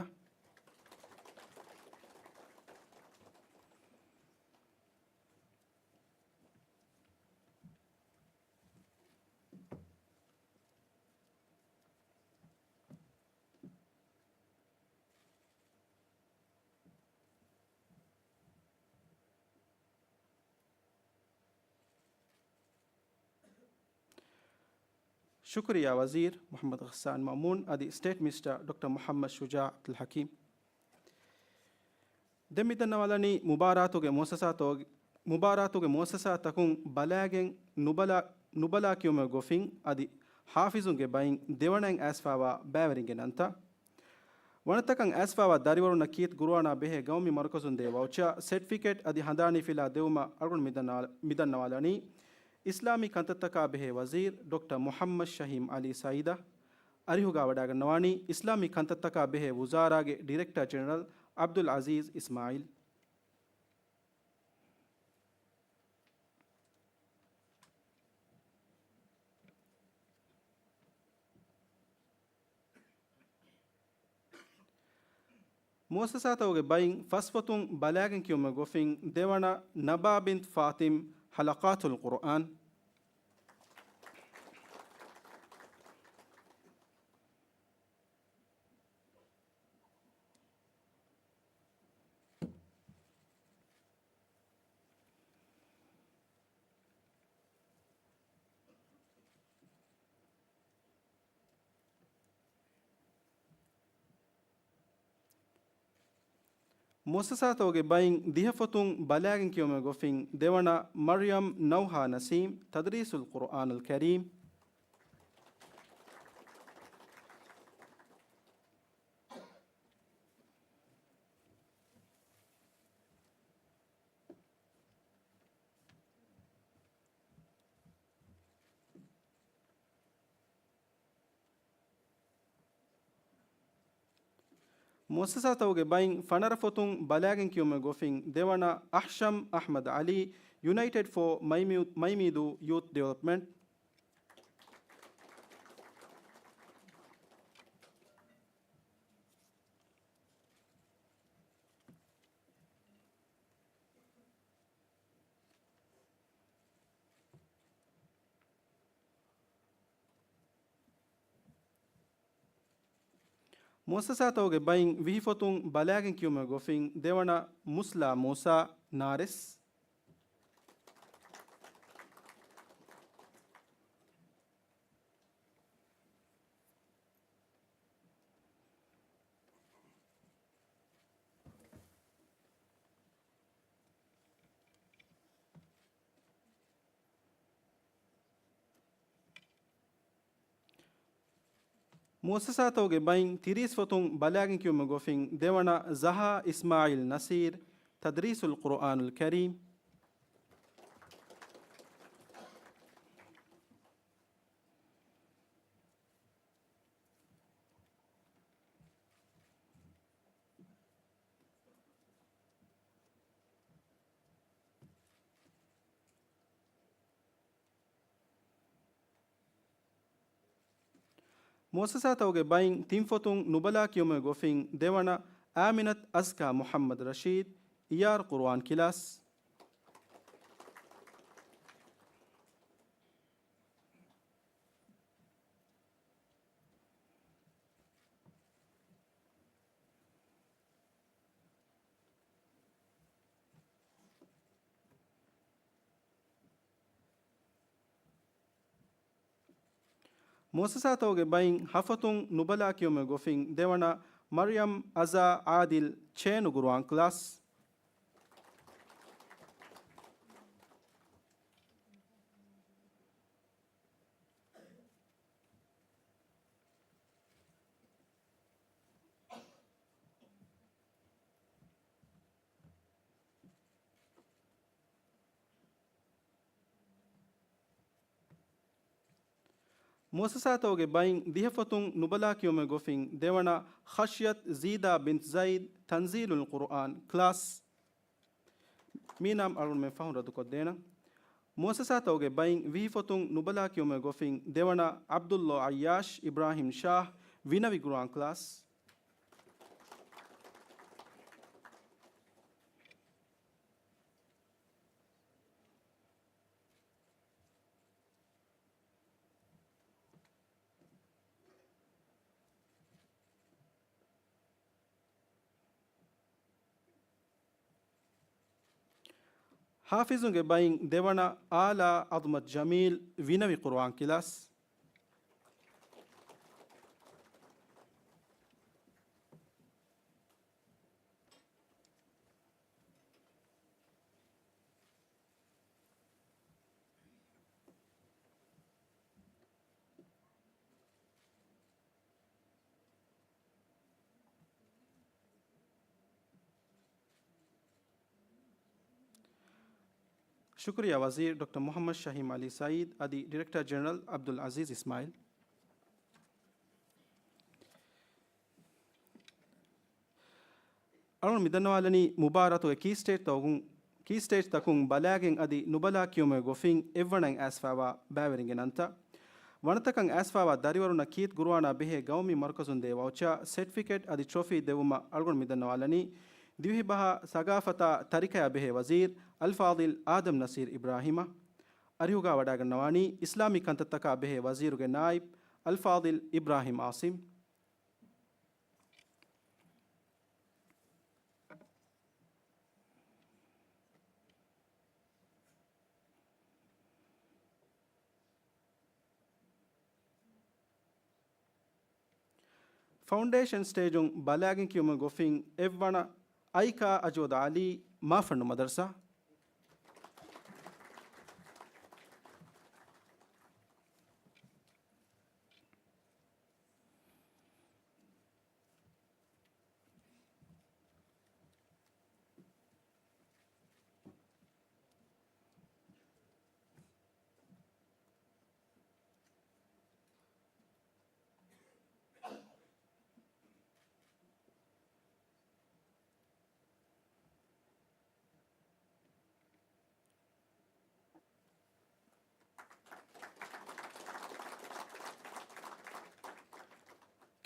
ޝުކުރިއްޔާ ވަޒީރު މުޙައްމަދު ޣައްސާން މައުމޫން އަދި ސްޓޭޓް މިނިސްޓަރ ޑޮކްޓަރ މުޙައްމަދު ޝުޖާޢު ޢަބްދުލް ޙަކީމް. ދެން މި ދަންނަވާލަނީ މުބާރާތުގެ މުއައްސަސާތޯ-، މުބާރާތުގެ މުއައްސަސާތަކުން ބަލާގެން ނުބަލާ، ނުބަލާ ކިޔުމެއް ގޮފިން އަދި ޙާފިޒުންގެ ބައިން ދެވަނައިން އައިސްފާވާ ބައިވެރިންގެ ނަންތައް. ވަނަތަކަށް އައިސްފާވާ ދަރިވަރުންނަށް ކީރިތި ގުރުއާނާ ބެހޭ ގައުމީ މަރުކަޒުން ދޭ ވައުޗާ، ސެޓްފިކެޓް އަދި ހަނދާނީ ފިލާ ދެވުމަށް އަޅުގަނޑު މި ދަންނަވާ-، މި ދަންނަވާލަނީ އިސްލާމީ ކަންތައްތަކާ ބެހޭ ވަޒީރު ޑޮކްޓަރ މުޙައްމަދު ޝަހީމް ޢަލީ ސައީދަށް. އަރިހުގަ ވަޑައިގަންނަވާނީ އިސްލާމީ ކަންތައްތަކާ ބެހޭ ވުޒާރާގެ ޑިރެކްޓަރ ޖެނެރަލް ޢަބްދުލް ޢަޒީޒް އިސްމާޢީލް. މުއައްސަސާތަކުގެ ބައިން ފަސް ފޮތުން ބަލާގެން ކިޔުމުގެ ގޮފިން ދެވަނަ ނަބާ ބިންތު ފާތިމް، ޙަލަޤާތުލް ޤުރުއާން. މުއައްސަސާތަކުގެ ބައިން ދިހަ ފޮތުން ބަލާގެން ކިޔުމުގެ ގޮފިން ދެވަނަ މަރްޔަމް ނައުހާ ނަސީމް، ތަދްރީސުލް ޤުރުއާނުލް ކަރީމް. މުއައްސަސާތަކުގެ ބައިން ފަނަރަ ފޮތުން ބަލާގެން ކިޔުމުގެ ގޮފިން ދެވަނަ އަހްޝަމް އަޙްމަދު ޢަލީ، ޔުނައިޓެޑް ފޯ މައިމީ-، މައިމީދޫ ޔޫތު ޑިވެލޮޕްމަންޓް. މުއައްސަސާތަކުގެ ބައިން ވިހި ފޮތުން ބަލާގެން ކިޔުމުގެ ގޮފިން ދެވަނަ މުސްލާ މޫސާ، ނާރެސް. މުއައްސަސާތަކުގެ ބައިން ތިރީސް ފޮތުން ބަލާގެން ކިޔުމުގެ ގޮފިން ދެވަނަ ޒަހާ އިސްމާޢީލް ނަސީރް، ތަދްރީސުލް ޤުރުއާނުލް ކަރީމް. މުއައްސަސާތަކުގެ ބައިން ތިން ފޮތުން ނުބަލާ ކިޔުމުގެ ގޮފިން ދެވަނަ އާމިނަތު އަޒްކާ މުޙައްމަދު ރަޝީދު، އީއާރް ޤުރުއާން ކިލާސް. މުއައްސަސާތަކުގެ ބައިން ހަ ފޮތުން ނުބަލާ ކިޔުމުގެ ގޮފިން ދެވަނަ މަރްޔަމް އަޒާ އާދިލް، ޗޭނު ޤުރުއާން ކްލާސް. މުއައްސަސާތަކުގެ ބައިން ދިހަ ފޮތުން ނުބަލާ ކިޔުމުގެ ގޮފިން ދެވަނަ ޚަޝްޔަތު ޒީދާ ބިންތު ޒައިދު، ތަންޒީލުލް ޤުރުއާން ކްލާސް. މި ނަން އަޅުގަނޑުމެން ފަހުން ރައްދުކޮށްދޭނަން. މުއައްސަސާތަކުގެ ބައިން ވިހި ފޮތުން ނުބަލާ ކިޔުމުގެ ގޮފިން ދެވަނަ ޢަބްދުﷲ ޢައްޔާޝް، އިބްރާހިމް ޝާހް، ވިނަވި ޤުރުއާން ކްލާސް. ޙާފިޒުންގެ ބައިން ދެވަނަ އާލާ ޢަޒުމަތު ޖަމީލް، ވިނަވި ޤުރުއާން ކިލާސް. ޝުކުރިއްޔާ ވަޒީރު ޑޮކްޓަރ މުޙައްމަދު ޝަހީމް ޢަލީ ސަޢީދު އަދި ޑިރެކްޓަރ ޖެނެރަލް ޢަބްދުލް ޢަޒީޒް އިސްމާޢީލް. އަޅުން މިދަންނަވާލަނީ މުބާރާތުގެ ކީ ސްޓޭޖްތަކުން، ކީ ސްޓޭޖްތަކުން ބަލާގެން އަދި ނުބަލާ ކިޔުމުގެ ގޮފިން އެއްވަނައިން އައިސްފައިވާ ބައިވެރިންގެ ނަންތައް. ވަނަތަކަށް އައިސްފާވާ ދަރިވަރުންނަށް ކީތް ގުރުއާނާ ބެހޭ ގައުމީ މަރުކަޒުން ދޭ ވައުޗާ، ސެޓްފިކެޓް އަދި ޓްރޮފީ ދެއްވުމަށް އަޅުގަނޑު މިދަންނަވާލަނީ، ދިވެހިބަހާ ސަގާފަތާ ތަރިކަޔާ ބެހޭ ވަޒީރު އަލްފާޟިލް އާދަމް ނަސީރް އިބްރާހީމަށް. އަރިހުގާ ވަޑައިގަންނަވާނީ، އިސްލާމީ ކަންތައްތަކާ ބެހޭ ވަޒީރުގެ ނާއިބް އަލްފާޟިލް އިބްރާހީމް އާސިމް. ފައުންޑޭޝަން ސްޓޭޖުން ބަލާގެން ކިޔުމުގެ ގޮފިން އެއްވަނަ އައިކާ އަޖުވަދު އަލީ، މާފަންނު މަދަރުސާ.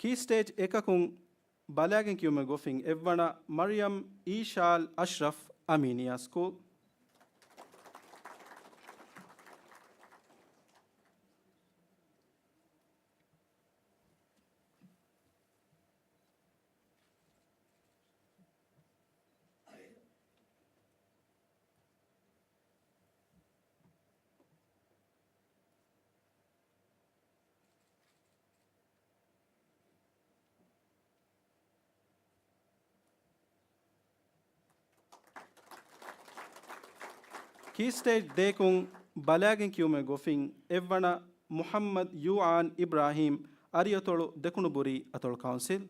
ކީ ސްޓޭޖް އެކަކުން ބަލާގެން ކިޔުމުގެ ގޮފިން އެއްވަނަ މަރިޔަމް އީޝާލް އަޝްރަފް، އަމީނިއްޔާ ސްކޫލް. ކީ ސްޓޭޖް ދޭކުން ބަލާގެން ކިޔުމުގެ ގޮފިން އެއްވަނަ މުޙައްމަދު ޔޫއާން އިބްރާހީމް، އަރިއަތޮޅު ދެކުނުބުރީ އަތޮޅު ކައުންސިލް.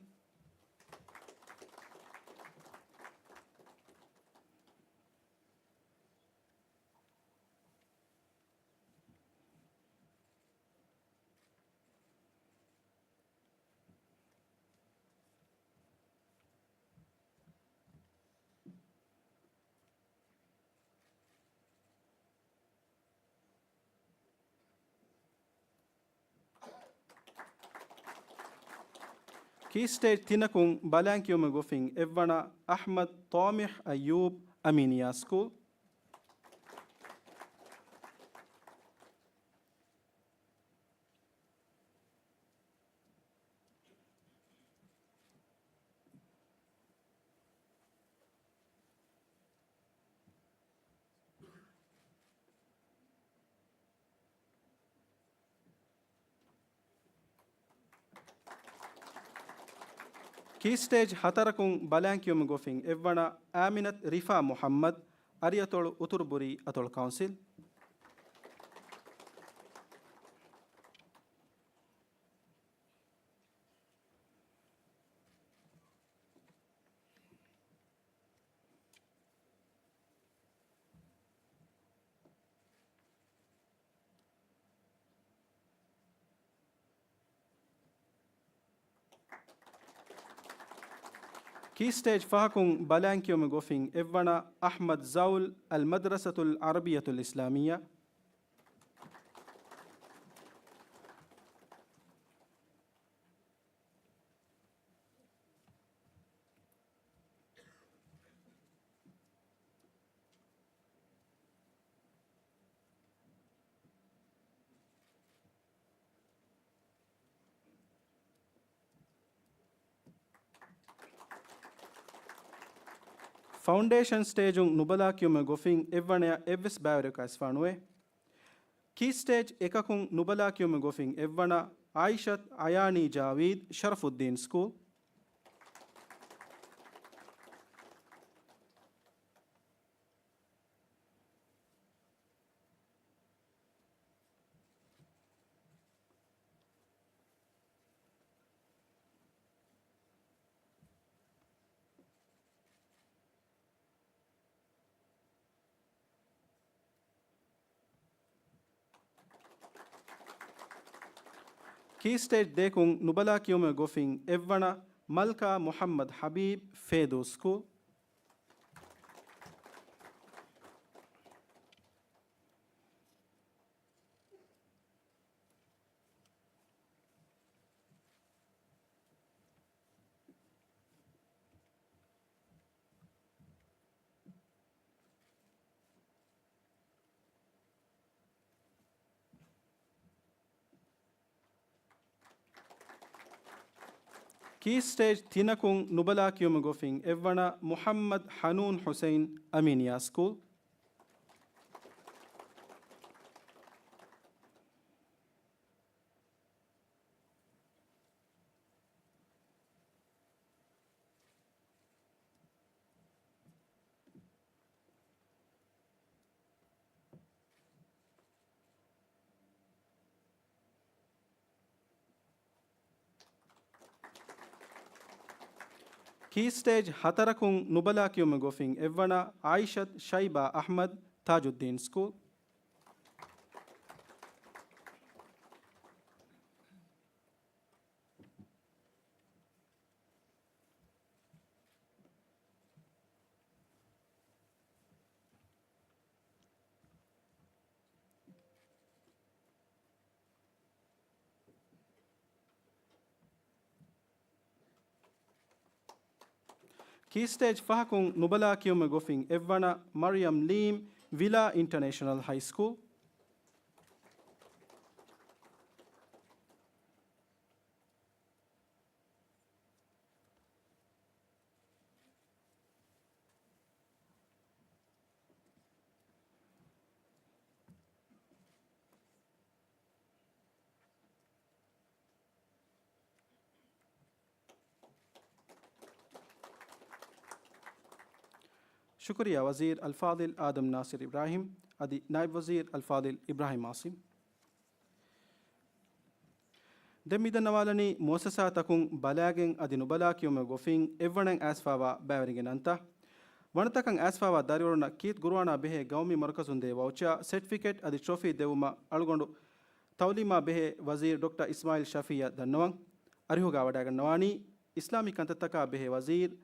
ކީ ސްޓޭޖް ތިނަކުން ބަލާން ކިޔުމުގެ ގޮފިން އެއްވަނަ އަޙްމަދު ޠާމިޙް އައްޔޫބް، އަމީނިއްޔާ ސްކޫލް. ކީ ސްޓޭޖް ހަތަރަކުން ބަލާން ކިޔުމުގެ ގޮފިން އެއްވަނަ އާމިނަތު ރިފާ މުޙައްމަދު، އަރިއަތޮޅު އުތުރުބުރީ އަތޮޅު ކައުންސިލް. ކީ ސްޓޭޖް ފަހަކުން ބަލާން ކިޔުމުގެ ގޮފިން އެއްވަނަ އަޙްމަދު ޒައުލް، އަލްމަދްރަސަތުލް ޢަރަބިއްޔަތުލް އިސްލާމިއްޔާ. ފައުންޑޭޝަން ސްޓޭޖުން ނުބަލާ ކިޔުމުގެ ގޮފިން އެއްވަނަޔަށް އެއްވެސް ބައިވެރިވެ ކައިސްފާނުވޭ. ކީ ސްޓޭޖް އެކަކުން ނުބަލާ ކިޔުމުގެ ގޮފިން އެއްވަނަ އާއިޝަތު އަޔާނީ ޖާވީދު، ޝަރަފުއްދީން ސްކޫލް. ކީ ސްޓޭޖް ދޭކުން ނުބަލާ ކިޔުމުގެ ގޮފިން އެއްވަނަ މަލްކާ މުޙައްމަދު ޙަބީބު، ފޭދޫ ސްކޫލް. ކީ ސްޓޭޖް ތިނަކުން ނުބަލާ ކިޔުމުގެ ގޮފިން އެއްވަނަ މުޙައްމަދު ޙަނޫން ޙުސައިން އަމީނިއްޔާ ސްކޫލް. ކީ ސްޓޭޖް ހަތަރަކުން ނުބަލާ ކިޔުމުގެ ގޮފިން އެއްވަނަ އާއިޝަތު ޝައިބާ އަޙްމަދު ތާޖުއްދީން ސްކޫލް. ކީ ސްޓޭޖް ފަހަކުން ނުބަލާ ކިޔުމުގެ ގޮފިން އެއްވަނަ މަރިޔަމް ލީމް ވިލާ އިންޓަރނޭޝަނަލް ހައި ސްކޫލް. ޝުކުރިއްޔާ ވަޒީރު އަލްފާޟިލް އާދަމް ނާސިރު އިބްރާހިމް އަދި ނާއިބު ވަޒީރު އަލްފާޟިލް އިބްރާހިމް އާސިމް. ދެން މިދަންނަވާލަނީ މުއައްސަސާތަކުން ބަލާގެން އަދި ނުބަލާ ކިޔުމުގެ ގޮފިން އެއްވަނައިން އައިސްފާވާ ބައިވެރިންގެ ނަންތައް. ވަނަތަކަށް އައިސްފާވާ ދަރިވަރުންނަށް ކީތް ގުރުއާނާ ބެހޭ ގައުމީ މަރުކަޒުން ދޭ ވައުޗާ، ސެޓްފިކެޓް އަދި ޓްރޮފީ ދެއްވުމަށް އަޅުގަނޑު ތައުލީމާ ބެހޭ ވަޒީރު ޑޮކްޓަރ އިސްމާއިލް ޝަފީއަށް ދަންނަވަން. އަރިހުގަ ވަޑައިގަންނަވާނީ އިސްލާމީ ކަންތައްތަކާ ބެހޭ ވަޒީރު،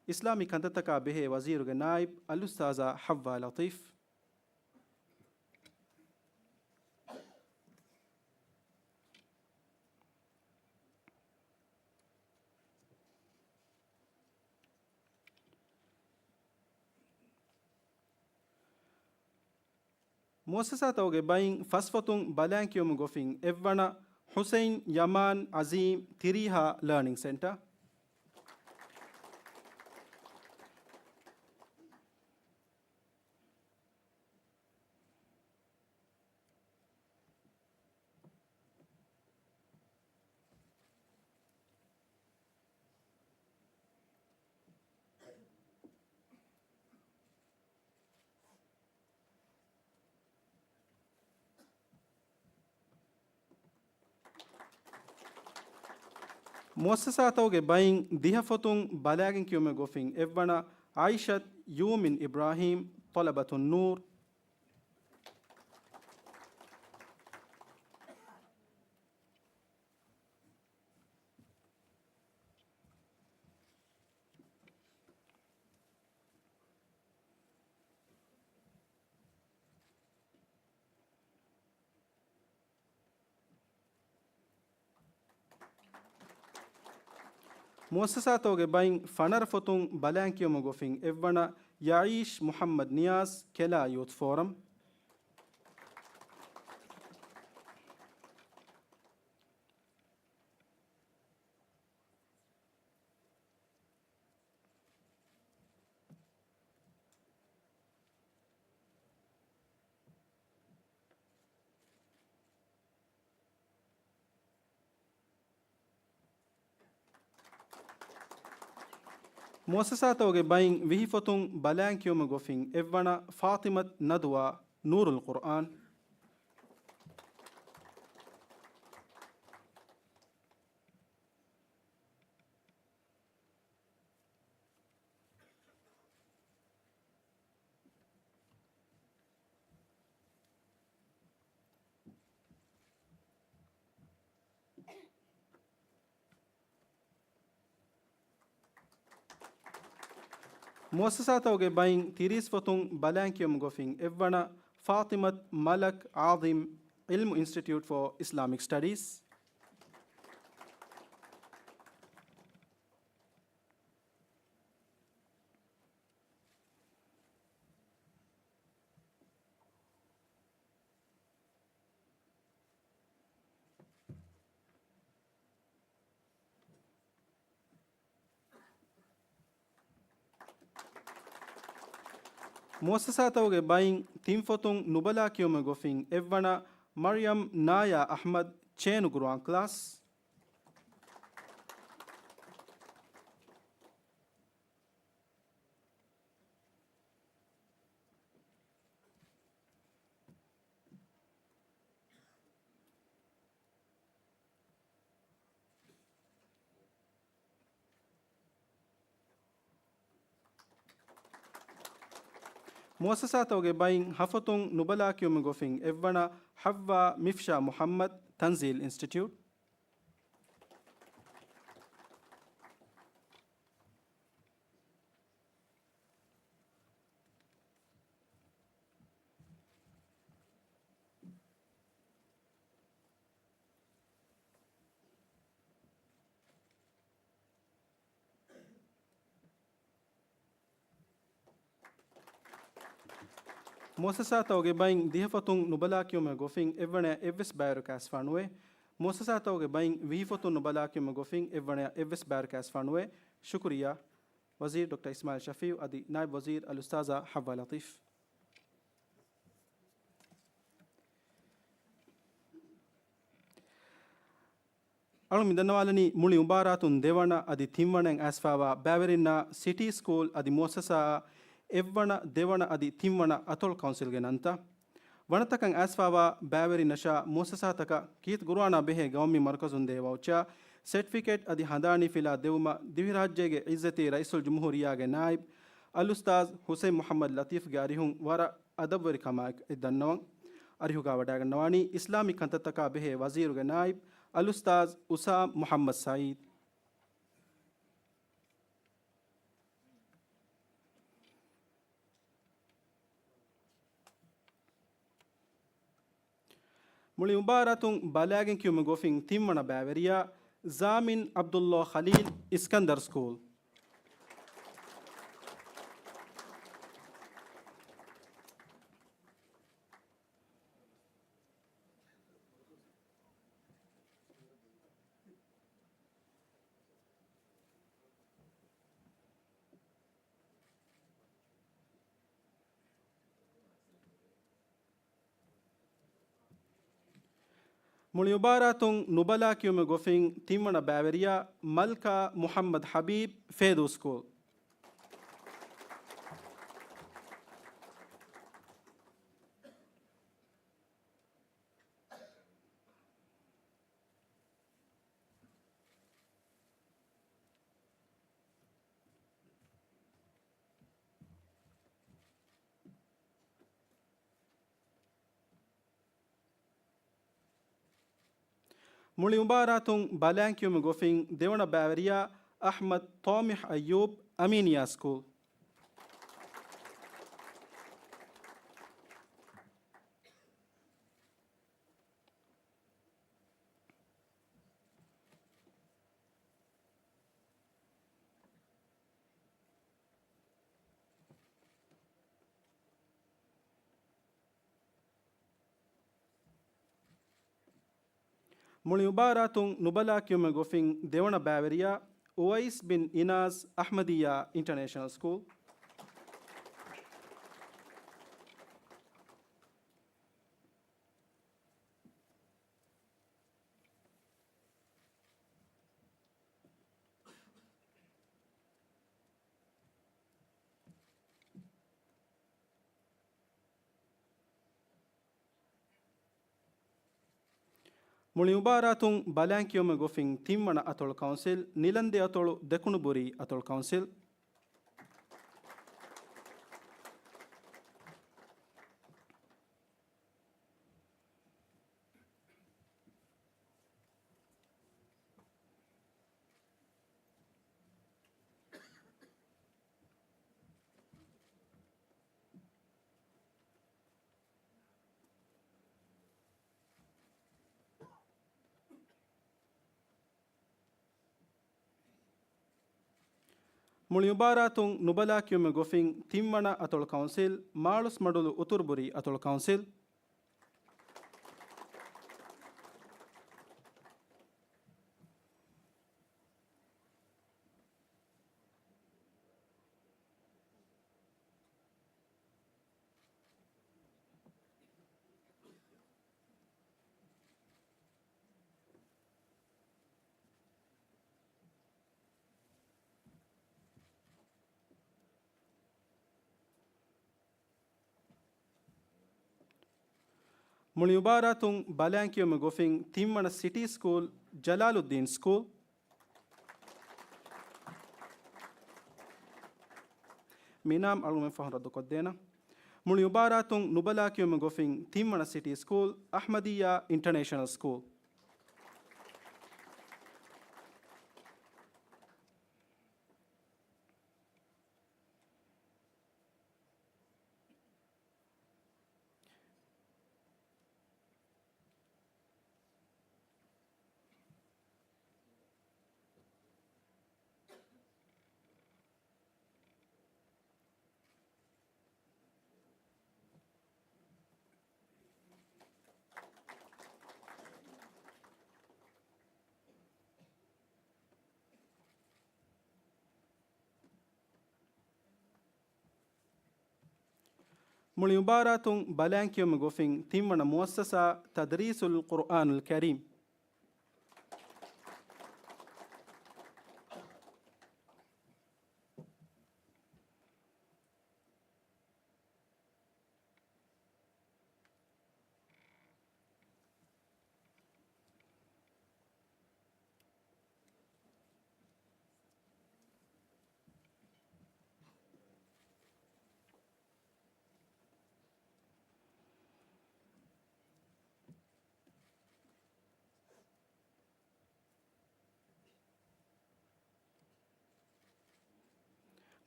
އިސްލާމީ ކަންތައްތަކާ ބެހޭ ވަޒީރުގެ ނާއިބު އަލްއުސްތާޛާ ޙައްވާ ލަޠީފް. މުއައްސަސާތަކުގެ ބައިން ފަސްފޮތުން ބަލާން ކިޔުމުގެ ގޮފިން އެއްވަނަ ޙުސައިން ޔަމާން ޢަޒީމް ތިރީހާ ލާނިންގ ސެންޓަރ. މުއައްސަސާތަކުގެ ބައިން ދިހަ ފޮތުން ބަލާގެން ކިޔުމުގެ ގޮފިން އެއްވަނަ ޢާއިޝަތު ޔޫމިން އިބްރާހީމް، ޠަލަބަތުން ނޫރު. މުއައްސަސާތަކުގެ ބައިން ފަނަރަ ފޮތުން ބަލާން ކިޔުމުގެ ގޮފިން އެއްވަނަ ޔަޢީޝް މުޙައްމަދު ނިޔާޒް، ކެލާ ޔޫތު ފޯރަމް. މުއައްސަސާތަކުގެ ބައިން ވިހި ފޮތުން ބަލާން ކިޔުމުގެ ގޮފިން އެއްވަނަ ފާޠިމަތު ނަދުވާ، ނޫރުލް ޤުރްއާން. މުއައްސަސާތަކުގެ ބައިން ތިރީސް ފޮތުން ބަލާން ކިޔުމުގެ ގޮފިން އެއްވަނަ ފާޠިމަތު މަލަކް ޢާޒިމް، ޢިލްމު އިންސްޓިޓިއުޓް ފޯ އިސްލާމިކް ސްޓަޑީސް. މުއައްސަސާތަކުގެ ބައިން ތިން ފޮތުން ނުބަލާ ކިޔުމުގެ ގޮފިން އެއްވަނަ މަރިޔަމް ނާޔާ އަޙްމަދު، ޗޭނު ގުރުއާން ކްލާސް. މުއައްސަސާތަކުގެ ބައިން ހަ ފޮތުން ނުބަލާ ކިޔުމުގެ ގޮފިން އެއްވަނަ ޙައްވާ މިފްޝާ މުޙައްމަދު، ތަންޒީލް އިންސްޓިޓިއުޓް. މުއައްސަސާތަކުގެ ބައިން ދިހަ ފޮތުން ނުބަލާ ކިޔުމުގެ ގޮފިން އެއްވަނަޔަށް އެއްވެސް ބައިވެރިކަށް އައިސްފާ ނުވޭ. މުއައްސަސާތަކުގެ ބައިން ވިހި ފޮތުން ނުބަލާ ކިޔުމުގެ ގޮފިން އެއްވަނަޔަށް އެއްވެސް ބައިވެރިކަށް އައިސްފާ ނުވޭ. ޝުކުރިއްޔާ. ވަޒީރު ޑޮކްޓަރ އިސްމާއިލް ޝަފީޢު އަދި ނާއިބު ވަޒީރު އަލްއުސްތާޛާ ޙައްވާ ލަޠީފް. އަޅު މި ދަންނަވާލަނީ މުޅި މުބާރާތުން ދެވަނަ އަދި ތިންވަނައިން އައިސްފާވާ ބައިވެރިންނާ ސިޓީ ސްކޫލް އަދި މުއައްސަސާއާ އެއްވަނަ، ދެވަނަ އަދި ތިންވަނަ އަތޮޅު ކައުންސިލްގެ ނަންތައް. ވަނަތަކަށް އައިސްފާވާ ބައިވެރިންނަށާ މުއައްސަސާތަކަށް ކީރިތި ގުރުއާނާ ބެހޭ ގައުމީ މަރުކަޒުން ދޭ ވައުޗާ، ސެޓްފިކެޓް އަދި ހަނދާނީ ފިލާ ދެވުމަށް ދިވެހިރާއްޖޭގެ ޢިއްޒަތީ ރައީސުލްޖުމްހޫރިއްޔާގެ ނާއިބު އަލްއުސްތާޛު ޙުސައިން މުޙައްމަދު ލަޠީފްގެ އަރިހުން ވަރަށް އަދަބުވެރިކަމާއެކު އެ ދަންނަވަން. އަރިހުގަ ވަޑައިގަންނަވާނީ އިސްލާމީ ކަންތައްތަކާ ބެހޭ ވަޒީރުގެ ނާއިބު އަލްއުސްތާޛު އުސާމް މުޙައްމަދު ސަޢީދު. މުޅި މުބާރާތުން ބަލާގެން ކިޔުމުގެ ގޮފިން ތިންވަނަ ބައިވެރިޔާ ޒާމިން ޢަބްދުﷲ ޚަލީލް، އިސްކަންދަރު ސްކޫލް. މުޅި މުބާރާތުން ނުބަލާ ކިޔުމުގެ ގޮފިން ތިންވަނަ ބައިވެރިޔާ މަލްކާ މުޙައްމަދު ޙަބީބް، ފޭދޫ ސްކޫލް. މުޅި މުބާރާތުން ބަލާން ކިޔުމުގެ ގޮފިން ދެވަނަ ބައިވެރިޔާ އަޙްމަދު ޠާމިޙް އައްޔޫބް، އަމީނިއްޔާ ސްކޫލް. މުޅި މުބާރާތުން ނުބަލާ ކިޔުމުގެ ގޮފިން ދެވަނަ ބައިވެރިޔާ އުވައިސް ބިން އިނާސް، އަޙްމަދިއްޔާ އިންޓަރނޭޝަނަލް ސްކޫލް. މުޅި މުބާރާތުން ބަލާން ކިޔުމުގެ ގޮފިން ތިންވަނަ އަތޮޅު ކައުންސިލް، ނިލަންދެ އަތޮޅު، ދެކުނުބުރީ އަތޮޅު ކައުންސިލް. މުޅި މުބާރާތުން ނުބަލާ ކިޔުމުގެ ގޮފިން ތިންވަނަ އަތޮޅު ކައުންސިލް، މާޅޮސްމަޑުލު އުތުރުބުރީ އަތޮޅު ކައުންސިލް. މުޅި މުބާރާތުން ބަލައިން ކިޔުމުގެ ގޮފިން ތިންވަނަ ސިޓީ ސްކޫލް، ޖަލާލުއްދީން ސްކޫލް. މިނާމް އަޅުގަނޑުމެން ފަހުން ރައްދުކޮށްދޭނަން. މުޅި މުބާރާތުން ނުބަލާ ކިޔުމުގެ ގޮފިން ތިންވަނަ ސިޓީ ސްކޫލް، އަޙްމަދިއްޔާ އިންޓަރނޭޝަނަލް ސްކޫލް. މުޅި މުބާރާތުން ބަލައިން ކިޔުމުގެ ގޮފިން ތިންވަނަ މުއައްސަސާ، ތަދްރީސުލް ޤުރްއާނުލް ކަރީމް.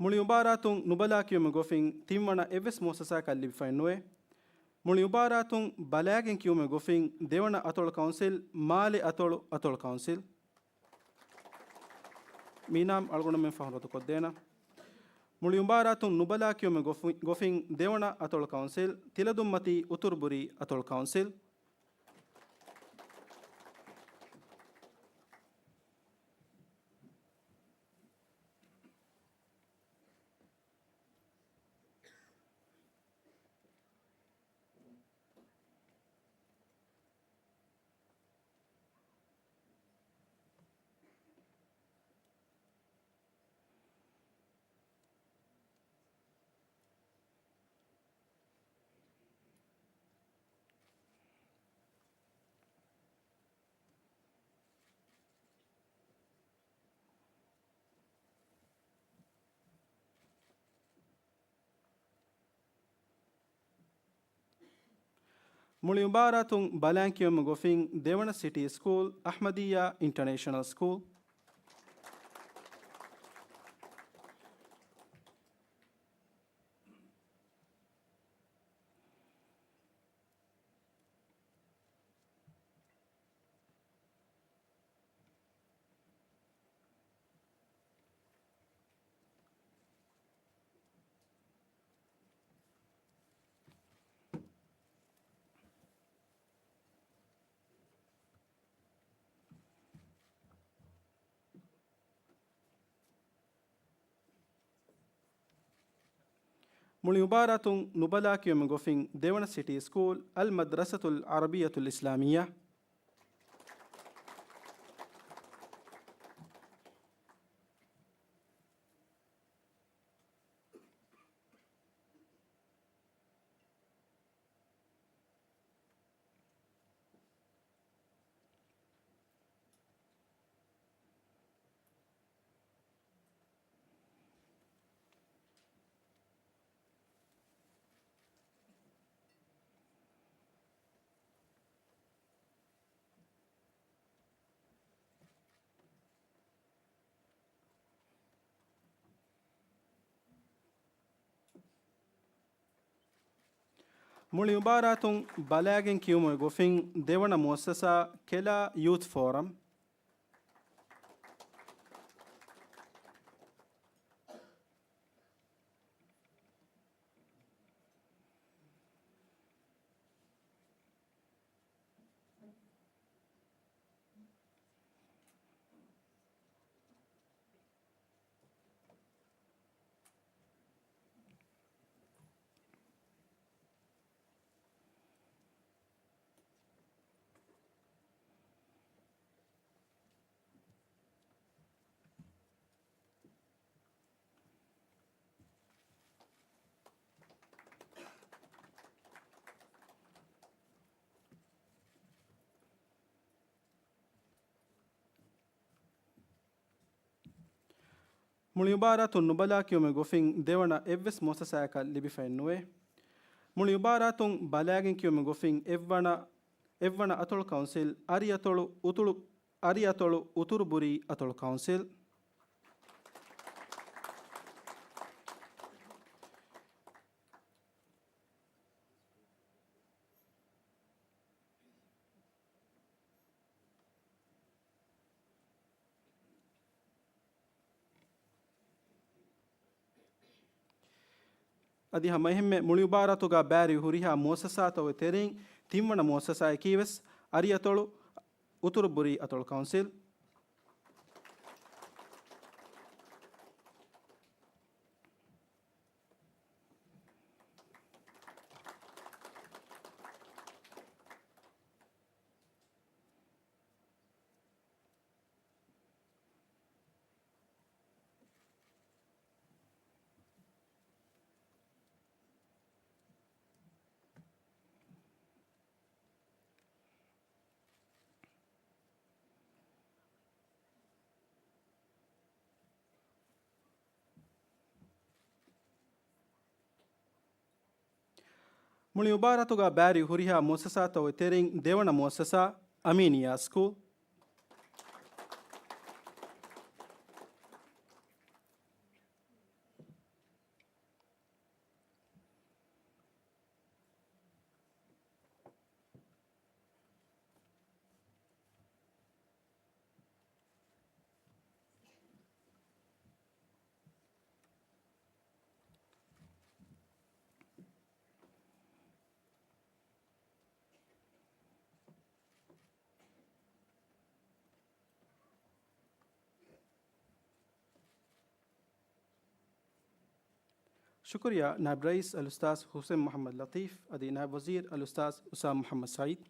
މުޅި މުބާރާތުން ނުބަލާ ކިޔުމުގެ ގޮފިން ތިންވަނަ އެއްވެސް މުއައްސަސާއަކަށް ލިބިފައެއް ނުވޭ. މުޅި މުބާރާތުން ބަލާގެން ކިޔުމުގެ ގޮފިން ދެވަނަ އަތޮޅު ކައުންސިލް، މާލެ އަތޮޅު، އަތޮޅު ކައުންސިލް. މިނާމް އަޅުގަނޑުމެން ފަހުން ރައްދުކޮށްދޭނަން. މުޅި މުބާރާތުން ނުބަލާ ކިޔުމުގެ ގޮފި-، ގޮފިން ދެވަނަ އަތޮޅު ކައުންސިލް، ތިލަދުންމަތީ އުތުރުބުރީ އަތޮޅު ކައުންސިލް. މުޅި މުބާރާތުން ބަލައިން ކިޔުމުގެ ގޮފިން ދެވަނަ ސިޓީ ސްކޫލް، އަޙްމަދިއްޔާ އިންޓަރނޭޝަނަލް ސްކޫލް. މުޅި މުބާރާތުން ނުބަލާ ކިޔުމުގެ ގޮފިން ދެވަނަ ސިޓީ ސްކޫލް، އަލް މަދްރަސަތުލް ޢަރަބިއްޔަތުލް އިސްލާމިއްޔާ. މުޅި މުބާރާތުން ބަލާގެން ކިޔުމުގެ ގޮފިން ދެވަނަ މުއައްސަސާ، ކެލާ ޔޫތު ފޯރަމް. މުޅި އުބާރާތުން ނުބަލާ ކިޔުމެއް ގޮފިން ދެވަނަ އެއްވެސް މުއައްސަސާއަކަށް ލިބިފައެއްނުވޭ. މުޅި އުބާރާތުން ބަލާގެން ކިޔުމެއް ގޮފިން އެއްވަނަ، އެއްވަނަ އަތޮޅު ކައުންސިލް، އަރިއަތޮޅު އުތުޅު، އަރިއަތޮޅު އުތުރުބުރީ އަތޮޅު ކައުންސިލް. އަދި ހަމައެހެންމެ މުޅި އުބާރާތުގަ ބައިވެރި ހުރިހާ މުއައްސަސާތައް ތެރެއިން ތިންވަނަ މުއައްސަސާއަކީވެސް އަރިއަތޮޅު އުތުރުބުރީ އަތޮޅު ކައުންސިލް. މުޅި އުބާރާތުގަ ބައިވެރި ހުރިހާ މުއައްސަސާތައް ތެރެއިން ދެވަނަ މުއައްސަސާ އަމީނިއްޔާ ސްކޫލް. ޝުކުރިއްޔާ ނާއިބް ރައީސް އަލްއުސްތާޛް ޙުސައިން މުޙައްމަދު ލަޠީފް އަދި ނާއިބް ވަޒީރު އަލްއުސްތާޛް އުސާމް މުޙައްމަދު ސަޢީދު.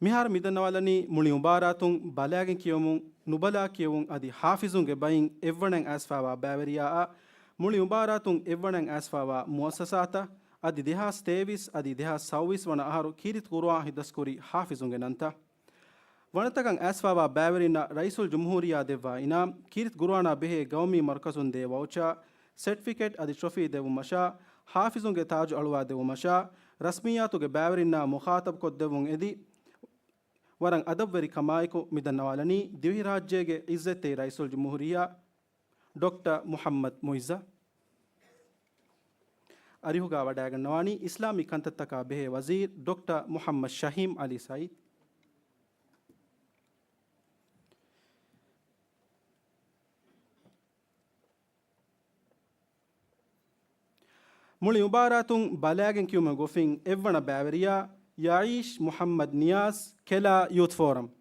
މިހާރު މިދަންނަވާލަނީ މުޅި އުބާރާތުން ބަލާގެން ކިޔެވުމުން، ނުބަލާ ކިޔެވުން އަދި ޙާފިޒުންގެ ބައިން އެއްވަނައިން އައިސްފާވާ ބައިވެރިޔާއަށް މުޅި އުބާރާތުން އެއްވަނައިން އައިސްފާވާ މުއައްސަސާތައް އަދި ދެހާސް ތޭވީސް އަދި ދެހާސް ސައުވީސް ވަނަ އަހަރު ކީރިތި ޤުރުއާން ހިތްދަސްކުރި ޙާފިޒުންގެ ނަންތައް. ވަނަތަކަށް އައިސްފާވާ ބައިވެރިންނަށް ރައީސުލްޖުމްހޫރިއްޔާ ދެއްވާ އިނާމް، ކީރިތި ޤުރުއާނާ ބެހޭ ގައުމީ މަރުކަޒުން ދޭ ވައުޗާ، ސެޓްފިކެޓް އަދި ޓްރޮފީ ދެއްވުމަށާ، ޙާފިޒުންގެ ތާޖު އަޅުވާ ދެއްވުމަށާ، ރަސްމިއްޔާތުގެ ބައިވެރިންނާ މުޚާޠަބުކޮށްދެއްވުން އެދި، ވަރަށް އަދަބުވެރިކަމާއެކު މިދަންނަވާލަނީ ދިވެހިރާއްޖޭގެ ޢިއްޒަތްތެރި ރައީސުލްޖުމްހޫރިއްޔާ ޑޮކްޓަރ މުޙައްމަދު މުޢިއްޒަށް. އަރިހުގަ ވަޑައިގަންނަވާނީ އިސްލާމީ ކަންތައްތަކާ ބެހޭ ވަޒީރު ޑޮކްޓަރ މުޙައްމަދު ޝަހީމް ޢަލީ ސަޢީދު. މުޅި އުބާރާތުން ބަލާގެން ކިޔުމުގެ ގޮފިން އެއްވަނަ ބައިވެރިޔާ ޔަޢީޝް މުޙައްމަދު ނިޔާޒް، ކެލާ ޔޫތު ފޯރަމް.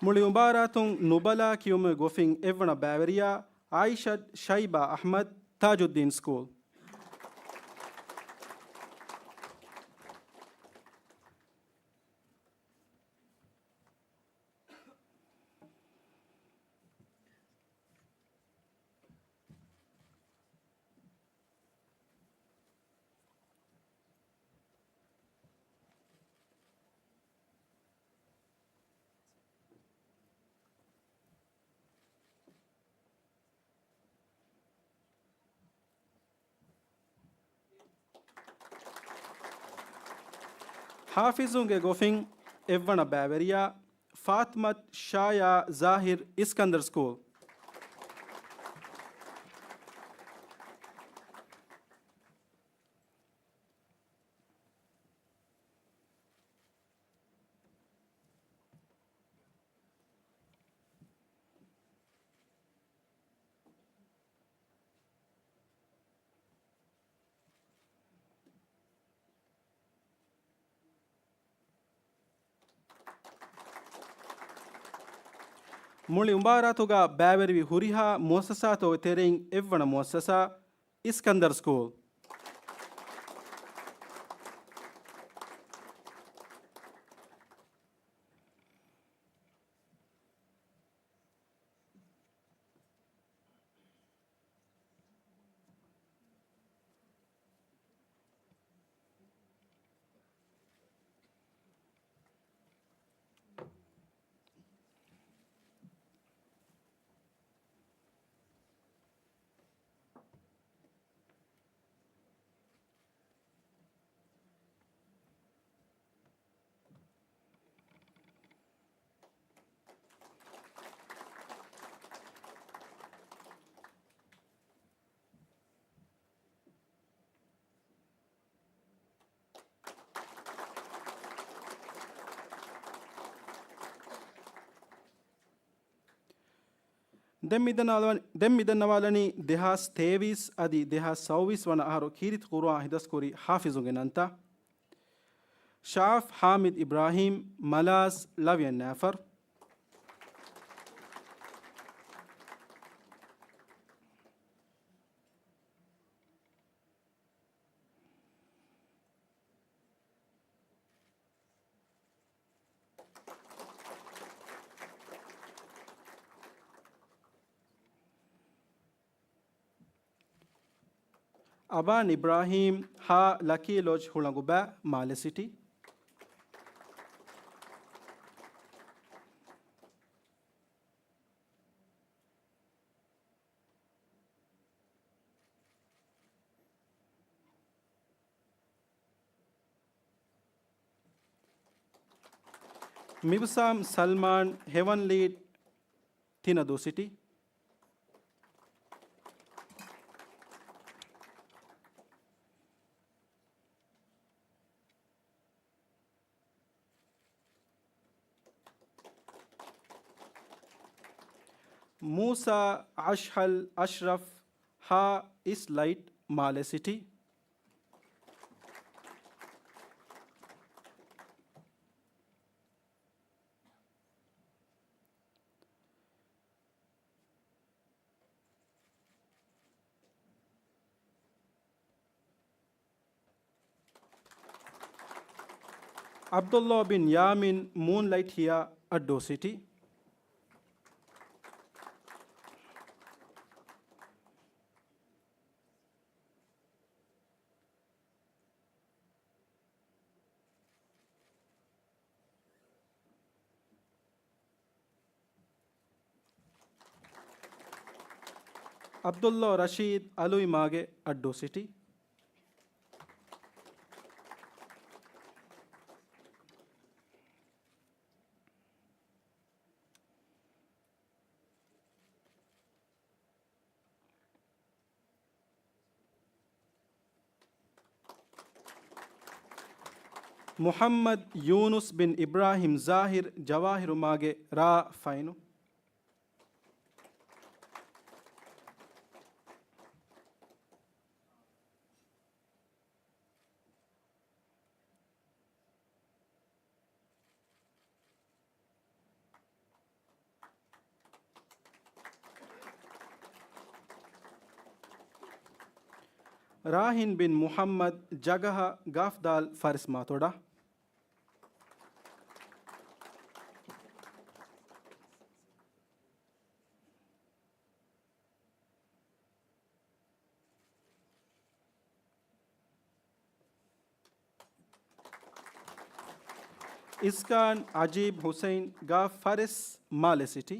މުޅި އުބާރާތުން ނުބަލާ ކިޔުމުގެ ގޮފިން އެއްވަނަ ބައިވެރިޔާ އާއިޝަތު ޝައިބާ އަޙްމަދު، ތާޖުއްދީން ސްކޫލް. ޙާފިޒުންގެ ގޮފިން އެއްވަނަ ބައިވެރިޔާ ފާތިމަތު ޝާޔާ ޒާހިރު، އިސްކަންދަރު ސްކޫލް. މުޅި އުމާރާތުގަ ބައިވެރިވި ހުރިހާ މުއައްސަސާތަކުގެ ތެރެއިން އެއްވަނަ މުއައްސަސާ، އިސްކަންދަރު ސްކޫލް. ދެން މިދަންނަވާލަނީ، ދެން މިދަންނަވާލަނީ ދެހާސް ތޭވީސް އަދި ދެހާސް ސައުވީސް ވަނަ އަހަރު ކީރިތި ޤުރުއާން ހިތަސްކުރި ޙާފިޒުންގެ ނަންތައް. ޝާފް ޙާމިދު އިބްރާހީމް، މަލާޒް، ލަވިޔަން ނާފަރު. އަބާން އިބްރާހީމް، ހަ، ލަކީ ލޮޖް، ހުޅަނގުބައި، މާލެ ސިޓީ. މިބުސާމް ސަލްމާން، ހެވަންލީ، ތިނަދޫ ސިޓީ. މޫސާ އަޝްހަލް އަޝްރަފް، ހަ، އިސް ލައިޓް، މާލެ ސިޓީ. ޢަބްދުﷲ ބިން ޔާމިން، މޫންލައިޓް ހިޔާ، އައްޑޫ ސިޓީ. ޢަބްދުﷲ ރަޝީދު، އަލުއިމާގެ، އައްޑޫ ސިޓީ. މުޙައްމަދު ޔޫނުސް ބިން އިބްރާހިމް ޒާހިރު، ޖަވާހިރުމާގެ، ރ، ފައިނު. ރާހިން ބިން މުޙައްމަދު، ޖަގަހަ، ގާފްދާލް، ފަރިސް މާތޮޑާ. އިސްކާން އަޖީބް ހުސައިން، ގ، ފަރިސް، މާލެ ސިޓީ.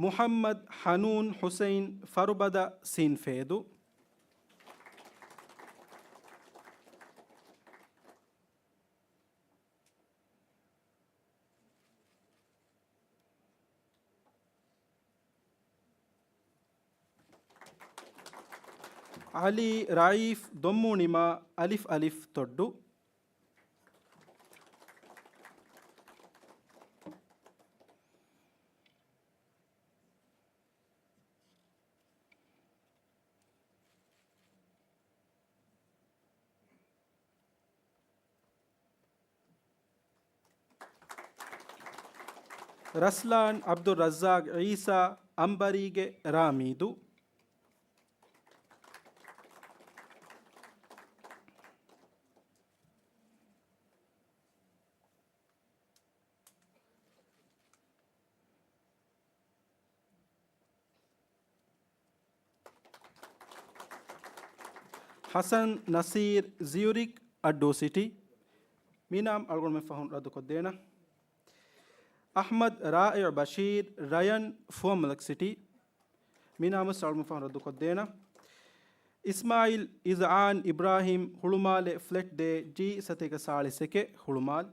މުޙައްމަދު ޙަނޫން ޙުސައިން، ފަރުބަދަ، ސީންފޭދު. ޢަލީ ރައީފް، ދޮންމޫނިމާ، އަލިފް އަލިފް ތޮއްޑު. ރަސްލާން ޢަބްދުއްރައްޒާޤް ޢީސާ އަނބަރީގެ ރާމީދު. ޙަސަން ނަޞީރު ޒިއުރިކް އައްޑޫ ސިޓީ. މި ނާމް އަޅުގަނޑުމެން ފަހުން ރައްދުކޮށްދޭނަން. އަޙްމަދު ރާއިޢު ބަޝީރު ރަޔަން ފުވައްމުލަކް ސިޓީ. މި ނާމު އަޅުގަނޑުމެން ފަހުން ރައްދުކޮށްދޭނަން. އިސްމާޢީލް އިޒްޢާން އިބްރާހީމް ހުޅުމާލެ ފްލެޓް ދޭ ޖީ ސަތޭކަ ސާޅީސް އެކެއް ހުޅުމާލު.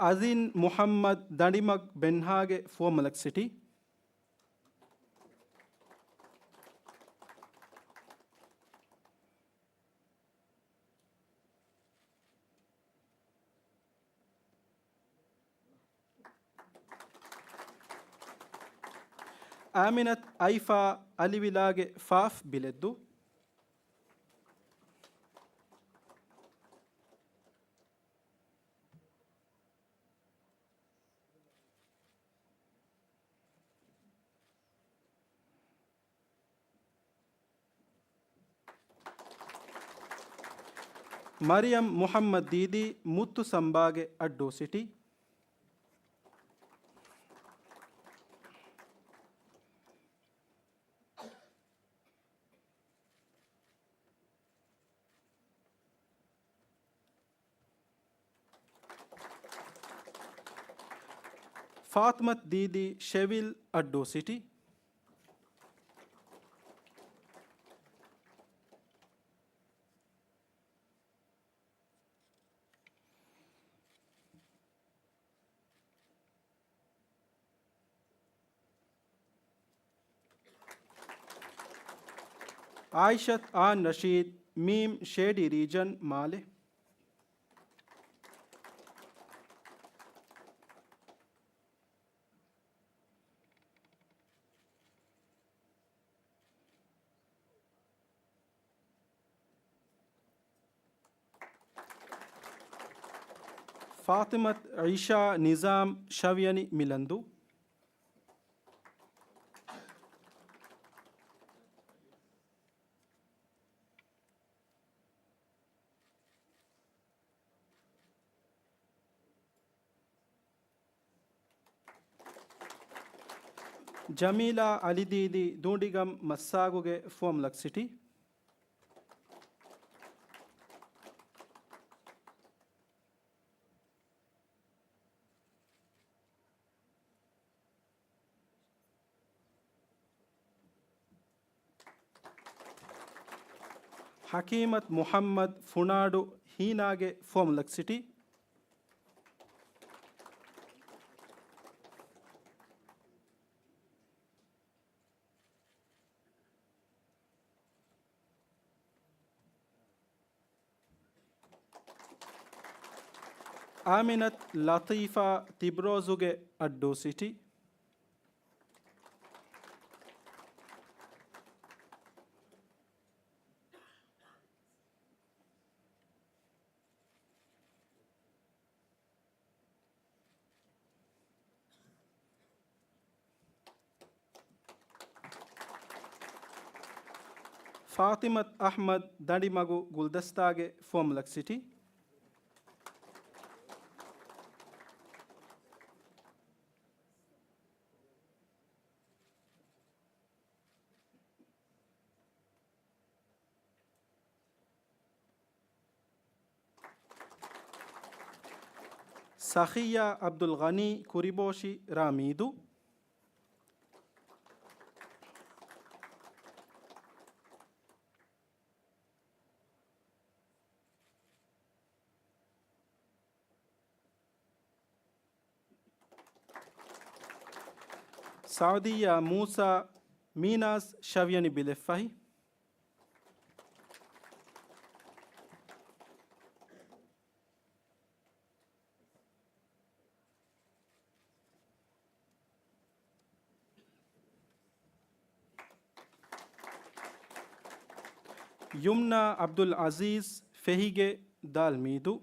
އަޒިން މުޙައްމަދު ދަނޑިމަގު ބެންހާގެ ފުވައްމުލަކް ސިޓީ. އާމިނަތު އައިފާ އަލިވިލާގެ ފާފް ބިލެއްދޫ. މަރިޔަމް މުޙައްމަދު ދީދީ މުއްތު ސަމްބާގެ އައްޑޫ ސިޓީ. ފާތިމަތު ދީދީ ޝެވިލް އައްޑޫ ސިޓީ. އާއިޝަތު އާން ރަޝީދު، މީމް ޝޭޑީ ރީޖަން، މާލެ. ފާތިމަތު އިޝާ ނިޒާމް، ޝަވިޔަނި މިލަންދޫ. ޖަމީލާ އަލިދީދީ، ދޫނޑިގަން މައްސާގުގެ ފުވައްމުލަކް ސިޓީ. ޙަކީމަތު މުޙައްމަދު، ފުނާޑު، ހީނާގެ ފުވައްމުލަކް ސިޓީ. އާމިނަތު ލަޠީފާ، ތިބްރޯޒުގެ އައްޑޫ ސިޓީ. ފާތިމަތު އަޙްމަދު، ދަނޑިމަގު ގުލްދަސްތާގެ ފުވައްމުލަކް ސިޓީ. ސަޚިއްޔާ ޢަބްދުލްޣަނީ، ކުރިބޯށި، ރާ މީދޫ. ސަޢުދިއްޔާ މޫސާ، މީނާސް، ޝަވިޔަނި ބިލެއްފަހި. ޔުމްނާ ޢަބްދުލް ޢަޒީޒް، ފެހިގެ، ދާލްމީދު.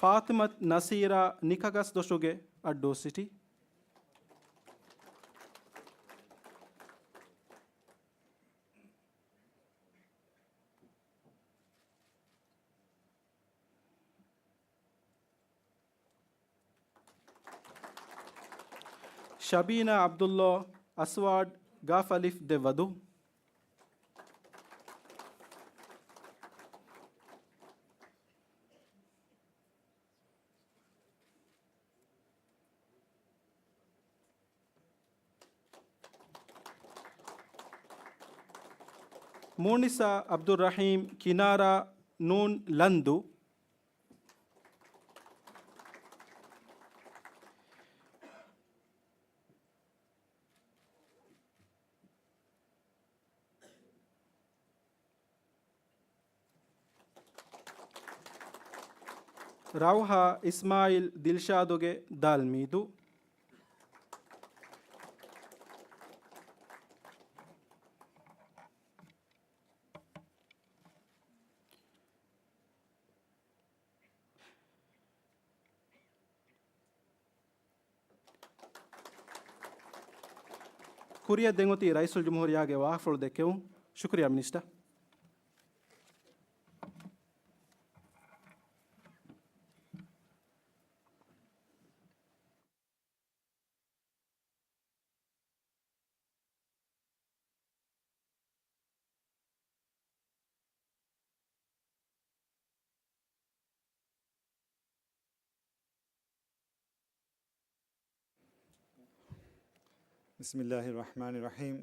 ފާތިމަތު ނަސީރާ، ނިކަގަސްދޮށުގެ، އައްޑޫ ސިޓީ. ޝަބީނާ ޢަބްދުﷲ، އަސްވާޑް، ގ އަލިފް ދެއްވަދޫ. މޫނިސާ ޢަބްދުއްރަޙީމް، ކިނާރާ، ނޫން، ލަންދޫ. ރައުޙާ އިސްމާޢީލް، ދިލްޝާދުގެ، ދާލްމީދު. ކުރިއަށް ދެން އޮތީ ރައީސުލްޖުމްހޫރިއްޔާގެ ވާހަކަފުޅު ދެއްކެވުން. ޝުކުރިއްޔާ މިނިސްޓަރ. بسم الله الرحمن الرحيم.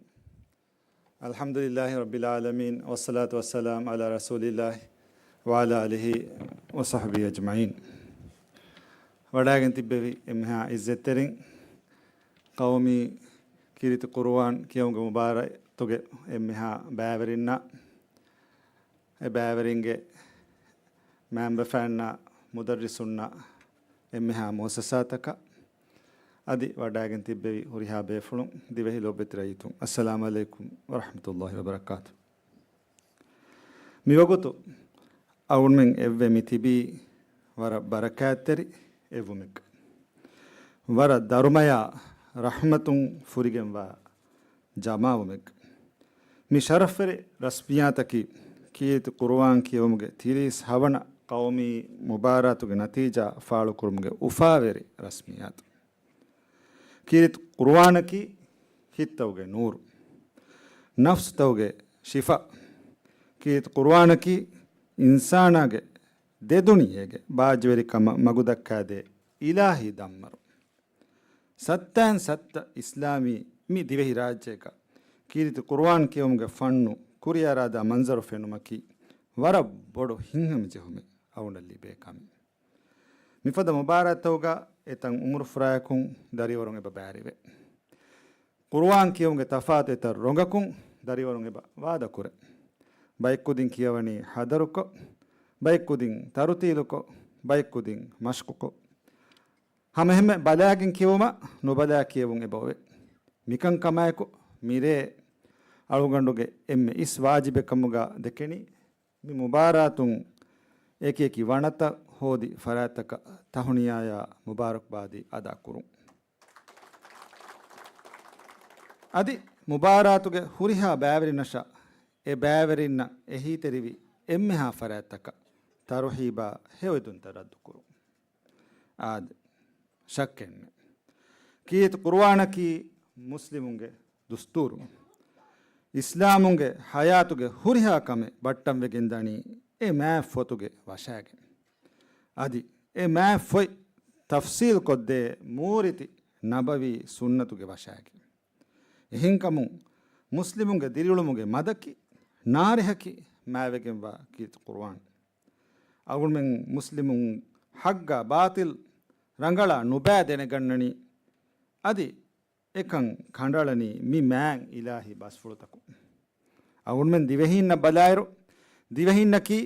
الحمد لله رب العالمين، والصلاة والسلام على رسول الله وعلى آله وصحبه أجمعين. ވަޑައިގެން ތިއްބެވި އެންމެހާ ޢިއްޒަތްތެރިން، ޤައުމީ ކީރިތި ޤުރުއާން ކިޔެވުމުގެ މުބާރާތުގެ އެންމެހާ ބައިވެރިންނަށް، އެ ބައިވެރިންގެ މައިންބަފައިންނާ، މުދައްރިސުންނާ، އެންމެހާ މުއައްސަސާތަކަށް، އަދި ވަޑައިގެން ތިއްބެވި ހުރިހާ ބޭފުޅުން، ދިވެހި ލޯބިވެތި ރައްޔިތުން، އައްސަލާމު ޢަލައިކުމް ވަރަޙްމަތުﷲި ވަބަރަކާތު. މިވަގުތު އަޅުގަނޑުމެން އެއްވެ މި ތިބީ ވަރަށް ބަރަކާތްތެރި އެއްވުމެއްގަ. ވަރަށް ދަރުމަޔާ ރަޙްމަތުން ފުރިގެންވާ ޖަމާވުމެއްގަ. މި ޝަރަފްވެރި ރަސްމިއްޔާތަކީ ކީރިތި ޤުރުއާން ކިޔެވުމުގެ ތިރީސް ހަވަނަ ޤައުމީ މުބާރާތުގެ ނަތީޖާ ފާޅުކުރުމުގެ އުފާވެރި ރަސްމިއްޔާތު. ކީރިތި ޤުރުއާނަކީ ހިތްތަކުގެ ނޫރު، ނަފްސުތަކުގެ ޝިފާ. ކީރިތި ޤުރުއާނަކީ އިންސާނާގެ ދެ ދުނިޔޭގެ ބާއްޖަވެރިކަމަށް މަގުދައްކާދޭ އިލާހީ ދަންމަރު. ސައްތައިން ސައްތަ އިސްލާމީ މި ދިވެހިރާއްޖޭގަ ކީރިތި ޤުރުއާން ކިޔެވުމުގެ ފަންނު ކުރިއަރާދާ މަންޒަރު ފެނުމަކީ ވަރަށް ބޮޑު ހިތްހަމަޖެހުމެއް އަޅުގަނޑަށް ލިބޭ ކަމެއް. މިފަދަ މުބާރާތްތަކުގަ އެތަން އުމުރުފުރާޔަކުން ދަރިވަރުން އެބަ ބައިވެރިވޭ. ޤުރުއާން ކިޔެވުމުގެ ތަފާތު އެތައް ރޮނގަކުން ދަރިވަރުން އެބަ ވާދަކުރޭ. ބައެއްކުދިން ކިޔަވަނީ ޙަޟަރުކޮށް، ބައެއްކުދިން ތަރުތީލުކޮށް، ބައެއްކުދިން މަޝްޤުކޮށް. ހަމައެހެންމެ ބަލާގެން ކިޔެވުމާ ނުބަލާ ކިޔެވުން އެބައޮވޭ. މިކަންކަމާއެކު މިރޭ އަޅުގަނޑުގެ އެންމެ އިސް ވާޖިބެއް ކަމުގަ ދެކެނީ މި މުބާރާތުން އެކިއެކި ވަނަތައް ހޯދި ފަރާތްތަކަށް ތަހުނިޔާޔާ މުބާރަކްބާދީ އަދާކުރުން. އަދި މުބާރާތުގެ ހުރިހާ ބައިވެރިންނަށާ އެ ބައިވެރިންނަށް އެހީތެރިވި އެންމެހާ ފަރާތްތަކަށް ތަރުހީބާ ހެޔޮއެދުންތައް ރައްދުކުރުން. އާދެ، ޝައްކެއްނެތް. ކީރިތި ޤުރުއާނަކީ މުސްލިމުންގެ ދުސްތޫރު. އިސްލާމުންގެ ޙަޔާތުގެ ހުރިހާ ކަމެއް ބައްޓަންވެގެން ދަނީ އެ މާތް ފޮތުގެ ވަށާގެން. އަދި އެ މާތް ފޮތް ތަފްސީލްކޮށްދޭ މޫރިތި ނަބަވީ ސުންނަތުގެ ވަށާގެން. އެހެންކަމުން މުސްލިމުންގެ ދިރިއުޅުމުގެ މަދަކީ ނާރެހަކީ މާތްވެގެންވާ ކީރިތި ޤުރުއާން. އަޅުގަނޑުމެން މުސްލިމުން ޙައްޤާ ބާޠިލް ރަނގަޅާ ނުބައި ދެނެގަންނަނީ. އަދި އެކަން ކަނޑައަޅަނީ މި މާތް އިލާހީ ބަސްފުޅުތަކުން. އަޅުގަނޑުމެން ދިވެހީންނަށް ބަލާއިރު، ދިވެހިންނަކީ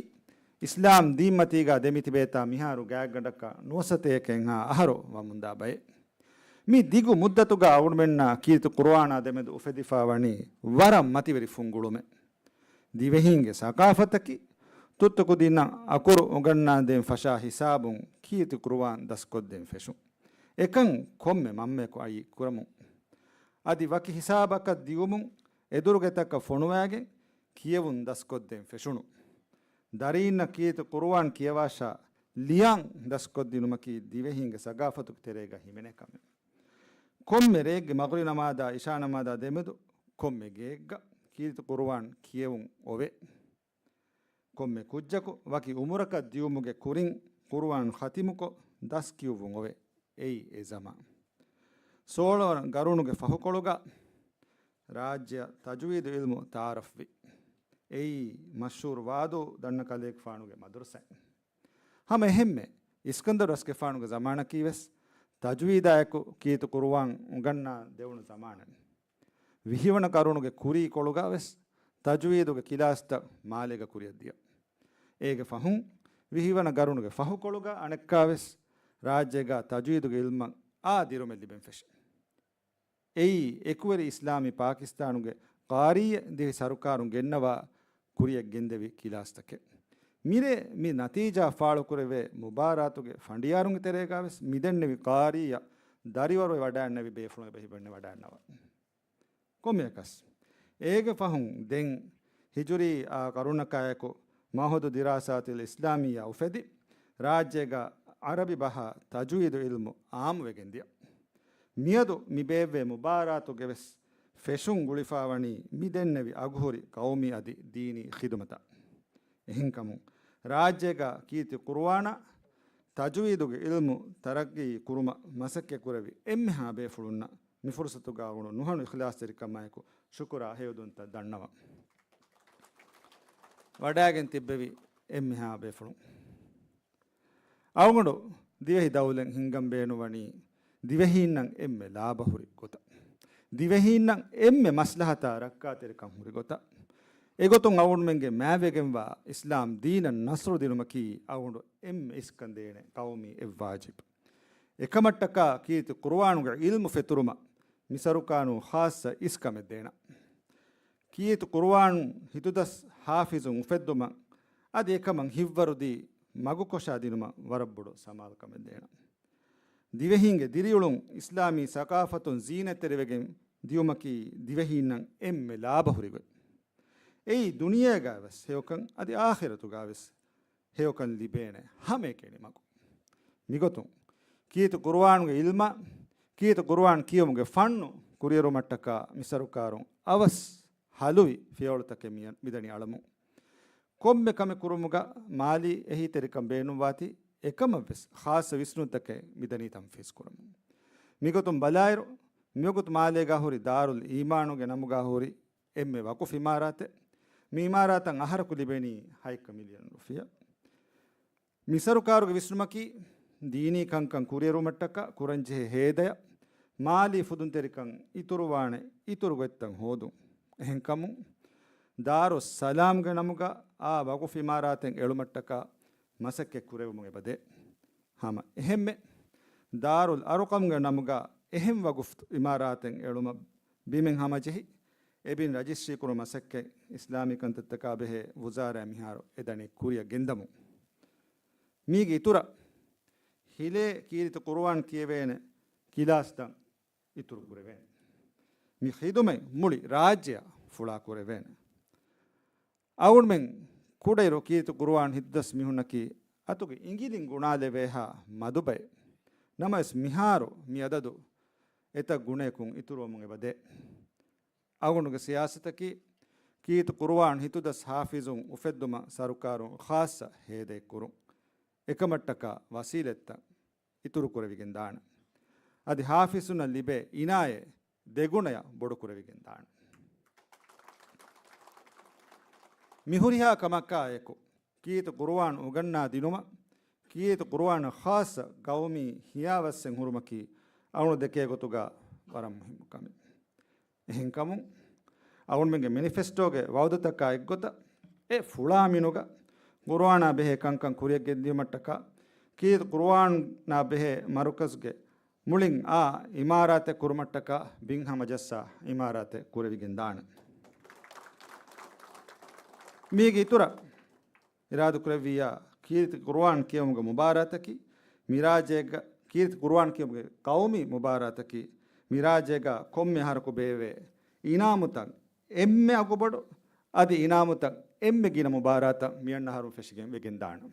އިސްލާމް ދީންމަތީގާ ދެމިތިބޭތާ މިހާރު ގާތްގަނޑަކަށް ނުވަސަތޭކައެއްހާ އަހަރު ވަމުންދާ ބައެއް. މި ދިގު މުއްދަތުގަ އަޅުމެންނާ ކީރިތި ޤުރުއާނާ ދެމެދު އުފެދިފާވަނީ ވަރަށް މަތިވެރި ފުންގުޅުމެއް. ދިވެހީންގެ ސަޤާފަތަކީ ތުއްތު ކުދިންނަށް އަކުރު އުނގަންނާދޭން ފަށާ ހިސާބުން ކީރިތި ޤުރުއާން ދަސްކޮށްދޭން ފެށުން. އެކަން ކޮންމެ މަންމަޔަކު އައީ ކުރަމުން. އަދި ވަކި ހިސާބަކަށް ދިއުމުން އެދުރުގެތަކަށް ފޮނުވާގެން ކިޔެވުން ދަސްކޮށްދޭން ފެށުނު. ދަރީންނަށް ކީރިތި ޤުރުއާން ކިޔަވާށާ ލިޔަން ދަސްކޮށްދިނުމަކީ ދިވެހީންގެ ސަޤާފަތުގެ ތެރޭގަ ހިމެނޭ ކަމެއް. ކޮންމެ ރެއެއްގެ މަޣްރިބް ނަމާދާ އިޝާ ނަމާދާ ދެމެދު ކޮންމެ ގެއެއްގަ ކީރިތި ޤުރުއާން ކިޔެވުން އޮވޭ. ކޮންމެ ކުއްޖަކު ވަކި އުމުރަކަށް ދިއުމުގެ ކުރިން ޤުރުއާން ޚަތިމުކޮށް ދަސް ކިޔުއްވުން އޮވޭ. އެއީ އެ ޒަމާން. ސޯޅަ ވަނަ ގަރުނުގެ ފަހުކޮޅުގަ ރާއްޖެއަށް ތަޖުވީދު އިލްމު ތަޢާރަފްވި. އެއީ މަޝްހޫރު ވާދޫ ދަންނަ ކަލޭގެފާނުގެ މަދުރަސާއެއް. ހަމަ އެހެންމެ އިސްކަންދަރު ރަސްގެފާނުގެ ޒަމާނަކީ ވެސް ތަޖުވީދާއެކު ކީރިތި ޤުރުއާން އުނގަންނާ ދެވުނު ޒަމާނެއް. ވިހިވަނަ ގަރުނުގެ ކުރީ ކޮޅުގަ ވެސް ތަޖުވީދުގެ ކިލާސްތައް މާލޭގަ ކުރިއަށް ދިޔަ. އޭގެ ފަހުން ވިހިވަނަ ގަރުނުގެ ފަހުކޮޅުގަ އަނެއްކާ ވެސް ރާއްޖޭގަ ތަޖުވީދުގެ އިލްމަށް އާ ދިރުމެއް ލިބެން ފެށި. އެއީ އެކުވެރި އިސްލާމީ ޕާކިސްތާނުގެ ޤާރީއެއް ދިވެހި ސަރުކާރުން ގެންނަވާ ކުރިއަށް ގެންދެވި ކިލާސްތަކެއް. މިރޭ މި ނަތީޖާ ފާޅުކުރެވޭ މުބާރާތުގެ ފަނޑިޔާރުންގެ ތެރޭގަ ވެސް މިދެންނެވި ޤާރީއަށް ދަރިވަރުވެ ވަޑައިންނެވި ބޭފުޅުން އެބަ ހިބެންނެ ވަޑައިންނަވާ. ކޮންމެއަކަސް، އޭގެ ފަހުން ދެން ހިޖުރީ އާ ޤަރުނަކާއެކު މަޢުހަދު ދިރާސާތިލް އިސްލާމިއްޔާ އުފެދި، ރާއްޖޭގަ ޢަރަބި ބަހާ ތަޖުވީދު ޢިލްމު ޢާއްމުވެގެން ދިޔަ. މިއަދު މި ބޭއްވޭ މުބާރާތުގެ ވެސް ފެށުން ގުޅިފާވަނީ މި ދެންނެވި އަގުހުރި ޤައުމީ އަދި ދީނީ ޚިދުމަތަށް. އެހެންކަމުން، ރާއްޖޭގަ ކީރިތި ޤުރުއާނާ ތަޖުވީދުގެ ޢިލްމު ތަރައްޤީ ކުރުމަށް މަސައްކަތް ކުރެއްވި އެންމެހާ ބޭފުޅުންނަށް މި ފުރުޞަތުގަ އުޅުނު ނުހަނު އިޚްލާޞްތެރިކަމާއެކު ޝުކުރާ ހެޔޮދުންތައް ދަންނަވަން. ވަޑައިގެން ތިއްބެވި އެންމެހާ ބޭފުޅުން. އަޅުގަނޑު ދިވެހި ދައުލަތް ހިންގަން ބޭނުންވަނީ ދިވެހީންނަށް އެންމެ ލާބަ ހުރި ގޮތަށް. ދިވެހީންނަށް އެންމެ މަސްލަހަތާ ރައްކާތެރިކަން ހުރި ގޮތަށް. އެގޮތުން އަޅުގަނޑުމެންގެ މާތްވެގެންވާ އިސްލާމް ދީނަށް ނަޞްރު ދިނުމަކީ އަޅުގަނޑު އެންމެ އިސްކަން ދޭނެ ޤައުމީ އެއް ވާޖިބު. އެކަމަށްޓަކާ ކީރިތި ޤުރުއާނުގެ ޢިލްމު ފެތުރުމަށް މި ސަރުކާރުން ޚާއްޞަ އިސްކަމެއް ދޭނަން. ކީރިތި ޤުރުއާނު ހިތުދަސް ޙާފިޒުން އުފެއްދުމަށް އަދި އެކަމަށް ހިތްވަރުދީ މަގުކޮށާ ދިނުމަށް ވަރަށް ބޮޑު ސަމާލުކަމެއް ދޭނަން. ދިވެހީންގެ ދިރިއުޅުން އިސްލާމީ ސަޤާފަތުން ޒީނަތްތެރިވެގެން ދިޔުމަކީ ދިވެހީންނަށް އެންމެ ލާބަ ހުރި ގޮތް. އެއީ ދުނިޔޭގަ ވެސް ހެޔޮކަން އަދި އާޚިރަތުގަ ވެސް ހެޔޮކަން ލިބޭނެ ހަމައެކަނި މަގު. މިގޮތުން ކީރިތި ޤުރުއާނުގެ ޢިލްމާ، ކީރިތި ޤުރުއާން ކިޔެވުމުގެ ފަންނު ކުރިއެރުމަށްޓަކާ މި ސަރުކާރުން އަވަސް ހަލުވި ފިޔަވަޅުތަކެއް މި، މިދަނީ އަޅަމުން. ކޮންމެ ކަމެއް ކުރުމުގަ މާލީ އެހީތެރިކަން ބޭނުންވާތީ، އެކަމަށްވެސް ޚާއްޞަ ވިސްނުންތަކެއް މިދަނީ ތަންފީޒު ކުރަމުން. މިގޮތުން ބަލާއިރު، މިވަގުތު މާލޭގަ ހުރި ދާރުލް އީމާނުގެ ނަމުގަ ހުރި އެންމެ ވަޤުފް އިމާރާތެއް. މި އިމާރާތަށް އަހަރަކު ލިބެނީ ހަތް މިލިއަން ރުފިޔާ. މި ސަރުކާރުގެ ވިސްނުމަކީ، ދީނީ ކަންކަން ކުރިއެރުމަށްޓަކާ ކުރަންޖެހޭ ހޭދަޔަށް މާލީ ފުދުންތެރިކަން އިތުރުވާނެ އިތުރު ގޮތްތައް ހޯދުން. އެހެންކަމުން، ދާރުއްސަލާމްގެ ނަމުގަ އާ ވަޤުފް އިމާރާތެއް އެޅުމަށްޓަކާ މަސައްކަތް ކުރެވެމުން އެބަދޭ. ހަމަ އެހެންމެ، ދާރުލް އަރުޤަމްގެ ނަމުގަ އެހެން ވަޤުފް އިމާރާތެއް އެޅުމަށް ބިމެއް ހަމަޖެހި، އެބިން ރަޖިސްޓްރީ ކުރުމަށް މަސައްކަތް އިސްލާމީ ކަންތައްތަކާ ބެހޭ ވުޒާރާ މިހާރު އެދަނީ ކުރިއަށް ގެންދަމުން. މީގެ އިތުރަށް ހިލޭ ކީރިތި ޤުރުއާން ކިޔެވޭނެ ކިލާސްތައް އިތުރު ކުރެވޭނެ. މި ޚިދުމަތް މުޅި ރާއްޖެއަށް ފުޅާ ކުރެވޭނެ. އަޅުގަނޑުމެން ކުޑައިރު ކީރިތި ޤުރުއާން ހިތުދަސް މީހުންނަކީ އަތުގެ އިނގިލިން ގުނާލެވޭހާ މަދުބައެއް. ނަމަވެސް މިހާރު މި އަދަދު އެތައް ގުނަޔަކުން އިތުރުވަމުން އެބަދޭ. އަޅުގަނޑުގެ ސިޔާސަތަކީ ކީރިތި ޤުރުއާން ހިތުދަސް ޙާފިޒުން އުފެއްދުމަށް ސަރުކާރުން ޚާއްޞަ ހޭދައެއް ކުރުން. އެކަމަށްޓަކާ ވަސީލަތްތައް އިތުރު ކުރެވިގެން ދާނެ. އަދި ޙާފިޒުންނަށް ލިބޭ އިނާޔަތް ދެގުނަޔަށް ބޮޑު ކުރެވިގެން ދާނެ. މި ހުރިހާ ކަމަކާއެކު، ކީރިތި ޤުރުއާން އުނގަންނާ ދިނުމަށް، ކީރިތި ޤުރުއާނަށް ޚާއްޞަ ޤައުމީ ހިޔާވައްސެއް ހުރުމަކީ އަޅުގަނޑު ދެކޭ ގޮތުގަ ވަރަށް މުހިއްމު ކަމެއް. އެހެންކަމުން، އަޅުގަނޑުމެންގެ މެނިފެސްޓޯގެ ވައުދުތަކާ އެއްގޮތަށް، އެ ފުޅާ މިނުގަ ޤުރުއާނާ ބެހޭ ކަންކަން ކުރިއަށް ގެންދިޔުމަށްޓަކާ، ކީރިތި ޤުރުއާނާ ބެހޭ މަރުކަޒުގެ މުޅިން އާ އިމާރާތެއް ކުރުމަށްޓަކާ ބިންހަމަ ޖައްސާ އިމާރާތެއް ކުރެވިގެން ދާނެ. މީގެ އިތުރަށް އިރާދަކުރެއްވިއްޔާ، ކީރިތި ޤުރުއާން ކިޔެވުމުގެ މުބާރާތަކީ މިރާއްޖޭގަ، ކީރިތި ޤުރުއާން ކިޔެވުމުގެ ޤައުމީ މުބާރާތަކީ މިރާއްޖޭގަ ކޮންމެ އަހަރަކު ބޭއްވޭ އިނާމުތައް އެންމެ އަގުބޮޑު، އަދި އިނާމުތައް އެންމެ ގިނަ މުބާރާތައް މިއަންނަ އަހަރުން ފެށިގެން ވެގެން ދާނެ.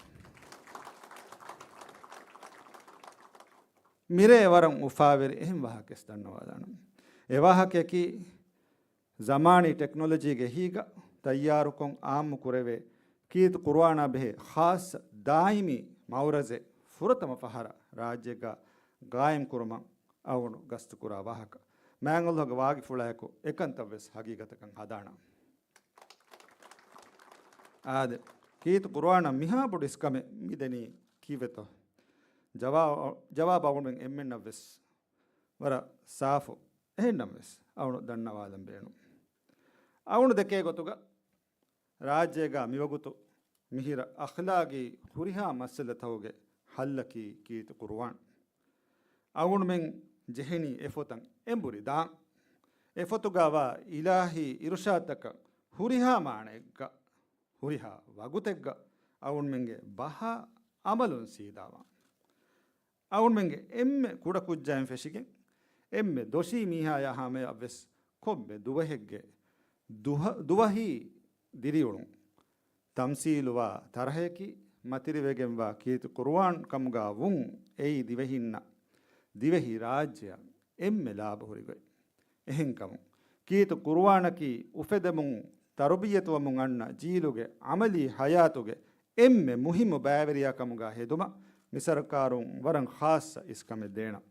މިރޭ ވަރަށް އުފާވެރި އެހެން ވާހަކައެއް ދަންނަވާލާނަން. އެ ވާހަކަޔަކީ، ޒަމާނީ ޓެކްނޮލޮޖީގެ އެހީގަ ތައްޔާރުކޮށް އާއްމު ކުރެވޭ ކީރިތި ޤުރުއާނާ ބެހޭ ޚާއްޞަ ދާއިމީ މައުރަޒެއް ފުރަތަމަ ފަހަރަށް ރާއްޖޭގަ ގާއިމް ކުރުމަށް އަޅުގަނޑު ގަސްތު ކުރާ ވާހަކަ. މާތް ﷲ ގެ ވާގިފުޅާއެކު އެކަންތައް ވެސް ހަގީގަތަކަށް ހަދާނަން. އާދެ، ކީރިތި ޤުރުއާނަށް މިހާ ބޮޑު އިސްކަމެއް މި ދެނީ ކީއްވެތޯ؟ ޖަވާ-، ޖަވާބު އަޅުގަނޑުމެން އެންމެންނަށް ވެސް ވަރަށް ސާފު. އެހެންނަމަވެސް، އަޅުގަނޑު ދަންނަވާލަން ބޭނުން. އަޅުގަނޑު ދެކޭ ގޮތުގަ، ރާއްޖޭގަ މިވަގުތު މިހިރަ އަޚްލާގީ ހުރިހާ މައްސަލަތަކުގެ ޙައްލަކީ ކީރިތި ޤުރުއާން. އަޅުގަނޑުމެން ޖެހެނީ އެފޮތަށް އެނބުރި ދާން. އެފޮތުގަ ވާ އިލާހީ އިރުޝާދުތަކަށް ހުރިހާ މާނައެއްގަ، ހުރިހާ ވަގުތެއްގަ އަޅުގަނޑުމެންގެ ބަހާ އަމަލުން ސީދާވާން. އަޅުގަނޑުމެންގެ އެންމެ ކުޑަކުއްޖާއިން ފެށިގެން، އެންމެ ދޮށީ މީހާޔާ ހަމަޔަށް ވެސް ކޮންމެ ދުވަހެއްގެ ދުހަ-، ދުވަހީ ދިރިއުޅުން ތަމްސީލުވާ ތަރަހަޔަކީ، މަތިވެރިވެގެންވާ ކީރިތި ޤުރުއާން ކަމުގަ ވުން އެއީ ދިވެހިންނަށް، ދިވެހި ރާއްޖެއަށް އެންމެ ލާބަ ހުރި ގޮތް. އެހެންކަމުން، ކީރިތި ޤުރުއާނަކީ އުފެދެމުން، ތަރުބިއްޔަތުވަމުން އަންނަ ޖީލުގެ ޢަމަލީ ޙަޔާތުގެ އެންމެ މުހިއްމު ބައިވެރިޔާ ކަމުގަ ހެދުމަށް މި ސަރުކާރުން ވަރަށް ޚާއްޞަ އިސްކަމެއް ދޭނަން.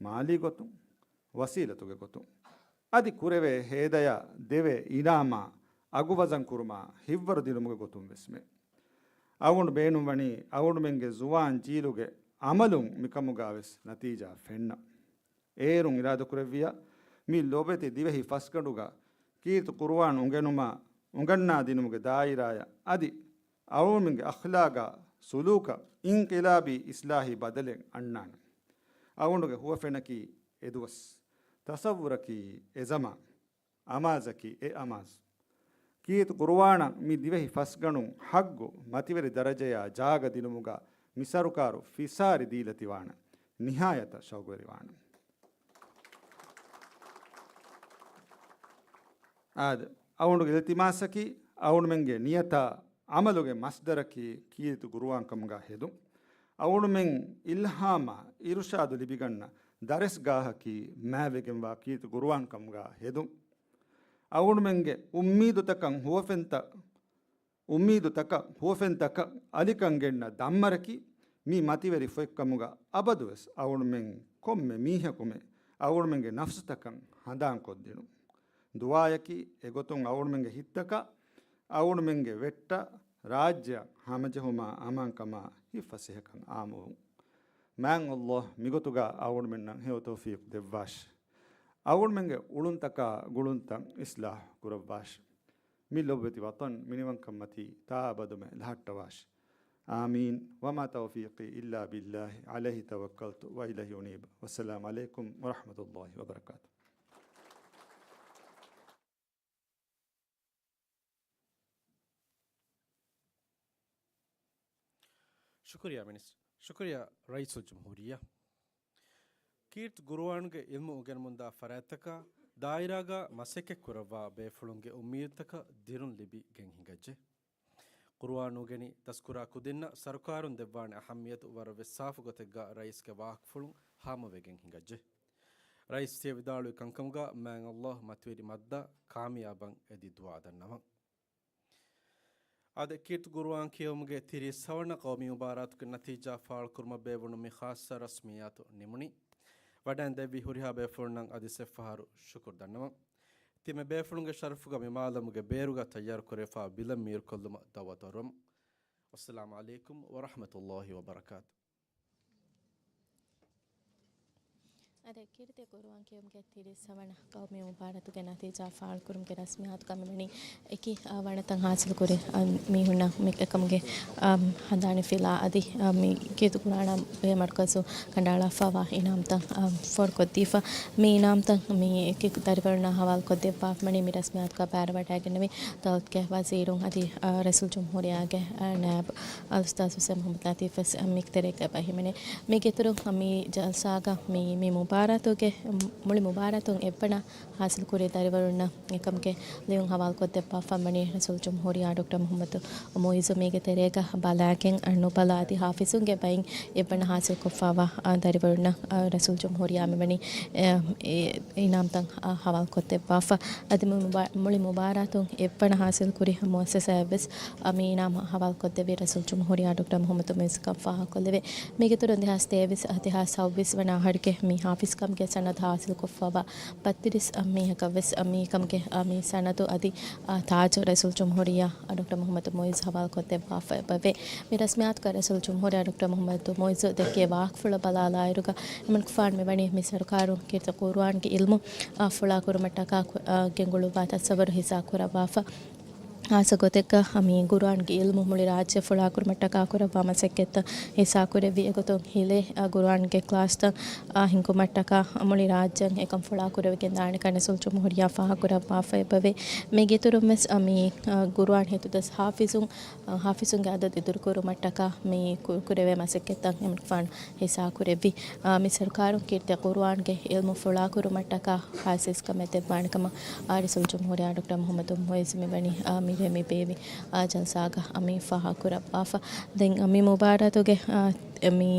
މާލީ ގޮތުން، ވަސީލަތުގެ ގޮތުން އަދި ކުރެވޭ ހޭދަޔާ ދެވޭ އިނާމާ އަގުވަޒަން ކުރުމާ ހިއްވަރު ދިނުމުގެ ގޮތުން ވެސްމެ. އަޅުގަނޑު ބޭނުންވަނީ އަޅުގަނޑުމެންގެ ޒުވާން ޖީލުގެ އަމަލުން މިކަމުގަ ވެސް ނަތީޖާ ފެންނަން. އޭރުން އިރާދަކުރެއްވިޔާ، މި ލޮބެތި ދިވެހި ފަސްގަނޑުގަ ކީރިތި ޤުރުއާން އުނގެނުމާ، އުނގަންނާ ދިނުމުގެ ދާއިރާޔަށް އަދި އަޅުގަނޑުމެންގެ އަޚްލާގާ ސުލޫކަށް އިންޤިލާބީ އިޞްލާޙީ ބަދަލެއް އަންނާނެ. އަޅުގަނޑުގެ ހުވަފެނަކީ އެދުވަސް، ތަޞައްވުރަކީ އެޒަމާން، އަމާޒަކީ އެ އަމާޒު. ކީރިތި ޤުރުއާނަށް މި ދިވެހި ފަސްގަނޑުން ޙައްޤު މަތިވެރި ދަރަޖަޔާ ޖާގަ ދިނުމުގަ މި ސަރުކާރު ފިސާރި ދީލަތިވާނެ ނިހާޔަތަށް ޝައުގުވެރިވާނެ. އާދެ، އަޅުގަނޑުގެ އިލްތިމާސަކީ، އަޅުގަނޑުމެންގެ ނިޔަތާ ޢަމަލުގެ މަޞްދަރަކީ ކީރިތި ޤުރުއާން ކަމުގަ ހެދުން. އަޅުގަނޑުމެން އިލްހާމާ އިރުޝާދު ލިބިގަންނަ ދަރިސްގާހަކީ މާތްވެގެންވާ ކީރިތި ޤުރުއާން ކަމުގަ ހެދުން. އަޅުގަނޑުމެންގެ އުއްމީދުތަކަށް ހުވަފެންތައް، އުއްމީދުތަކަށް ހުވަފެންތަކަށް އަލިކަން ގެންނަ ދަންމަރަކީ މި މަތިވެރި ފޮތްކަމުގަ އަބަދުވެސް އަޅުގަނޑުމެން ކޮންމެ މީހަކުމެ އަޅުގަނޑުމެންގެ ނަފްސުތަކަށް ހަނދާންކޮށްދިނުން. ދުޢާޔަކީ އެގޮތުން އަޅުގަނޑުމެންގެ ހިތްތަކަށް އަޅުގަނޑުމެންގެ ވެއްޓަށް ރާއްޖެއަށް ހަމަޖެހުމާ އަމާންކަމާ ހިތްފަސޭހަކަން އާއްމުވުން. މާތް ﷲ މިގޮތުގަ އަޅުގަނޑުމެންނަށް ހެޔޮ ތައުފީޤު ދެއްވާށި. އަޅުގަނޑުމެންގެ އުޅުންތަކާ ގުޅުންތައް އިޞްލާޙު ކުރައްވާށި. މި ލޮބުވެތި ވަޠަން މިނިވަންކަންމަތީ ތާއަބަދުމެ ލަހައްޓަވާށި. އާމީން. وما توفيقي إلا بالله عليه توكلت وإليه أنيب. والسلام عليكم ورحمة الله وبركاته. ޝުކުރިއްޔާ މިނިސްޓަރ. ޝުކުރިއްޔާ ރައީސުލްޖުމްހޫރިއްޔާ. ކީރިތި ޤުރުއާނުގެ ޢިލްމު އުނގެނުމުންދާ ފަރާތްތަކާ ދާއިރާގަ މަސައްކަތް ކުރައްވާ ބޭފުޅުންގެ އުއްމީދުތަކަށް ދިރުން ލިބި ގެން ހިނގައްޖެ. ޤުރުއާން އުނގެނި ތަސްކުރާ ކުދިންނަށް ސަރުކާރުން ދެއްވާނެ އަހައްމިޔަތު ވަރަށް ވެސް ސާފު ގޮތެއްގަ ރައީސްގެ ވާހަކަފުޅުން ހާމަވެގެން ހިނގައްޖެ. ރައީސް ތިޔަ ވިދާޅުވި ކަންކަމުގަ މާތް ﷲ މަތިވެރި މައްދަ ކާމިޔާބަށް އެދި ދުޢާ ދަންނަވަން. އާދެ، ކީރިތި ޤުރުއާން ކިޔެވުމުގެ ތިރީސް ހަވަނަ ޤައުމީ މުބާރާތުގެ ނަތީޖާ ފާޅުކުރުމަށް ބޭއްވުނު މި ޚާއްޞަ ރަސްމިއްޔާތު ނިމުނީ. ވަޑައިން ދެއްވި ހުރިހާ ބޭފުޅުންނަށް އަދި ސެއްފަހަރު ޝުކުރު ދަންނަވަން. ތިމެ ބޭފުޅުންގެ ޝަރަފުގަ މި މާލަމުގެ ބޭރުގަ ތައްޔާރުކުރެވިފާ ބިލަން މީރުކޮށްލުމަށް ދަޢުވަތު އަރުވަމު. ވައްސަލާމު ޢަލައިކުމް ވަރަޙްމަތުﷲ ވަބަރަކާތު. އަދި ކީރިތި ޤުރުއާން ކިޔުމުގެ ތިރީސް ވަނަ ޤައުމީ މުބާރާތުގެ ނަތީޖާ ފާޅުކުރުމުގެ ރަސްމިއްޔާތުގަ މިވަނީ އެކި، އާ، ވަނަތައް ހާސިލްކުރި، އާ، މީހުންނަށް މި އެކަމުގެ، އާ، ހަނދާނީ ފިލާ އަދި، އާ، މި ކީރިތި ޤުރުއާނާ ބެހޭ މަރުކަޒު ކަނޑައަޅާފައިވާ އިނާމްތައް، އާ، ފޯރުކޮށްދީފަ. މި އިނާމްތައް މި އެކި ދަރިވަރުންނާ ހަވާލުކޮށްދެއްވާފަ ވަނީ މި ރަސްމިއްޔާތުގަ ބައިވެރިވެވަޑައިގެންނެވި ދައުލަތުގެ ވަޒީރުން އަދި، އާ، ރައީސުލްޖުމްހޫރިއްޔާގެ، އާ، ނާއިބު އަލްއުސްތާޛު ހުސެން މުޙައްމަދު ލަތީފް ވެސް މި ތެރޭގަ އެބަ ހިމެނޭ. މީގެއިތުރުން މި ޖަލްސާގަ މި، މި މުބާރާތުގެ، މުޅި މުބާރާތުން އެއްވަނަ ހާސިލްކުރި ދަރިވަރުންނަށް އެކަމުގެ ލިޔުން ހަވާލުކޮށްދެއްވާފަ ވަނީ ރައީސުލްޖުމްހޫރިއްޔާ ޑޮކްޓަރ މުޙައްމަދު މުޢިއްޒު. މީގެ ތެރޭގަ ބަލާގެން ނުބަލާ އަދި ޙާފިޒުންގެ ބައިން އެއްވަނަ ހާސިލްކޮށްފައިވާ، އާ، ދަރިވަރުންނަށް، އާ، ރައީސުލްޖުމްހޫރިއްޔާ މިވަނީ، އެ، އެ އިނާމްތައް، އާ، ހަވާލުކޮށްދެއްވާފަ. އަދި މު-، މުބާ-، މުޅި މުބާރާތުން އެއްވަނަ ހާސިލްކުރި މުއައްސަސާއެއްވެސް، އާ، މި އިނާމް ހަވާލުކޮށްދެއްވީ ރައީސުލްޖުމްހޫރިއްޔާ ޑޮކްޓަރ މުޙައްމަދު މުޢިއްޒު ކަން ފާހަގަކޮށްލެވޭ. މީގެއިތުރުން ދެހާސް ތޭވީސް، ދެހާސް ސައުވީސް ވަނަ އަހަރުގެ މި ޙާފިޒްކަމުގެ ސަނަދު ހާސިލްކޮށްފައިވާ ބައްތިރީސް މީހަކަށް ވެސް މިކަމުގެ މި ސަނަދު އަދި ތާޖު ރައީސުލްޖުމްހޫރިއްޔާ ޑޮކްޓަރ މުޙައްމަދު މުޢިއްޒު ހަވާލުކޮށްދެއްވާފަ އެބަވޭ. މި ރަސްމިއްޔާތުގަ ރައީސުލްޖުމްހޫރިއްޔާ ޑޮކްޓަރ މުޙައްމަދު މުޢިއްޒު ދެއްކޭ ވާހަކަފުޅަށް ބަލާލާއިރުގަ އެމަނިކުފާނު މިވަނީ މި ސަރުކާރުން ކީރިތި ޤުރުއާންގެ ޢިލްމު، އާ، ފުޅާކުރުމަށްޓަކާ ކު-، އާ، ގެންގުޅުއްވާ ތަސައްވަރު ހިއްސާ ކުރައްވާފަ. ޚާއްޞަ ގޮތެއްގަ މި ޤުރުއާންގެ ޢިލްމު މުޅި ރާއްޖެ ފުޅާކުރުމަށްޓަކާ ކުރައްވާ މަސައްކަތްތައް ހިއްސާކުރެއްވި އެގޮތުން ހިލޭ، އާ، ޤުރުއާންގެ ކްލާސްތައް، އާ، ހިންގުމަށްޓަކާ މުޅި ރާއްޖެއަށް އެކަން ފުޅާކުރެވިގެން ދާނެކަން ރައީސުލްޖުމްހޫރިއްޔާ ފާހަގަކުރައްވާފަ އެބަވޭ. މީގެއިތުރުން ވެސް، އާ، މި، އާ، ޤުރުއާން ހިތުދަސް ޙާފިޒުން، އާ، ޙާފިޒުންގެ ޢަދަދު އިތުރުކުރުމަށްޓަކާ މި ކު-، ކުރެވޭ މަސައްކަތްތައް އެމަނިކުފާނު ހިއްސާކުރެއްވި. އާ، މި ސަރުކާރުން ކީރިތި ޤުރުއާންގެ ޢިލްމު ފުޅާކުރުމަށްޓަކާ ޚާއްޞަ އިސްކަމެއް ދެއްވާނެކަމަށް، އާ، ރައީސުލްޖުމްހޫރިއްޔާ ޑޮކްޓަރ މުޙައްމަދު މުޢިއްޒު މިވަނީ، އާ، މިރޭ މި ބޭއްވި، އާ، ޖަލްސާގަ މި ފާހަގަކުރައްވާފަ. ދެން މި މުބާރާތުގެ، އާ، މި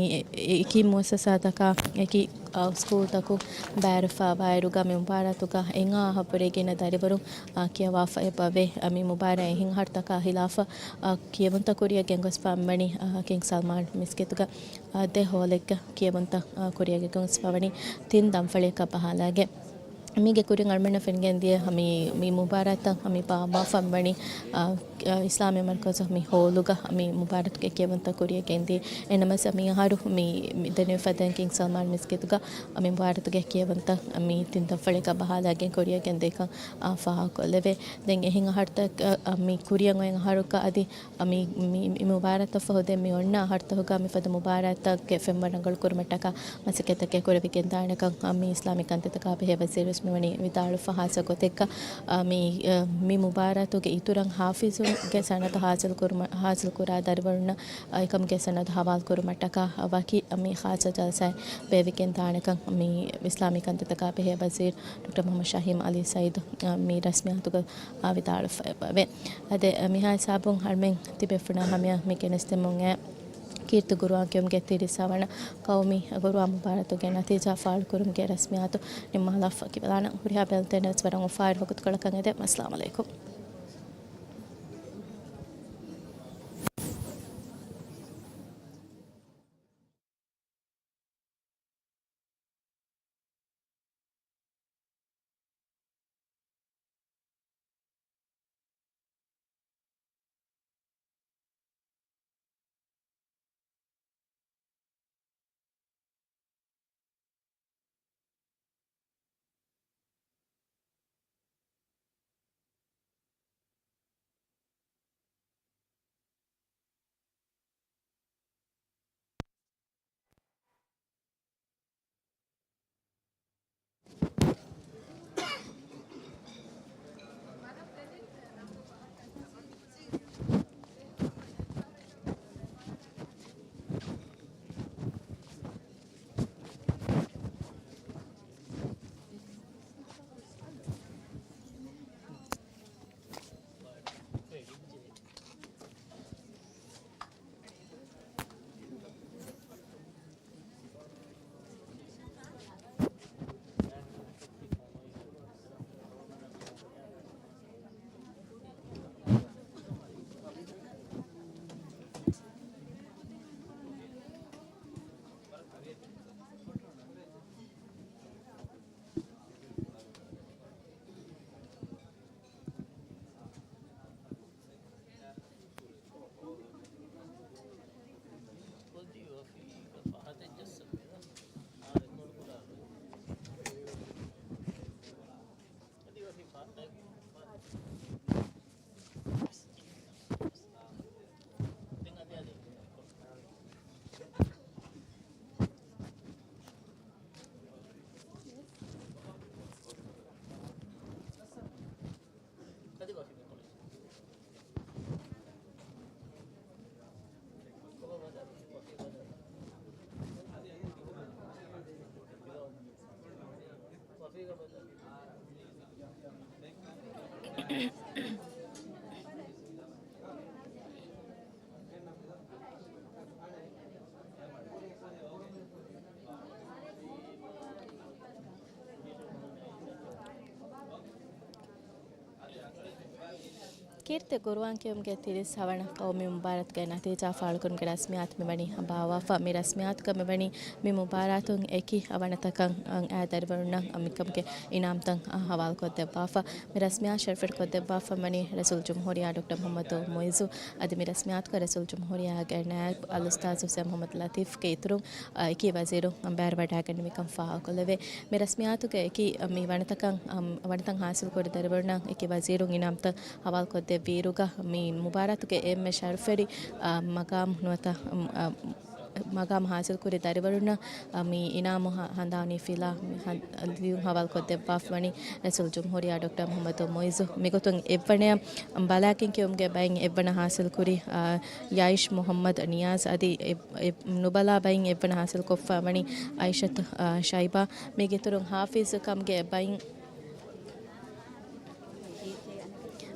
އެކި މުއައްސަސާތަކާ އެކި، އާ، ސްކޫލްތަކުން ބައިވެރިވެފައިވާއިރުގަ މި މުބާރާތުގަ އެންމެ އަހަރު ބުރެގެން ދަރިވަރުން، އާ، ކިޔަވާފަ އެބަވޭ. މި މުބާރާތް އެހެން އަހަރުތަކާ ހިލާފަށް، އާ، ކިޔެވުންތައް ކުރިއަށް ގެންގޮސްފަ ވަނީ، އާ، ކިންގް ސަލްމާން މިސްކިތުގަ އާ، ދެ ހޯލެއްގަ ކިޔެވުންތައް، އާ، ކުރިއަށް ގެންގޮސްފަ ވަނީ ތިން ދަންފަޅިއަކަށް ބަހާލައިގެން. މީގެ ކުރިން އަޅުމެންނަށް ފެނިގެން ދިޔަ މި، މި މުބާރާތަށް މި ބާއްވާފަ ވަނީ، އާ، އާ، އިސްލާމީ މަރުކަޒު މި ހޯލުގަ މި މުބާރާތުގެ ކިޔެވުންތައް ކުރިއަށް ގެންދިޔަ. އެނަމަސް މި އަހަރު މި، މި ދެންނެވިފަ ދެން ކިންގް ސަލްމާން މިސްކިތުގަ މި މުބާރާތުގެ ކިޔެވުންތައް މި ތިން ދަންފަޅިއަކަށް ބަހާލައިގެން ކުރިއަށް ގެންދިޔަކަން، އާ، ފާހަގަކޮށްލެވޭ. ދެން އެހެން އަހަރުތައް، އާ، މި ކުރިއަށް އޮތް އަހަރުގަ އަދި މި، މި، މި މުބާރާތަށް ފަހު ދެން މި އޮންނަ އަހަރުތަކުގަ މިފަދަ މުބާރާތްތަކުގެ ފެންވަރު ރަނގަޅުކުރުމަށްޓަކާ މަސައްކަތްތަކެއް ކުރެވިގެންދާނެކަން، އާ، މި އިސްލާމީ ކަންތައްތަކާ ބެހޭ ވަޒީރުވެސް މިވަނީ ވިދާޅުވެފަ. ޚާއްޞަ ގޮތެއްގަ، އާ، މި، އާ، މި މުބާރާތުގެ އިތުރަށް ޙާފިޒުންގެ ސަނަދު ޙާޞިލް ކުރުމަށް، ޙާޞިލް ކުރާ ދަރިވަރުންނަށް، އާ، އެކަމުގެ ސަނަދު ޙަވާލު ކުރުމަށްޓަކާ ވަކި މި ޚާއްޞަ ޖަލްސާއެއް ބޭއްވިގެން ދާނެކަން މި އިސްލާމީ ކަންތައްތަކާ ބެހޭ ވަޒީރު ޑޮކްޓަރ މުޙައްމަދު ޝަހީމް އަލީ ސައީދު، އާ، މި ރަސްމިއްޔާތުގަ އާ، ވިދާޅުވެފައިވޭ. އަދި މިހާ ހިސާބުން އަޅުމެން ތިބޭފުޅުންނާ ހަމަޔަށް މި ގެނެސްދެމުން އެ ކީރިތި ޤުރުއާން ކިޔުމުގެ ތިރީސް ވަނަ ޤައުމީ ޤުރުއާން މުބާރާތުގެ ނަތީޖާ ފާޅުކުރުމުގެ ރަސްމިއްޔާތު ނިންމާލާފަ ކިބަލާނަން. ހުރިހާ ބެލުންތެރިންނަށް ވަރަށް އުފާވެރި ވަގުތުކޮޅަކަށް އެދެން. އައްސަލާމު ޢަލައިކުމް. ކީރިތި ޤުރުއާން ކިޔުމުގެ ތިރީސް ހަވަނަ ޤައުމީ މުބާރާތުގެ ނަތީޖާ ފާޅުކުރުމުގެ ރަސްމިއްޔާތު މިވަނީ ބާވާފަ. މި ރަސްމިއްޔާތުގަ މިވަނީ މި މުބާރާތުން އެކި އަވަނަތަކަށް އައި ދަރިވަރުންނަށް މިކަމުގެ އިނާމްތައް ހަވާލުކޮށްދެއްވާފަ. މި ރަސްމިއްޔާ ޝަރަފްވެރިކޮށްދެއްވާފަ ވަނީ ރައީސުލްޖުމްހޫރިއްޔާ ޑޮކްޓަރ މުޙައްމަދު މުޢިއްޒު. އަދި މި ރަސްމިއްޔާތުގަ ރައީސުލްޖުމްހޫރިއްޔާގެ ނައިބް އަލްއުސްތާޛު ސައް މުޙައްމަދު ލަތީފްގެ އިތުރުން، އަ، އެކި ވަޒީރު ބައިވެރިވަޑައިގެންނެވިކަން ފާހަގަކޮށްލެވޭ. މި ރަސްމިއްޔާތުގެ އެކި، މި ވަނަތަކަށް، އަ، ވަނަތައް ހާސިލްކުރި ދަރިވަރުންނަށް އެކި ވަޒީރުން އިނާމްތައް ހަވާލުކޮށްދެއްވިއިރުގަ، މި މުބާރާތުގެ އެންމެ ޝަރަފްވެރި، އަ، މަގާމް ނުވަތަ، އަ، މަގާމް ހާސިލްކުރި ދަރިވަރުންނަށް، އަ، މި އިނާމު ހަ-، ހަނދާނީ ފިލާ، މި ހަ-، ލިޔުން ހަވާލުކޮށްދެއްވާފަ ވަނީ ރައީސުލްޖުމްހޫރިއްޔާ ޑޮކްޓަރ މުޙައްމަދު މުޢިއްޒު. މިގޮތުން އެއްވަނަޔަށް ބަލާކިން ކިޔުމުގެ ބައިން އެއްވަނަ ހާސިލްކުރި، އަ، ޔައިޝް މުޙައްމަދު ނިޔާޒް އަދި އެ-، އެ-، ނުބަލާ ބައިން އެއްވަނަ ހާސިލްކޮށްފަ ވަނީ އައިޝަތު، އަ، ޝައިބާ. މީގެއިތުރުން ހާފިޒް ކަމުގެ ބައިން،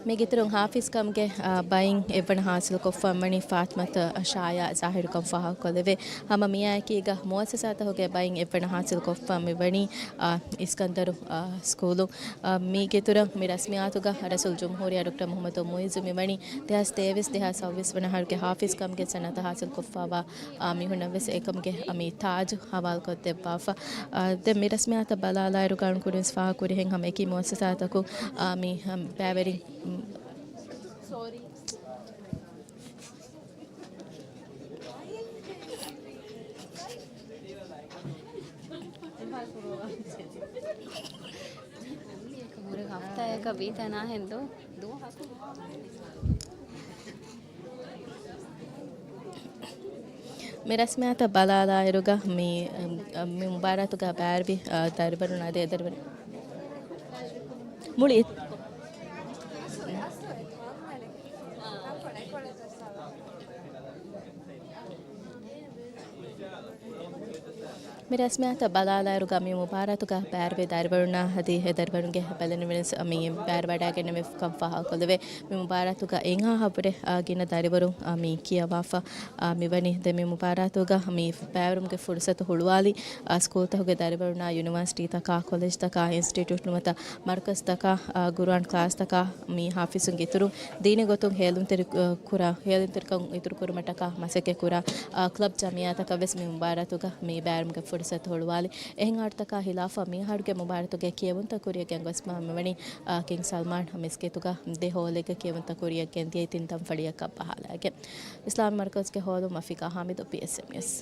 މީގެއިތުރުން ހާފިޒް ކަމުގެ، އަ، ބައިން އެއްވަނަ ހާސިލްކޮށްފަ ވަނީ ފާތިމަތު ޝާޔާ ޒާހިރުކަން ފާހަގަކޮށްލެވޭ. ހަމަ މިއާއެކީގަ މުއައްސަސާތަކުގެ ބައިން އެއްވަނަ ހާސިލްކޮށްފަ މިވަނީ، އަ، އިސްކަންދަރު، އަ، ސްކޫލު. އަ، މީގެއިތުރަށް މި ރަސްމިއްޔާތުގަ ރައީސުލްޖުމްހޫރިއްޔާ ޑޮކްޓަރ މުޙައްމަދު މުޢިއްޒު މިވަނީ ދެހާސް ތޭވީސް ދެހާސް ސައުވީސް ވަނަ އަހަރުގެ ހާފިޒް ކަމުގެ ސަނަދަށް ހާސިލްކޮށްފަވާ، އާ، މީހުންނަށް ވެސް އެކަމުގެ މި ތާޖު ހަވާލުކޮށްދެއްވާފަ. އާ، ދެން މި ރަސްމިއްޔާތަށް ބަލާލާއިރު ގާނޫނު ކުރިން ފާހަގަކުރިހެން ހަމަ އެކި މުއައްސަސާތަކުން، އާ، މި، އަ، ބައިވެރި، ހަފްތާއަކަށް ވީތަނާހެން ދޯ؟ ދުވަހަކު. މި ރަސްމިއްޔާތަށް ބަލާލާއިރުގަ މި، މި މުބާރާތުގަ ބައިވެރިވި، އަ، ދަރިވަރުން އަދި އެ ދަރިވަރުން މުޅި މި ރަސްމިއްޔާތަށް ބަލާލާއިރުގަ މި މުބާރާތުގަ ބައިވެރިވި ދަރިވަރުންނާ އަދި އެ ދަރިވަރުންގެ ބެލެނިވެނިސް މި ބައިވެރިވަޑައިގެންނެވިކަން ފާހަގަކޮށްލެވޭ. މި މުބާރާތުގަ އެންހާ ހައްވަރެއް، އާ، ގިނަ ދަރިވަރުން، އާ، މި ކިޔަވާފަ، އާ، މިވަނީ. ދެން މި މުބާރާތުގަ މި ބައިވެރިވުމުގެ ފުރުސަތު ހުޅުވާލީ، އާ، ސްކޫލްތަކުގެ ދަރިވަރުންނާ ޔުނިވާސިޓީތަކާ، ކޮލެޖްތަކާ، އިންސްޓިޓިއުޓް ނުވަތަ މަރުކަޒްތަކާ، އާ، ގުރުއާން ކްލާސްތަކާ މި ހާފިޒުންގެ އިތުރުން ދީނީ ގޮތުން ހޭލުންތެރި، އާ، ކުރާ، ހޭލުންތެރިކަން އިތުރުކުރުމަށްޓަކާ މަސައްކަތްކުރާ، އާ، ކްލަބް ޖަމިއްޔާތަކަށް ވެސް މި މުބާރާތުގަ މި ބައިވެރިވުމުގެ ފުރުސަތު ހުޅުވާލި. އެހެން އަޑުތަކާ ހިލާފަށް މިއަހަރުގެ މުބާރާތުގެ ކިޔެވުންތައް ކުރިއަށް ގެންގޮސްފަ މިވަނީ، އާ، ކިންގް ސަލްމާން މިސްކިތުގަ ދެ ހޯލެއްގަ ކިޔެވުންތައް ކުރިއަށް ގެންދިޔައީ ތިން ތަންފަޅިއަކަށް ބަހާލައިގެން. އިސްލާމީ މަރުކަޒުގެ ހޯލުން ވަފީގާ ހާމިދު، ޕީއެސްއެމްއެސް.